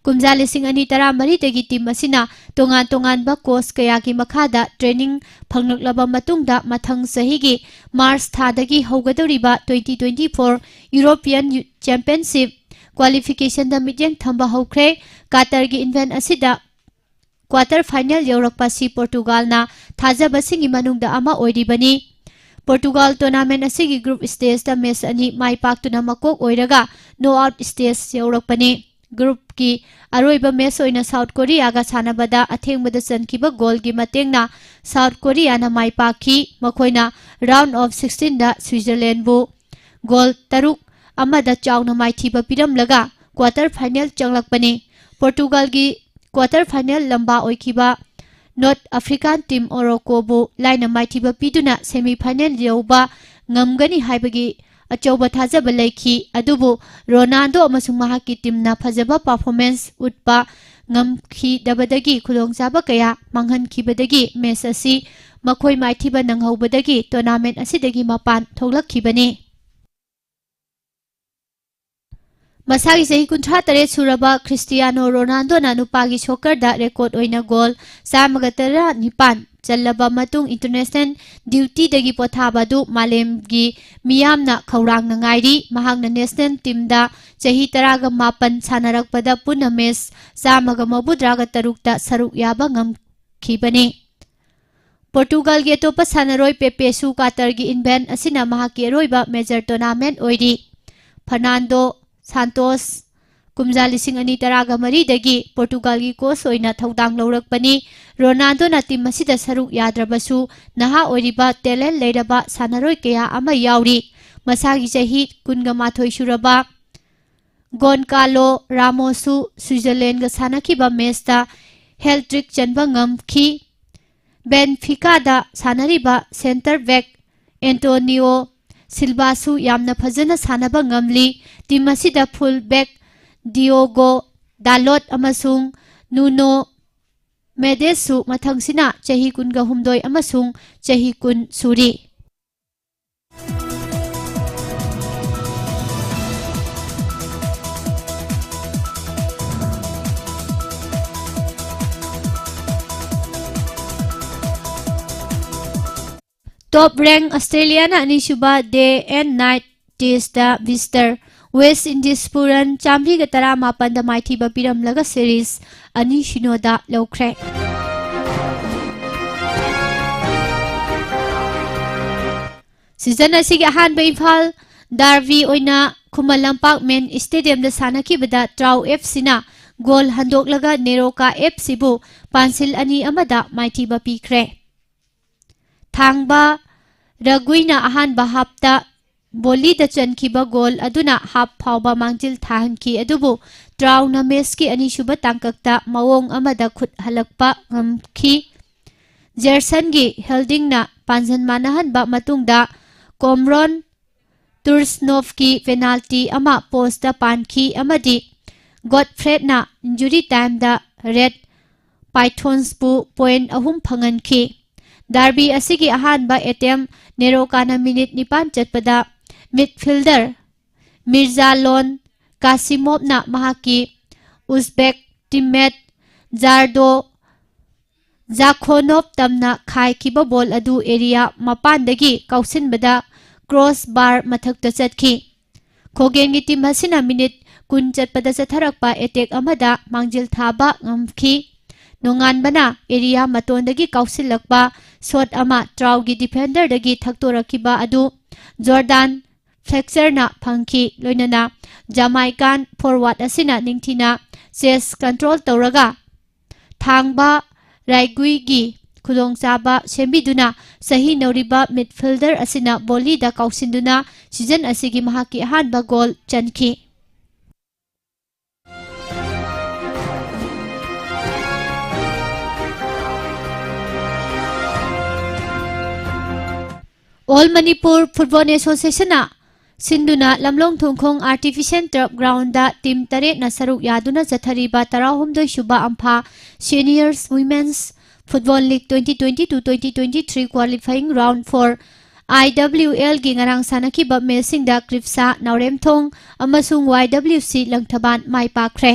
ꯀꯨꯝꯖꯥ ꯂꯤꯁꯤꯡ ꯑꯅꯤ ꯇꯔꯥꯃꯔꯤꯗꯒꯤ ꯇꯤꯝ ꯑꯁꯤꯅ ꯇꯣꯉꯥꯟ ꯇꯣꯉꯥꯟꯕ ꯀꯣꯆ ꯀꯌꯥꯒꯤ ꯃꯈꯥꯗ ꯇ꯭ꯔꯦꯅꯤꯡ ꯐꯪꯂꯛꯂꯕ ꯃꯇꯨꯡꯗ ꯃꯊꯪ ꯆꯍꯤꯒꯤ ꯃꯥꯔꯆ ꯊꯥꯗꯒꯤ ꯍꯧꯒꯗꯧꯔꯤꯕ twenty twenty-four European Championship qualificationꯗ ꯃꯤꯠꯌꯦꯡ ꯊꯝꯕ ꯍꯧꯈ꯭ꯔꯦ꯫ ꯀꯇꯔꯒꯤ ꯏꯚꯦꯟꯠ ꯑꯁꯤꯗ ꯀ꯭ꯋꯥꯇꯔ ꯐꯥꯏꯅꯦꯜ ꯌꯧꯔꯛꯄ ꯑꯁꯤ ꯄꯣꯔꯇꯨꯒꯥꯜꯅ ꯊꯥꯖꯕꯁꯤꯡꯒꯤ ꯃꯅꯨꯡꯗ ꯑꯃ ꯑꯣꯏꯔꯤꯕꯅꯤ꯫ ꯄꯣꯔꯇꯨꯒꯥꯜ ꯇꯣꯔꯅꯥꯃꯦꯟꯠ ꯑꯁꯤꯒꯤ ꯒ꯭ꯔꯨꯞ ꯁ꯭ꯇꯦꯖꯇ ꯃꯦꯆ ꯑꯅꯤ ꯃꯥꯏ ꯄꯥꯛꯇꯨꯅ ꯃꯀꯣꯛ ꯑꯣꯏꯔꯒ ꯅꯣꯛ ꯑꯥꯎꯠ ꯁ꯭ꯇꯦꯖ ꯌꯧꯔꯛꯄꯅꯤ꯫ ꯒ꯭ꯔꯨꯞꯀꯤ ꯑꯔꯣꯏꯕ ꯃꯦꯆ ꯑꯣꯏꯅ ꯁꯥꯎꯠ ꯀꯣꯔꯤꯌꯥꯒ ꯁꯥꯟꯅꯕꯗ ꯑꯊꯦꯡꯕꯗ ꯆꯟꯈꯤꯕ ꯒꯣꯜꯒꯤ ꯃꯇꯦꯡꯅ ꯁꯥꯎꯠ ꯀꯣꯔꯤꯌꯥꯅ ꯃꯥꯏ ꯄꯥꯛꯈꯤ꯫ ꯃꯈꯣꯏꯅ ꯔꯥꯎꯟ ꯑꯣꯐ ꯁꯤꯛꯁꯇꯤꯟꯗ ꯁ꯭ꯋꯤꯖꯔꯂꯦꯟꯕꯨ ꯒꯣꯜ ꯇꯔꯨꯛ ꯑꯃꯗ ꯆꯥꯎꯅ ꯃꯥꯏꯊꯤꯕ ꯄꯤꯔꯝꯂꯒ ꯀ꯭ꯋꯥꯇꯔ ꯐꯥꯏꯅꯦꯜ ꯆꯪꯂꯛꯄꯅꯤ꯫ ꯄꯣꯔꯇꯨꯒꯜꯒꯤ ꯀ꯭ꯋꯥꯇꯔ ꯐꯥꯏꯅꯦꯜ ꯂꯝꯕꯥ ꯑꯣꯏꯈꯤꯕ ꯅꯣꯔꯠ ꯑꯐ꯭ꯔꯤꯀꯥꯟ ꯇꯤꯝ ꯃꯣꯔꯣꯀꯣꯕꯨ ꯂꯥꯏꯅ ꯃꯥꯏꯊꯤꯕ ꯄꯤꯗꯨꯅ ꯁꯦꯃꯤ ꯐꯥꯏꯅꯦꯜ ꯌꯧꯕ ꯉꯝꯒꯅꯤ ꯍꯥꯏꯕꯒꯤ ꯑꯆꯧꯕ ꯊꯥꯖꯕ ꯂꯩꯈꯤ꯫ ꯑꯗꯨꯕꯨ ꯔꯣꯅꯥꯜꯗꯣ ꯑꯃꯁꯨꯡ ꯃꯍꯥꯛꯀꯤ ꯇꯤꯝꯅ ꯐꯖꯕ ꯄꯔꯐꯣꯔꯃꯦꯟꯁ ꯎꯠꯄ ꯉꯝꯈꯤꯗꯕꯗꯒꯤ ꯈꯨꯗꯣꯡꯆꯥꯕ ꯀꯌꯥ ꯃꯥꯡꯍꯟꯈꯤꯕꯗꯒꯤ ꯃꯦꯆ ꯑꯁꯤ ꯃꯈꯣꯏ ꯃꯥꯏꯊꯤꯕ ꯅꯪꯍꯧꯕꯗꯒꯤ ꯇꯣꯔꯅꯥꯃꯦꯟ ꯑꯁꯤꯗꯒꯤ ꯃꯄꯥꯟ ꯊꯣꯛꯂꯛꯈꯤꯕꯅꯤ꯫ ꯃꯁꯥꯒꯤ ꯆꯍꯤ ꯀꯨꯟꯊ꯭ꯔꯥ ꯇꯔꯦꯠ ꯁꯨꯔꯕ ꯈ꯭ꯔꯤꯁꯇꯤꯌꯥꯅꯣ ꯔꯣꯅꯥꯜꯗꯣꯅ ꯅꯨꯄꯥꯒꯤ ꯁꯣꯀꯔꯗ ꯔꯦꯀꯣꯔꯗ ꯑꯣꯏꯅ ꯒꯣꯜ ꯆꯥꯝꯃꯒ ꯇꯔꯥꯅꯤꯄꯥꯟ ꯆꯜꯂꯕ ꯃꯇꯨꯡ ꯏꯟꯇꯔꯅꯦꯁꯅꯦꯜ ꯗ꯭ꯌꯨꯇꯤꯗꯒꯤ ꯄꯣꯊꯥꯕ ꯑꯗꯨ ꯃꯥꯂꯦꯝꯒꯤ ꯃꯤꯌꯥꯝꯅ ꯈꯧꯔꯥꯡꯅ ꯉꯥꯏꯔꯤ꯫ ꯃꯍꯥꯛꯅ ꯅꯦꯁꯅꯦꯜ ꯇꯤꯝꯗ ꯆꯍꯤ ꯇꯔꯥꯒ ꯃꯥꯄꯟ ꯁꯥꯟꯅꯔꯛꯄꯗ ꯄꯨꯟꯅ ꯃꯦꯆ ꯆꯥꯝꯃꯒ ꯃꯧꯗ꯭ꯔꯥꯒ ꯇꯔꯨꯛꯇ ꯁꯔꯨꯛ ꯌꯥꯕ ꯉꯝꯈꯤꯕꯅꯤ꯫ ꯄꯣꯔꯇꯨꯒꯜꯒꯤ ꯑꯇꯣꯞꯄ ꯁꯥꯟꯅꯔꯣꯏ ꯄꯦꯄꯦꯁꯨ ꯀꯥꯇꯔꯒꯤ ꯏꯟꯚꯦꯟ ꯑꯁꯤꯅ ꯃꯍꯥꯛꯀꯤ ꯑꯔꯣꯏꯕ ꯃꯦꯖꯔ ꯇꯣꯔꯅꯥꯃꯦꯟ ꯑꯣꯏꯔꯤ꯫ ꯐꯔꯅꯥꯟꯗꯣ ꯁꯥꯟꯇꯣꯁ ꯀꯨꯝꯖꯥ ꯂꯤꯁꯤꯡ ꯑꯅꯤ ꯇꯔꯥꯒ ꯃꯔꯤꯗꯒꯤ ꯄꯣꯔꯇꯨꯒꯜꯒꯤ ꯀꯣꯆ ꯑꯣꯏꯅ ꯊꯧꯗꯥꯡ ꯂꯧꯔꯛꯄꯅꯤ꯫ ꯔꯣꯅꯥꯜꯗꯣꯅ ꯇꯤꯝ ꯑꯁꯤꯗ ꯁꯔꯨꯛ ꯌꯥꯗ꯭ꯔꯕꯁꯨ ꯅꯍꯥ ꯑꯣꯏꯔꯤꯕ ꯇꯦꯂꯦꯟ ꯂꯩꯔꯕ ꯁꯥꯟꯅꯔꯣꯏ ꯀꯌꯥ ꯑꯃ ꯌꯥꯎꯔꯤ꯫ ꯃꯁꯥꯒꯤ ꯆꯍꯤ ꯀꯨꯟꯒ ꯃꯥꯊꯣꯏ ꯁꯨꯔꯕ ꯒꯣꯟꯀꯥꯂꯣ ꯔꯥꯃꯣꯁꯁꯨ ꯁ꯭ꯋꯤꯖꯔꯂꯦꯟꯒ ꯁꯥꯟꯅꯈꯤꯕ ꯃꯦꯆꯇ ꯍꯦꯜꯇ꯭ꯔꯤꯛ ꯆꯟꯕ ꯉꯝꯈꯤ꯫ ꯕꯦꯟꯐꯤꯀꯥꯗ ꯁꯥꯟꯅꯔꯤꯕ ꯁꯦꯟꯇꯔ ꯕꯦꯛ ꯑꯦꯟꯇꯣꯅꯤꯑꯣ ꯁꯤꯜꯚꯥꯁꯨ ꯌꯥꯝꯅ ꯐꯖꯅ ꯁꯥꯟꯅꯕ ꯉꯝꯂꯤ꯫ ꯇꯤꯝ ꯑꯁꯤꯗ ꯐꯨꯜ ꯕꯦꯛ ꯗꯤꯑꯣꯒꯣ ꯗꯥꯂꯣꯠ ꯑꯃꯁꯨꯡ ꯅꯨꯅꯣ ꯃꯦꯗꯦꯁꯁꯨ ꯃꯊꯪꯁꯤꯅ ꯆꯍꯤ ꯀꯨꯟꯒ ꯍꯨꯝꯗꯣꯏ ꯑꯃꯁꯨꯡ ꯆꯍꯤ ꯀꯨꯟ ꯁꯨꯔꯤ꯫ ꯇꯣꯞ ꯔꯦꯡ ꯑꯁꯇ꯭ꯔꯦꯂꯤꯌꯥꯅ ꯑꯅꯤꯁꯨꯕ ꯗꯦ ꯑꯦꯟ ꯅꯥꯏꯠ ꯇꯦꯁꯇ ꯃꯤꯁꯇꯔ ꯋꯦꯁ ꯏꯟꯗꯤꯁꯄꯨ ꯔꯟ ꯆꯥꯃꯔꯤꯒ ꯇꯔꯥꯃꯥꯄꯟꯗ ꯃꯥꯏꯊꯤꯕ ꯄꯤꯔꯝꯂꯒ ꯁꯤꯔꯤꯁ ꯑꯅꯤ ꯁꯤꯅꯣꯗ ꯂꯧꯈ꯭ꯔꯦ꯫ ꯁꯤꯖꯟ ꯑꯁꯤꯒꯤ ꯑꯍꯥꯟꯕ ꯏꯝꯐꯥꯜ ꯗꯥꯔꯕꯤ ꯑꯣꯏꯅ ꯈꯨꯃꯟ ꯂꯝꯄꯥꯛ ꯃꯦꯟ ꯁ꯭ꯇꯦꯗꯤꯌꯝꯗ ꯁꯥꯟꯅꯈꯤꯕꯗ ꯇ꯭ꯔꯥꯎ ꯑꯦꯐ ꯁꯤꯅ ꯒꯣꯜ ꯍꯟꯗꯣꯛꯂꯒ ꯅꯦꯔꯣꯀꯥ ꯑꯦꯐ ꯁꯤꯕꯨ ꯄꯥꯟꯁꯤꯜ ꯑꯅꯤ ꯑꯃꯗ ꯃꯥꯏꯊꯤꯕ ꯄꯤꯈ꯭ꯔꯦ꯫ ꯊꯥꯡꯕ ꯔꯒꯨꯏꯅ ꯑꯍꯥꯟꯕ ꯍꯥꯞꯇ ꯕꯣꯂꯤꯗ ꯆꯟꯈꯤꯕ ꯒꯣꯜ ꯑꯗꯨꯅ ꯍꯥꯞ ꯐꯥꯎꯕ ꯃꯥꯡꯖꯤꯜ ꯊꯥꯍꯟꯈꯤ, ꯑꯗꯨꯕꯨ ꯇ꯭ꯔꯥꯎꯅ ꯃꯦꯁꯀꯤ ꯑꯅꯤꯁꯨꯕ ꯇꯥꯡꯀꯛꯇ ꯃꯑꯣꯡ ꯑꯃꯗ ꯈꯨꯠ ꯍꯜꯂꯛꯄ ꯉꯝꯈꯤ꯫ ꯖꯦꯔꯁꯟꯒꯤ ꯍꯦꯜꯗꯤꯡꯅ ꯄꯥꯟꯖꯟ ꯃꯥꯟꯅꯍꯟꯕ ꯃꯇꯨꯡꯗ ꯀꯣꯝꯔꯣꯟ ꯇꯨꯔꯁꯅꯣꯐꯀꯤ ꯄꯦꯅꯥꯜꯇꯤ ꯑꯃ ꯄꯣꯁꯇ ꯄꯥꯟꯈꯤ ꯑꯃꯗꯤ ꯒꯣꯗꯐ꯭ꯔꯦꯗꯅ ꯏꯟꯖꯨꯔꯤ ꯇꯥꯏꯝꯗ ꯔꯦꯗ ꯄꯥꯏꯊꯣꯟꯁꯄꯨ ꯄꯣꯏꯟ ꯑꯍꯨꯝ ꯐꯪꯍꯟꯈꯤ꯫ ꯗꯥꯔꯕꯤ ꯑꯁꯤꯒꯤ ꯑꯍꯥꯟꯕ ꯑꯦꯇꯦꯝ ꯅꯦꯔꯣꯀꯥꯅ ꯃꯤꯅꯤꯠ ꯅꯤꯄꯥꯟ ꯆꯠꯄꯗ ꯃꯤꯗꯐꯤꯜꯗꯔ ꯃꯤꯔꯖꯥꯂꯣꯟ ꯀꯥꯁꯤꯃꯣꯞꯅ ꯃꯍꯥꯛꯀꯤ ꯎꯖꯕꯦꯛ ꯇꯤꯝꯃꯦꯠ ꯖꯥꯔꯗꯣ ꯖꯥꯈꯣꯅꯣꯞ ꯇꯝꯅ ꯈꯥꯏꯈꯤꯕ ꯕꯣꯜ ꯑꯗꯨ ꯑꯦꯔꯤꯌꯥ ꯃꯄꯥꯟꯗꯒꯤ ꯀꯥꯎꯁꯤꯟꯕꯗ ꯀ꯭ꯔꯣꯁ ꯕꯥꯔ ꯃꯊꯛꯇ ꯆꯠꯈꯤ꯫ ꯈꯣꯒꯦꯟꯒꯤ ꯇꯤꯝ ꯑꯁꯤꯅ ꯃꯤꯅꯤꯠ ꯀꯨꯟ ꯆꯠꯄꯗ ꯆꯠꯊꯔꯛꯄ ꯑꯦꯇꯦꯛ ꯑꯃꯗ ꯃꯥꯡꯖꯤꯜ ꯊꯥꯕ ꯉꯝꯈꯤ꯫ ꯅꯣꯡꯉꯥꯟꯕꯅ ꯑꯦꯔꯤꯌꯥ ꯃꯇꯣꯟꯗꯒꯤ ꯀꯥꯎꯁꯤꯜꯂꯛꯄ ꯁꯣꯠ ꯑꯃ ꯇ꯭ꯔꯥꯎꯒꯤ ꯗꯤꯐꯦꯟꯗꯔꯗꯒꯤ ꯊꯛꯇꯣꯔꯛꯈꯤꯕ ꯑꯗꯨ ꯖꯣꯔꯗꯥꯟ ꯐ꯭ꯂꯦꯛꯆꯔꯅ ꯐꯪꯈꯤ꯫ ꯂꯣꯏꯅꯅ ꯖꯃꯥꯏꯀꯥꯟ ꯐꯣꯔꯋꯥꯔꯗ ꯑꯁꯤꯅ ꯅꯤꯡꯊꯤꯅ ꯆꯦꯁ ꯀꯟꯇ꯭ꯔꯣꯜ ꯇꯧꯔꯒ ꯊꯥꯡꯕ ꯔꯥꯏꯒꯨꯏꯒꯤ ꯈꯨꯗꯣꯡꯆꯥꯕ ꯁꯦꯝꯕꯤꯗꯨꯅ ꯆꯍꯤ ꯅꯧꯔꯤꯕ ꯃꯤꯗꯐꯤꯜꯗꯔ ꯑꯁꯤꯅ ꯕꯣꯂꯤꯗ ꯀꯥꯎꯁꯤꯟꯗꯨꯅ ꯁꯤꯖꯟ ꯑꯁꯤꯒꯤ ꯃꯍꯥꯛꯀꯤ ꯑꯍꯥꯟꯕ ꯒꯣꯜ ꯆꯟꯈꯤ꯫ All Manipur Football Associationꯅ ꯁꯤꯟꯗꯨꯅ ꯂꯝꯂꯣꯡ ꯊꯣꯡꯈꯣꯡ ꯑꯥꯔꯇꯤꯐꯤꯁꯤꯌꯦꯜ ꯇꯔꯐ ꯒ꯭ꯔꯥꯎꯟꯗ ꯇꯤꯝ ꯇꯔꯦꯠꯅ ꯁꯔꯨꯛ ꯌꯥꯗꯨꯅ ꯆꯠꯊꯔꯤꯕ ꯇꯔꯥꯍꯨꯝꯗꯣꯏ ꯁꯨꯕ ꯑꯝꯐꯥ Seniors Women's Football League twenty twenty-two twenty twenty-three qualifying round for IWLꯒꯤ ꯉꯔꯥꯡ ꯁꯥꯟꯅꯈꯤꯕ ꯃꯦꯆꯁꯤꯡꯗ ꯀ꯭ꯔꯤꯞꯁꯥ ꯅꯥꯎꯔꯦꯝꯊꯣꯡ ꯑꯃꯁꯨꯡ YWC ꯂꯪꯊꯕꯥꯟ ꯃꯥꯏ ꯄꯥꯛꯈ꯭ꯔꯦ꯫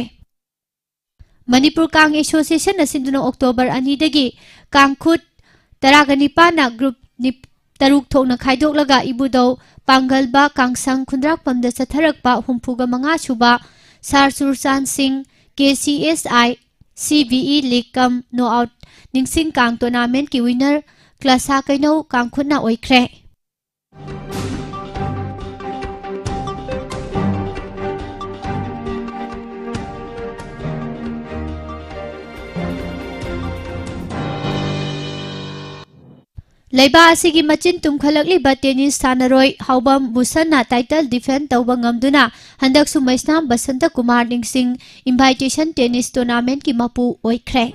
ꯃꯅꯤꯄꯨꯔ ꯀꯥꯡ ꯑꯦꯁꯣꯁꯤꯌꯦꯁꯟꯅ ꯁꯤꯟꯗꯨꯅ ꯑꯣꯛꯇꯣꯕꯔ ꯑꯅꯤꯗꯒꯤ ꯀꯥꯡꯈꯨꯠ ꯇꯔꯥꯒ ꯅꯤꯄꯥꯟꯅ ꯒ꯭ꯔꯨꯞ ꯅꯤꯞ-, ꯇꯔꯨꯛ ꯊꯣꯛꯅ ꯈꯥꯏꯗꯣꯛꯂꯒ ꯏꯕꯨꯙꯧ ꯄꯥꯡꯒꯜꯕ ꯀꯥꯡꯁꯪ ꯈꯨꯟꯗ꯭ꯔꯥꯛꯄꯝꯗ ꯆꯠꯊꯔꯛꯄ ꯍꯨꯝꯐꯨꯒ ꯃꯉꯥ ꯁꯨꯕ ꯁꯥꯔ ꯆꯨꯔꯆꯥꯟ ꯁꯤꯡ KCSI CBE League cum Knockout ꯅꯤꯡꯁꯤꯡ ꯀꯥꯡ ꯇꯣꯔꯅꯥꯃꯦꯟꯠꯀꯤ ꯋꯤꯟꯅꯔ ꯀ꯭ꯂꯥꯁꯥ ꯀꯩꯅꯧ ꯀꯥꯡꯈꯨꯠꯅ ꯑꯣꯏꯈ꯭ꯔꯦ꯫ ꯂꯩꯕꯥꯛ ꯑꯁꯤꯒꯤ ꯃꯆꯤꯟ ꯇꯨꯝꯈꯠꯂꯛꯂꯤꯕ ꯇꯦꯅꯤꯁ ꯁꯥꯟꯅꯔꯣꯏ ꯍꯥꯎꯕꯝ ꯕꯨꯁꯟꯅ title defend ꯇꯧꯕ ꯉꯝꯗꯨꯅ ꯍꯟꯗꯛꯁꯨ ꯃꯩꯁꯅꯥꯝ ꯕꯁꯟꯇ ꯀꯨꯃꯥꯔ ꯅꯤꯡꯁꯤꯡ Invitation Tennis Tournamentꯀꯤ ꯃꯄꯨ ꯑꯣꯏꯈ꯭ꯔꯦ꯫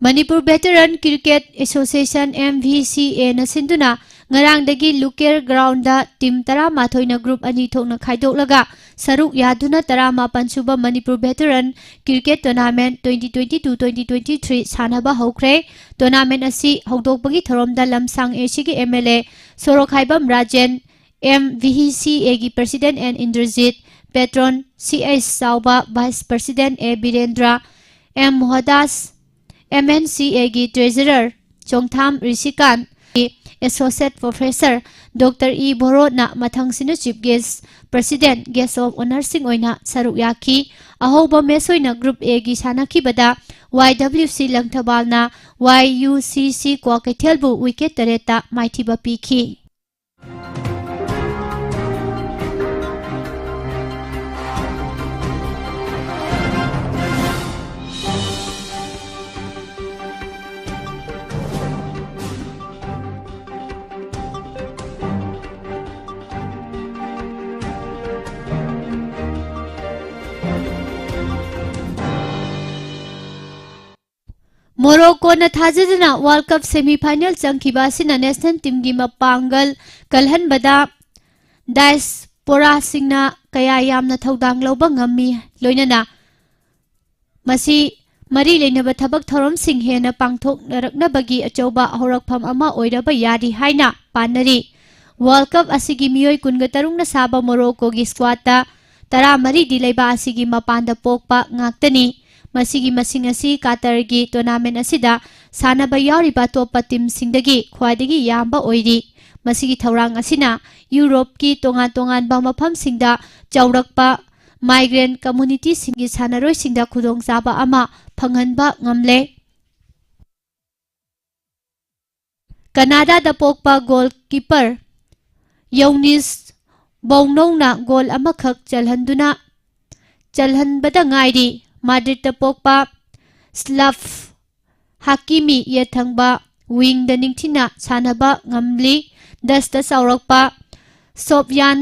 ꯃꯅꯤꯄꯨꯔ Veteran Cricket Association, MVCAꯅ ꯁꯤꯟꯗꯨꯅ ꯉꯔꯥꯡꯗꯒꯤ ꯂꯨꯀꯦꯔ groundꯗ team ꯇꯔꯥꯃꯥꯊꯣꯏꯅ group ꯑꯅꯤ ꯊꯣꯛꯅ ꯈꯥꯏꯗꯣꯛꯂꯒ ꯁꯔꯨꯛ ꯌꯥꯗꯨꯅ ꯇꯔꯥꯃꯥꯄꯟ ꯁꯨꯕ Manipur Veteran Cricket Tournament twenty twenty-two twenty twenty-three ꯁꯥꯟꯅꯕ ꯍꯧꯈ꯭ꯔꯦ꯫ Tournament ꯑꯁꯤ ꯍꯧꯗꯣꯛꯄꯒꯤ ꯊꯧꯔꯝꯗ ꯂꯝꯁꯥꯡ ACꯒꯤ MLA ꯁꯣꯔꯣꯛꯈꯥꯏꯕꯝ Rajen, MVCAꯒꯤ President N Indrajit, Patron C H ꯆꯥꯎꯕ, Vice President A Birendra, M ꯃꯣꯍꯗꯥꯁ, MNCAꯒꯤ Treasurer Chongtham ꯔꯤꯁꯤꯀꯥꯟ, Associate Professor Doctor E ꯕꯣꯔꯣꯠꯅ ꯃꯊꯪꯁꯤꯅ Chief Guest, President, Guest of Honourꯁꯤꯡ ꯑꯣꯏꯅ ꯁꯔꯨꯛ ꯌꯥꯈꯤ꯫ ꯑꯍꯧꯕ match ꯑꯣꯏꯅ Group Aꯒꯤ ꯁꯥꯟꯅꯈꯤꯕꯗ YWC ꯂꯪꯊꯕꯥꯜꯅ YUCC ꯀ꯭ꯋꯥꯀꯩꯊꯦꯜꯕꯨ wicket ꯇꯔꯦꯠꯇ ꯃꯥꯏꯊꯤꯕ ꯄꯤꯈꯤ꯫ ꯃꯣꯔꯣꯀꯣꯅ ꯊꯥꯖꯗꯅ World Cup semi final ꯆꯪꯈꯤꯕ ꯑꯁꯤꯅ national teamꯒꯤ ꯃꯄꯥꯡꯒꯜ ꯀꯜꯍꯟꯕꯗ diasporaꯁꯤꯡꯅ ꯀꯌꯥ ꯌꯥꯝꯅ ꯊꯧꯗꯥꯡ ꯂꯧꯕ ꯉꯝꯃꯤ, ꯂꯣꯏꯅꯅ ꯃꯁꯤ ꯃꯔꯤ ꯂꯩꯅꯕ ꯊꯕꯛ ꯊꯧꯔꯝꯁꯤꯡ ꯍꯦꯟꯅ ꯄꯥꯡꯊꯣꯛꯅꯔꯛꯅꯕꯒꯤ ꯑꯆꯧꯕ ꯍꯧꯔꯛꯐꯝ ꯑꯃ ꯑꯣꯏꯔꯕ ꯌꯥꯔꯤ ꯍꯥꯏꯅ ꯄꯥꯅꯔꯤ꯫ World Cup ꯑꯁꯤꯒꯤ ꯃꯤꯑꯣꯏ ꯀꯨꯟꯒ ꯇꯔꯨꯛꯅ ꯁꯥꯕ ꯃꯣꯔꯣꯀꯣꯒꯤ squadꯇ ꯇꯔꯥꯃꯔꯤꯗꯤ ꯂꯩꯕꯥꯛ ꯑꯁꯤꯒꯤ ꯃꯄꯥꯟꯗ ꯄꯣꯛꯄ ꯉꯥꯛꯇꯅꯤ꯫ ꯃꯁꯤꯒꯤ ꯃꯁꯤꯡ ꯑꯁꯤ ꯀꯥꯇꯔꯒꯤ tournament ꯑꯁꯤꯗ ꯁꯥꯟꯅꯕ ꯌꯥꯎꯔꯤꯕ ꯑꯇꯣꯞꯄ teamꯁꯤꯡꯗꯒꯤ ꯈ꯭ꯋꯥꯏꯗꯒꯤ ꯌꯥꯝꯕ ꯑꯣꯏꯔꯤ꯫ ꯃꯁꯤꯒꯤ ꯊꯧꯔꯥꯡ ꯑꯁꯤꯅ ꯌꯨꯔꯣꯞꯀꯤ ꯇꯣꯉꯥꯟ ꯇꯣꯉꯥꯟꯕ ꯃꯐꯝꯁꯤꯡꯗ ꯆꯥꯎꯔꯛꯄ migrant communityꯁꯤꯡꯒꯤ ꯁꯥꯟꯅꯔꯣꯏꯁꯤꯡꯗ ꯈꯨꯗꯣꯡꯆꯥꯕ ꯑꯃ ꯐꯪꯍꯟꯕ ꯉꯝꯂꯦ꯫ ꯀꯅꯥꯗꯥꯗ ꯄꯣꯛꯄ goalkeeper ꯌꯧꯅꯤꯁ ꯕꯧꯅꯧꯅ goal ꯑꯃꯈꯛ ꯆꯜꯍꯟꯗꯨꯅ ꯇꯜꯍꯟꯕꯗ ꯉꯥꯏꯔꯤ꯫ ꯃꯥꯗ꯭ꯔꯤꯠꯇ ꯄꯣꯛꯄ ꯁ꯭ꯂꯥꯐ ꯍꯥꯀꯤꯃꯤ ꯌꯦꯠꯊꯪꯕ ꯋꯤꯡꯗ ꯅꯤꯡꯊꯤꯅ ꯁꯥꯟꯅꯕ ꯉꯝꯂꯤ꯫ ꯗꯁꯇ ꯆꯥꯎꯔꯛꯄ ꯁꯣꯞꯌꯥꯟ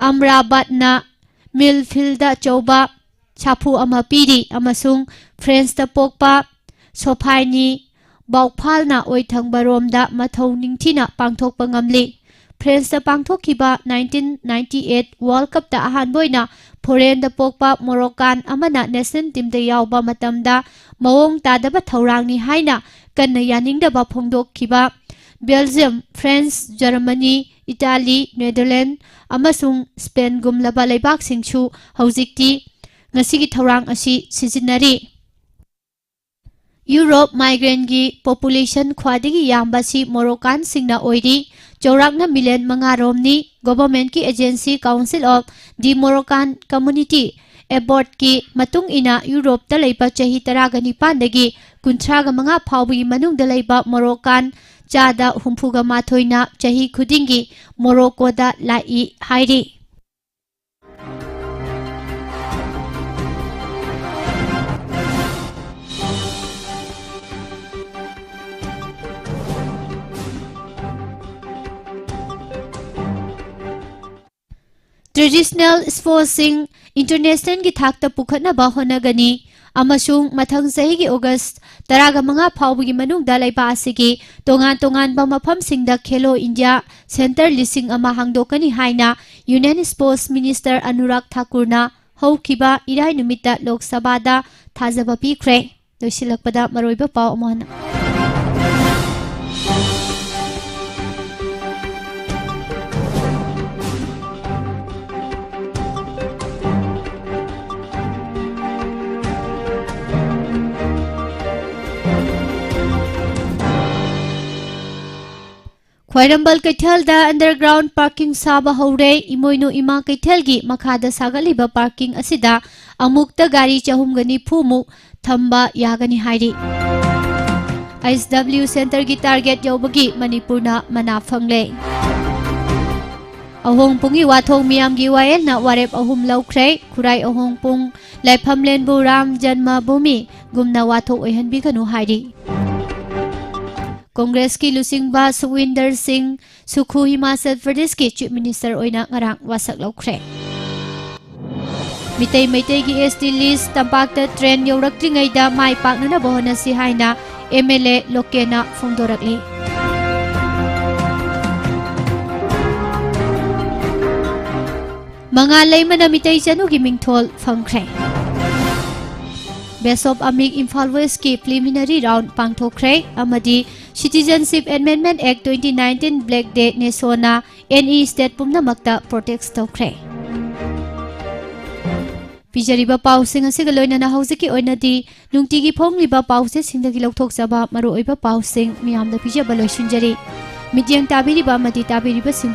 ꯑꯝꯔꯥꯕꯥꯠꯅ ꯃꯤꯜꯐꯤꯜꯗ ꯑꯆꯧꯕ ꯁꯥꯐꯨ ꯑꯃ ꯄꯤꯔꯤ ꯑꯃꯁꯨꯡ ꯐ꯭ꯔꯦꯟꯁꯇ ꯄꯣꯛꯄ ꯁꯣꯐꯥꯏꯅꯤ ꯕꯥꯎꯐꯥꯜꯅ ꯑꯣꯏꯊꯪꯕ ꯔꯣꯝꯗ ꯃꯊꯧ ꯅꯤꯡꯊꯤꯅ ꯄꯥꯡꯊꯣꯛꯄ ꯉꯝꯂꯤ꯫ ꯐ꯭ꯔꯦꯟꯁꯇ ꯄꯥꯡꯊꯣꯛꯈꯤꯕ nineteen ninety-eight World Cupꯇ ꯑꯍꯥꯟꯕ ꯑꯣꯏꯅ ꯐꯣꯔꯦꯟꯗ ꯄꯣꯛꯄ ꯃꯣꯔꯣꯀꯥꯟ ꯑꯃꯅ ꯅꯦꯁꯅꯦꯜ ꯇꯤꯝꯗ ꯌꯥꯎꯕ ꯃꯇꯝꯗ ꯃꯑꯣꯡ ꯇꯥꯗꯕ ꯊꯧꯔꯥꯡꯅꯤ ꯍꯥꯏꯅ ꯀꯟꯅ ꯌꯥꯅꯤꯡꯗꯕ ꯐꯣꯡꯗꯣꯛꯈꯤꯕ Belgium, France, Germany, Italy, Netherland ꯑꯃꯁꯨꯡ ꯁ꯭ꯄꯦꯟꯒꯨꯝꯂꯕ ꯂꯩꯕꯥꯛꯁꯤꯡꯁꯨ ꯍꯧꯖꯤꯛꯇꯤ ꯉꯁꯤꯒꯤ ꯊꯧꯔꯥꯡ ꯑꯁꯤ ꯁꯤꯖꯤꯟꯅꯔꯤ꯫ ꯌꯨꯔꯣꯞ migrantꯀꯤ population ꯈ꯭ꯋꯥꯏꯗꯒꯤ ꯌꯥꯝꯕꯁꯤ ꯃꯣꯔꯣꯀꯥꯟꯁꯤꯡꯅ ꯑꯣꯏꯔꯤ꯫ ꯆꯥꯎꯔꯥꯛꯅ ꯃꯤꯂꯤꯌꯟ ꯃꯉꯥ ꯔꯣꯝꯅꯤ꯫ Governmentꯀꯤ agency Council of the Moroccan Community, ABORCꯀꯤ ꯃꯇꯨꯡ ꯏꯟꯅ ꯌꯨꯔꯣꯞꯇ ꯂꯩꯕ ꯆꯍꯤ ꯇꯔꯥꯒ ꯅꯤꯄꯥꯟꯗꯒꯤ ꯀꯨꯟꯊ꯭ꯔꯥꯒ ꯃꯉꯥ ꯐꯥꯎꯕꯒꯤ ꯃꯅꯨꯡꯗ ꯂꯩꯕ ꯃꯣꯔꯣꯀꯥꯟ ꯆꯥꯗ ꯍꯨꯝꯐꯨꯒ ꯃꯥꯊꯣꯏꯅ ꯆꯍꯤ ꯈꯨꯗꯤꯡꯒꯤ ꯃꯣꯔꯣꯀꯣꯗ ꯂꯥꯛꯏ ꯍꯥꯏꯔꯤ꯫ Traditional sportsꯁꯤꯡ internationalꯒꯤ ꯊꯥꯛꯇ ꯄꯨꯈꯠꯅꯕ ꯍꯣꯠꯅꯒꯅꯤ ꯑꯃꯁꯨꯡ ꯃꯊꯪ ꯆꯍꯤꯒꯤ August ꯇꯔꯥꯒ ꯃꯉꯥ ꯐꯥꯎꯕꯒꯤ ꯃꯅꯨꯡꯗ ꯂꯩꯕꯥꯛ ꯑꯁꯤꯒꯤ ꯇꯣꯉꯥꯟ ꯇꯣꯉꯥꯟꯕ ꯃꯐꯝꯁꯤꯡꯗ Khelo India Centre ꯂꯤꯁꯤꯡ ꯑꯃ ꯍꯥꯡꯗꯣꯛꯀꯅꯤ ꯍꯥꯏꯅ Union Sports Minister Anurag Thakurꯅ ꯍꯧꯈꯤꯕ ꯏꯔꯥꯏ ꯅꯨꯃꯤꯠꯇ ꯂꯣꯛ ꯁꯚꯥꯗ ꯊꯥꯖꯕ ꯄꯤꯈ꯭ꯔꯦ꯫ ꯂꯣꯏꯁꯤꯜꯂꯛꯄꯗ ꯃꯔꯨꯑꯣꯏꯕ ꯄꯥꯎ ꯑꯃꯨꯛ ꯍꯟꯅ꯫ ꯈ꯭ꯋꯥꯏꯔꯝꯕꯟ ꯀꯩꯊꯦꯜꯗ underground parking ꯁꯥꯕ ꯍꯧꯔꯦ꯫ ꯏꯃꯣꯏꯅꯨ ꯏꯃꯥ ꯀꯩꯊꯦꯜꯒꯤ ꯃꯈꯥꯗ ꯁꯥꯒꯠꯂꯤꯕ parking ꯑꯁꯤꯗ ꯑꯃꯨꯛꯇ ꯒꯥꯔꯤ ꯆꯍꯨꯝꯒ ꯅꯤꯐꯨ ꯃꯨꯛ ꯊꯝꯕ ꯌꯥꯒꯅꯤ ꯍꯥꯏꯔꯤ꯫ H W Centreꯒꯤ target ꯌꯧꯕꯒꯤ ꯃꯅꯤꯄꯨꯔꯅ ꯃꯅꯥ ꯐꯪꯂꯦ꯫ ꯑꯍꯣꯡꯄꯨꯡꯒꯤ ꯋꯥꯊꯣꯛ ꯃꯤꯌꯥꯝꯒꯤ ꯋꯥꯌꯦꯜꯅ ꯋꯥꯔꯦꯞ ꯑꯍꯨꯝ ꯂꯧꯈ꯭ꯔꯦ꯫ ꯈꯨꯔꯥꯏ ꯑꯍꯣꯡꯄꯨꯡ ꯂꯥꯏꯐꯝꯂꯦꯟꯕꯨ ꯔꯥꯝ ꯖꯟꯃ ꯚꯨꯃꯤꯒꯨꯝꯅ ꯋꯥꯊꯣꯛ ꯑꯣꯏꯍꯟꯕꯤꯒꯅꯨ ꯍꯥꯏꯔꯤ꯫ ꯀꯣꯡꯒ꯭ꯔꯦꯁꯀꯤ ꯂꯨꯆꯤꯡꯕ ꯁꯨꯈꯋꯤꯟꯗꯔ ꯁꯤꯡ ꯁꯨꯈꯨ ꯍꯤꯃꯥꯆꯜ ꯄ꯭ꯔꯗꯦꯁꯀꯤ ꯆꯤꯐ ꯃꯤꯅꯤꯁꯇꯔ ꯑꯣꯏꯅ ꯉꯔꯥꯡ ꯋꯥꯁꯛ ꯂꯧꯈ꯭ꯔꯦ꯫ ꯃꯤꯇꯩ ꯃꯩꯇꯩꯒꯤ ꯑꯦꯁ ꯇꯤ ꯂꯤꯁ ꯇꯝꯄꯥꯛꯇ ꯇ꯭ꯔꯦꯟ ꯌꯧꯔꯛꯇ꯭ꯔꯤꯉꯩꯗ ꯃꯥꯏ ꯄꯥꯛꯅꯅꯕ ꯍꯣꯠꯅꯁꯤ ꯍꯥꯏꯅ ꯑꯦꯝ ꯑꯦꯜ ꯑꯦ ꯂꯣꯀꯦꯅ ꯐꯣꯡꯗꯣꯔꯛꯂꯤ꯫ ꯃꯉꯥꯜ ꯂꯩꯃꯅ ꯃꯤꯇꯩ ꯆꯅꯨꯒꯤ ꯃꯤꯡꯊꯣꯜ ꯐꯪꯈ꯭ꯔꯦ꯫ Best of Amik ꯏꯝꯐꯥꯜ ꯋꯦꯁꯀꯤ preliminary round ꯄꯥꯡꯊꯣꯛꯈ꯭ꯔꯦ ꯑꯃꯗꯤ Citizenship Amendment Act twenty nineteen Black Day ꯅꯦꯁꯣꯅ ꯑꯦꯅꯤ state ꯄꯨꯝꯅꯃꯛꯇ protest ꯇꯧꯈ꯭ꯔꯦ꯫ ꯄꯤꯖꯔꯤꯕ ꯄꯥꯎꯁꯤꯡ ꯑꯁꯤꯒ ꯂꯣꯏꯅꯅ ꯍꯧꯖꯤꯛꯀꯤ ꯑꯣꯏꯅꯗꯤ ꯅꯨꯡꯇꯤꯒꯤ ꯐꯣꯡꯂꯤꯕ ꯄꯥꯎꯆꯦꯁꯤꯡꯗꯒꯤ ꯂꯧꯊꯣꯛꯆꯕ ꯃꯔꯨꯑꯣꯏꯕ ꯄꯥꯎꯁꯤꯡ ꯃꯤꯌꯥꯝꯗ ꯄꯤꯖꯕ ꯂꯣꯏꯁꯤꯟꯖꯔꯤ꯫ ꯃꯤꯠꯌꯦꯡ ꯇꯥꯕꯤꯔꯤꯕ ꯑꯃꯗꯤ ꯇꯥꯕꯤꯔꯤꯕꯁꯤꯡꯕꯨ